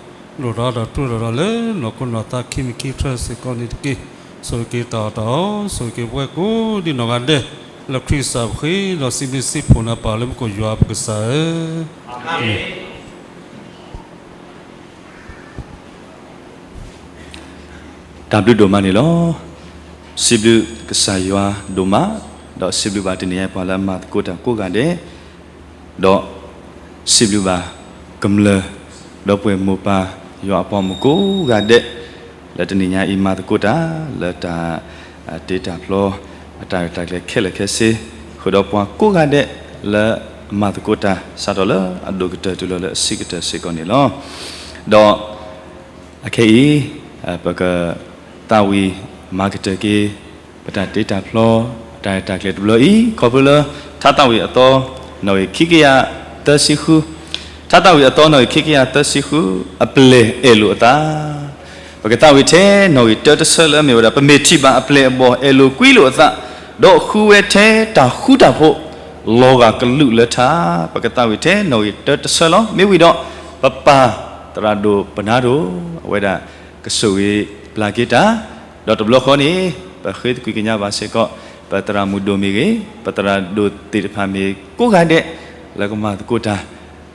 လိၣ်ထီၣ်ဒီးထူးထီၣ်ဒီးလၢနီၢ်ခိနီၢ်သး ခံမံၤခံထၢစ့ၢ်ကီးန့ၣ်တက့ၢ်. ဆိၣ်ဂ့ၤက့ၤတၢ်အီၣ်တၢ်အီ ဆိၣ်ဂ့ၤက့ၤပဝဲကိးဒံးနီၢ်ဂၤဒဲး လၢခရံာ်ကစၢ်ပဃ့ဒီးစံးဘျုးစံးဖှိၣ်နၤပၢ်လၢမူခိၣ်ယွၤပကစၢ်ဧၢ. တၢ်ဘျုးဒိၣ်မးန့ၣ်လီၤ. စံးဘျုးကစၢ်ယွၤဒိၣ်မး, ဒီးစံးဘျုးဘၣ်တနံၤအံၤ ပှၤလၢအမၤသကိးတၢ်ကိးဂၤဒဲး, ဒီးစံးဘျုးဘၣ်ကမျၢၢ် ဒီပုၢ်ဝဲၢ်မိၢ်ပၢ် ယွၤအပှၤမုၣ်ကိးဂၤဒဲး လၢတနံၤညါအံၤမၤသကိးတၢ် လၢတၢ်တ့တၢ်ဖျီ အတၢ်ရဲၣ်တၢ်ကျဲၤခဲလၢာ်ခဲဆ့, ဃုာ်ဒီးပှၤကိးဂၤဒဲးလၢအမၤသကိးတၢ် စးထီၣ်လၢအဒိၣ်ကတၢၢ်တုၤလီၤလၢအဆံးကတၢၢ်စ့ၢ်ကီးန့ၣ်လီၤ. ဒီးအခဲအံၤ ပကသးဝံၣ်မၤကတၢၢ်က့ၤ ပတၢ်တ့တၢ်ဖျီ အတၢ်ရဲၣ်တၢ်ကျဲၤတဘျီအံၤ ခီဖျိလၢ ထါသးဝံၣ်အသီ နီၣ်ဂံၢ်ခံကယၤသၢဆံဃု, ထါသးဝံၣ်အသီနီၣ်ဂံၢ်ခံကယၤသၢဆံဃု အပျဲၢ်အဲၣ်လိာ်အသး ပကသးဝံၣ်ထဲနီၣ်ဂံၢ်တၢတဆၢလၢအမ့ၢ်ဝဲဒၣ် ပမ့ၢ်ထံၣ်ဘၣ်အပျဲၢ်အဘီၣ်အဲၣ်လိာ်ကွံလိာ်အသး, ဒီးဃုဝဲထဲတၢ်ဃူတၢ်ဖိး လီၤဂာ်ကလူးလၢထါ, ပကသးဝံၣ်ထဲနီၣ်ဂံၢ်တၢတဆၢလီၤ. မ့ၢ်ဝံၤဒီး ပပၢ်သရၣ်ဒိၣ်ပနါဒိၣ် အဝဲဒၣ်ကဆိၣ်ဂ့ၤပျၢ်က့ၤတၢ်, ဒီးတဘျီဃီန့ၣ် ပဃ့သကွံာ်ကညးဘၣ်စ့ၢ်ကီး ပသရၣ်မုၣ်ဒိၣ်မ့ၢ်ဂ့ၤ, ပသရၣ်ဒိၣ်သ့ၣ်တဖၣ်မ့ၢ်ကိးဂၤဒဲး လၢကမၤသကိးတၢ်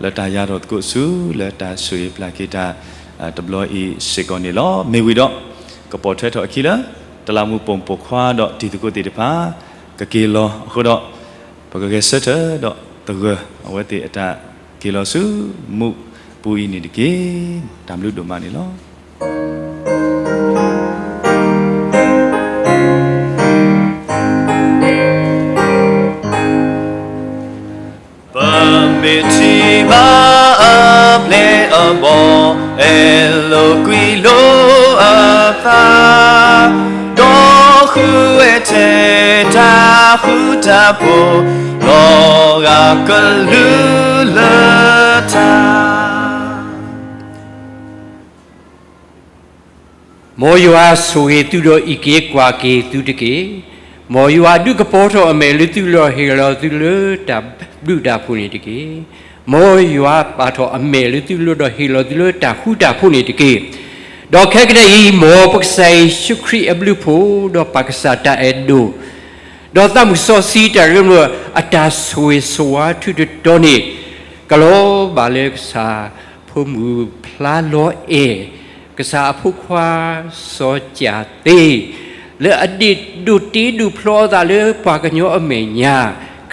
လၢတၢ်ယါထီၣ်သကိးဆူ လၢတၢ်ဆိၣ်ဂ့ၤပျၢ်က့ၤတၢ် တဘျီအံၤစ့ၢ်ကီးန့ၣ်လီၤ. မ့ၢ်ဝံၤဒီး ကပိာ်ထွဲထီၣ်အခံလၢ တလးမူးပိာ်မုၣ်ပိာ်ခွါဒီးတံၤသကိးသ့ၣ်တဖၣ် ကက့ၤလီၤအဃိဒီး ပကဂဲၤဆၢထၢၣ်ဒီးသဂၢၢ်အဝဲသ့ၣ်အတၢ်က့ၤလီၤဆူ မူးပူအံၤန့ၣ်တက့ၢ်. တၢ်ဘျုးဒိၣ်မးန့ၣ်လီၤ. ပမ့ၢ်ထံၣ်ဘၣ်အပျဲၢ်အဘီၣ် အဲၣ်လိာ်ကွံလိာ်အသး, ဒီးဃုဝဲထဲတၢ်ဃူတၢ်ဖိး လီၤဂာ်ကလုၢ်လၢထါ. မ်ယွၤဆိၣ်ဂ့ၤသုဒီးအံးက့ၤကွၢ်က့ၤသုတက့ၢ်. မ်ယွၤဒုးကပီၤထီၣ်အမဲာ်လၢသုလီၢ်ဟ့ၣ်လီၤသုလၢတၢ်ဘျုးတၢ်ဖှိၣ်န့ၣ်တက့ၢ်. မ်ယွၤပာ်ထီၣ်အမဲာ်လၢသုလီၢ်ဒီးဟ့ၣ်လီၤသုလၢတၢ်ဃူတၢ်ဖိးန့ၣ်တက့ၢ်. ဒီးခဲကနံၣ်အံၤ မ်ပကစၢ်ယ့ၣ်ၡူးခရံာ်အဘျုးအဖှိၣ် ဒီးပၢ်ကစၢ်တၢ်အဲၣ်ဒိၣ် ဒီးသးမုၣ်စီဆှံတၢ်ရ့လိာ်အတၢ်ဆိၣ်ဂ့ၤဆိၣ်ဝါထုတတီၤန့ၣ် ကလီၤဘၣ်လၢကစၢ်ဖိမုၣ်ဖျါလီၤအဲၣ်, ကစၢ်အဖိခွါစီၤကၠးသ့, လၢအဒ့ၣ်ဒိၣ်တ့ဒိၣ်ဖျီအသးလၢပှၤကညီအမဲာ်ညါ,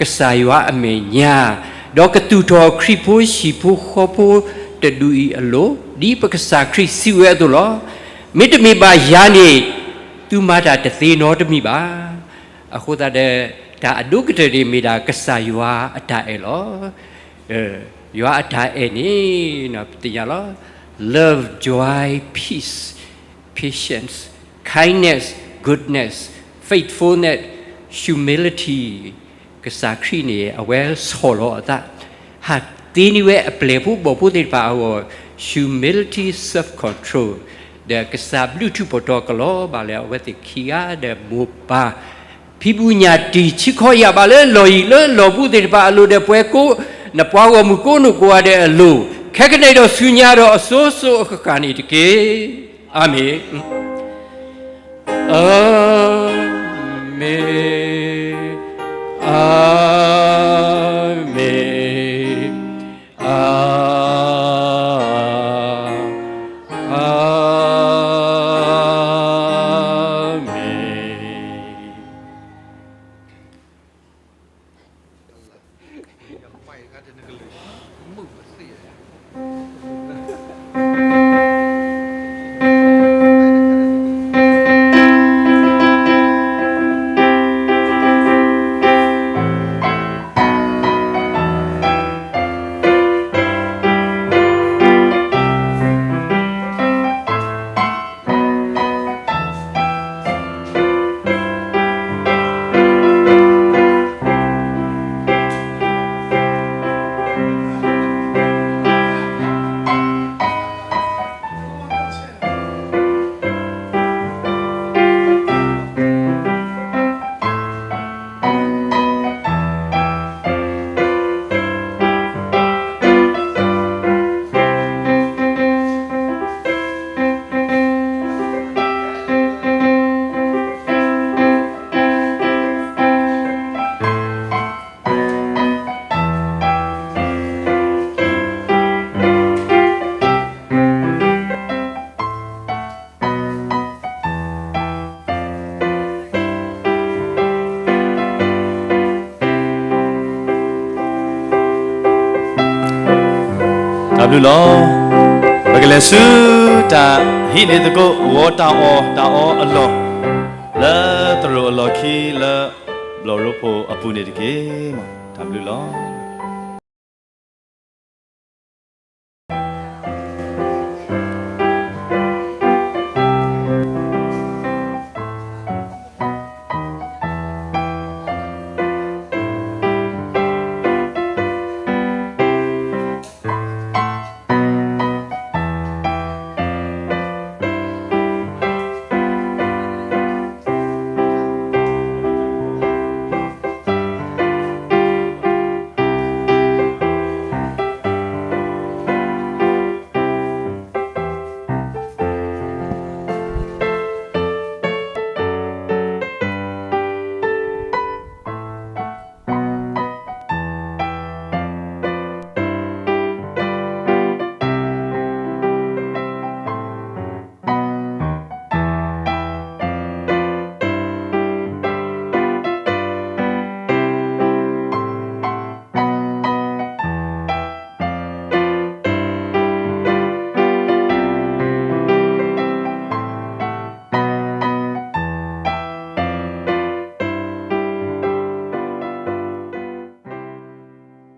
ကစၢ်ယွၤအမဲာ်ညါ, ဒီးကသူၣ်ထီၣ်ခရံာ်ဖိဟံၣ်ဖိဃီဖိတဒူၣ်အံၤအလိၤ, ဒ်ပကစၢ်ခရံာ်စံးဝဲအသိးလီၤ. မ့တမ့ၢ်ဘၣ်ယၤန့ၣ် သုမၤတၢ်တသ့နီတမံၤဘၣ်. အဃိသတးဒီး တၢ်အဒိၣ်ကတၢၢ်န့ၣ်မ့ၢ်ဒၣ်ကစၢ်ယွၤအတၢ်အဲၣ်လီၤ. ယွၤအတၢ်အဲၣ်န့ၣ် ပသ့ၣ်ညါလီၤ. Love, joy, peace, patience, kindness, goodness, faithfulness, humility. ကစၢ်ခရံာ်န့ၣ် အဝဲဆီၣ်လီၤအသး, ဟးသ့န့ၢ်ဝဲအပျဲၢ်ဖိဘီၣ်ဖိသ့ၣ်တဖၣ်အဂီၢ် humility, self-control, ဒီးကစၢ်ဘျုးထူၣ်ပတီၢ်ကလီၤဘၣ်လၢအဝဲသ့ၣ်ခံဂၤဒီးမိၢ်ပၢ် ဖံးဘူၣ်ညၣ်တံၢ် ဆံခီယၢ်ဘးလၢလီၢ်ယံၤလၢလီၢ်ဘူးသ့ၣ်တဖၣ်အလိၤဒီး ပဝဲကိး နပှၤဂီၢ်မုၢ်ကိးနူာ်ကိးဂၤဒဲးအလိၤ, ခဲကနံၣ်ဒီးဆူညါဒီးအစိၤစိၤအဃၣ်ဃၣ်န့ၣ်တက့ၢ်. အၤမ့ၣ်. အၤမ့ၣ်, အၤမ့ၣ်, အၤ, အၤမ့ၣ်. တၢ်ဘျုးလီၤ. ပကလဲၤဆူတၢ်ဟံးန့ၢ်သကိး ဂီၤတၢ်အီၣ်တၢ်အီအလီၢ် လၢသရိာ်အလီၢ်ခံ လၢဘျီၣ်ရိဖှိၣ်အပူၤန့ၣ်တက့ၢ်. တၢ်ဘျုးလီၤ.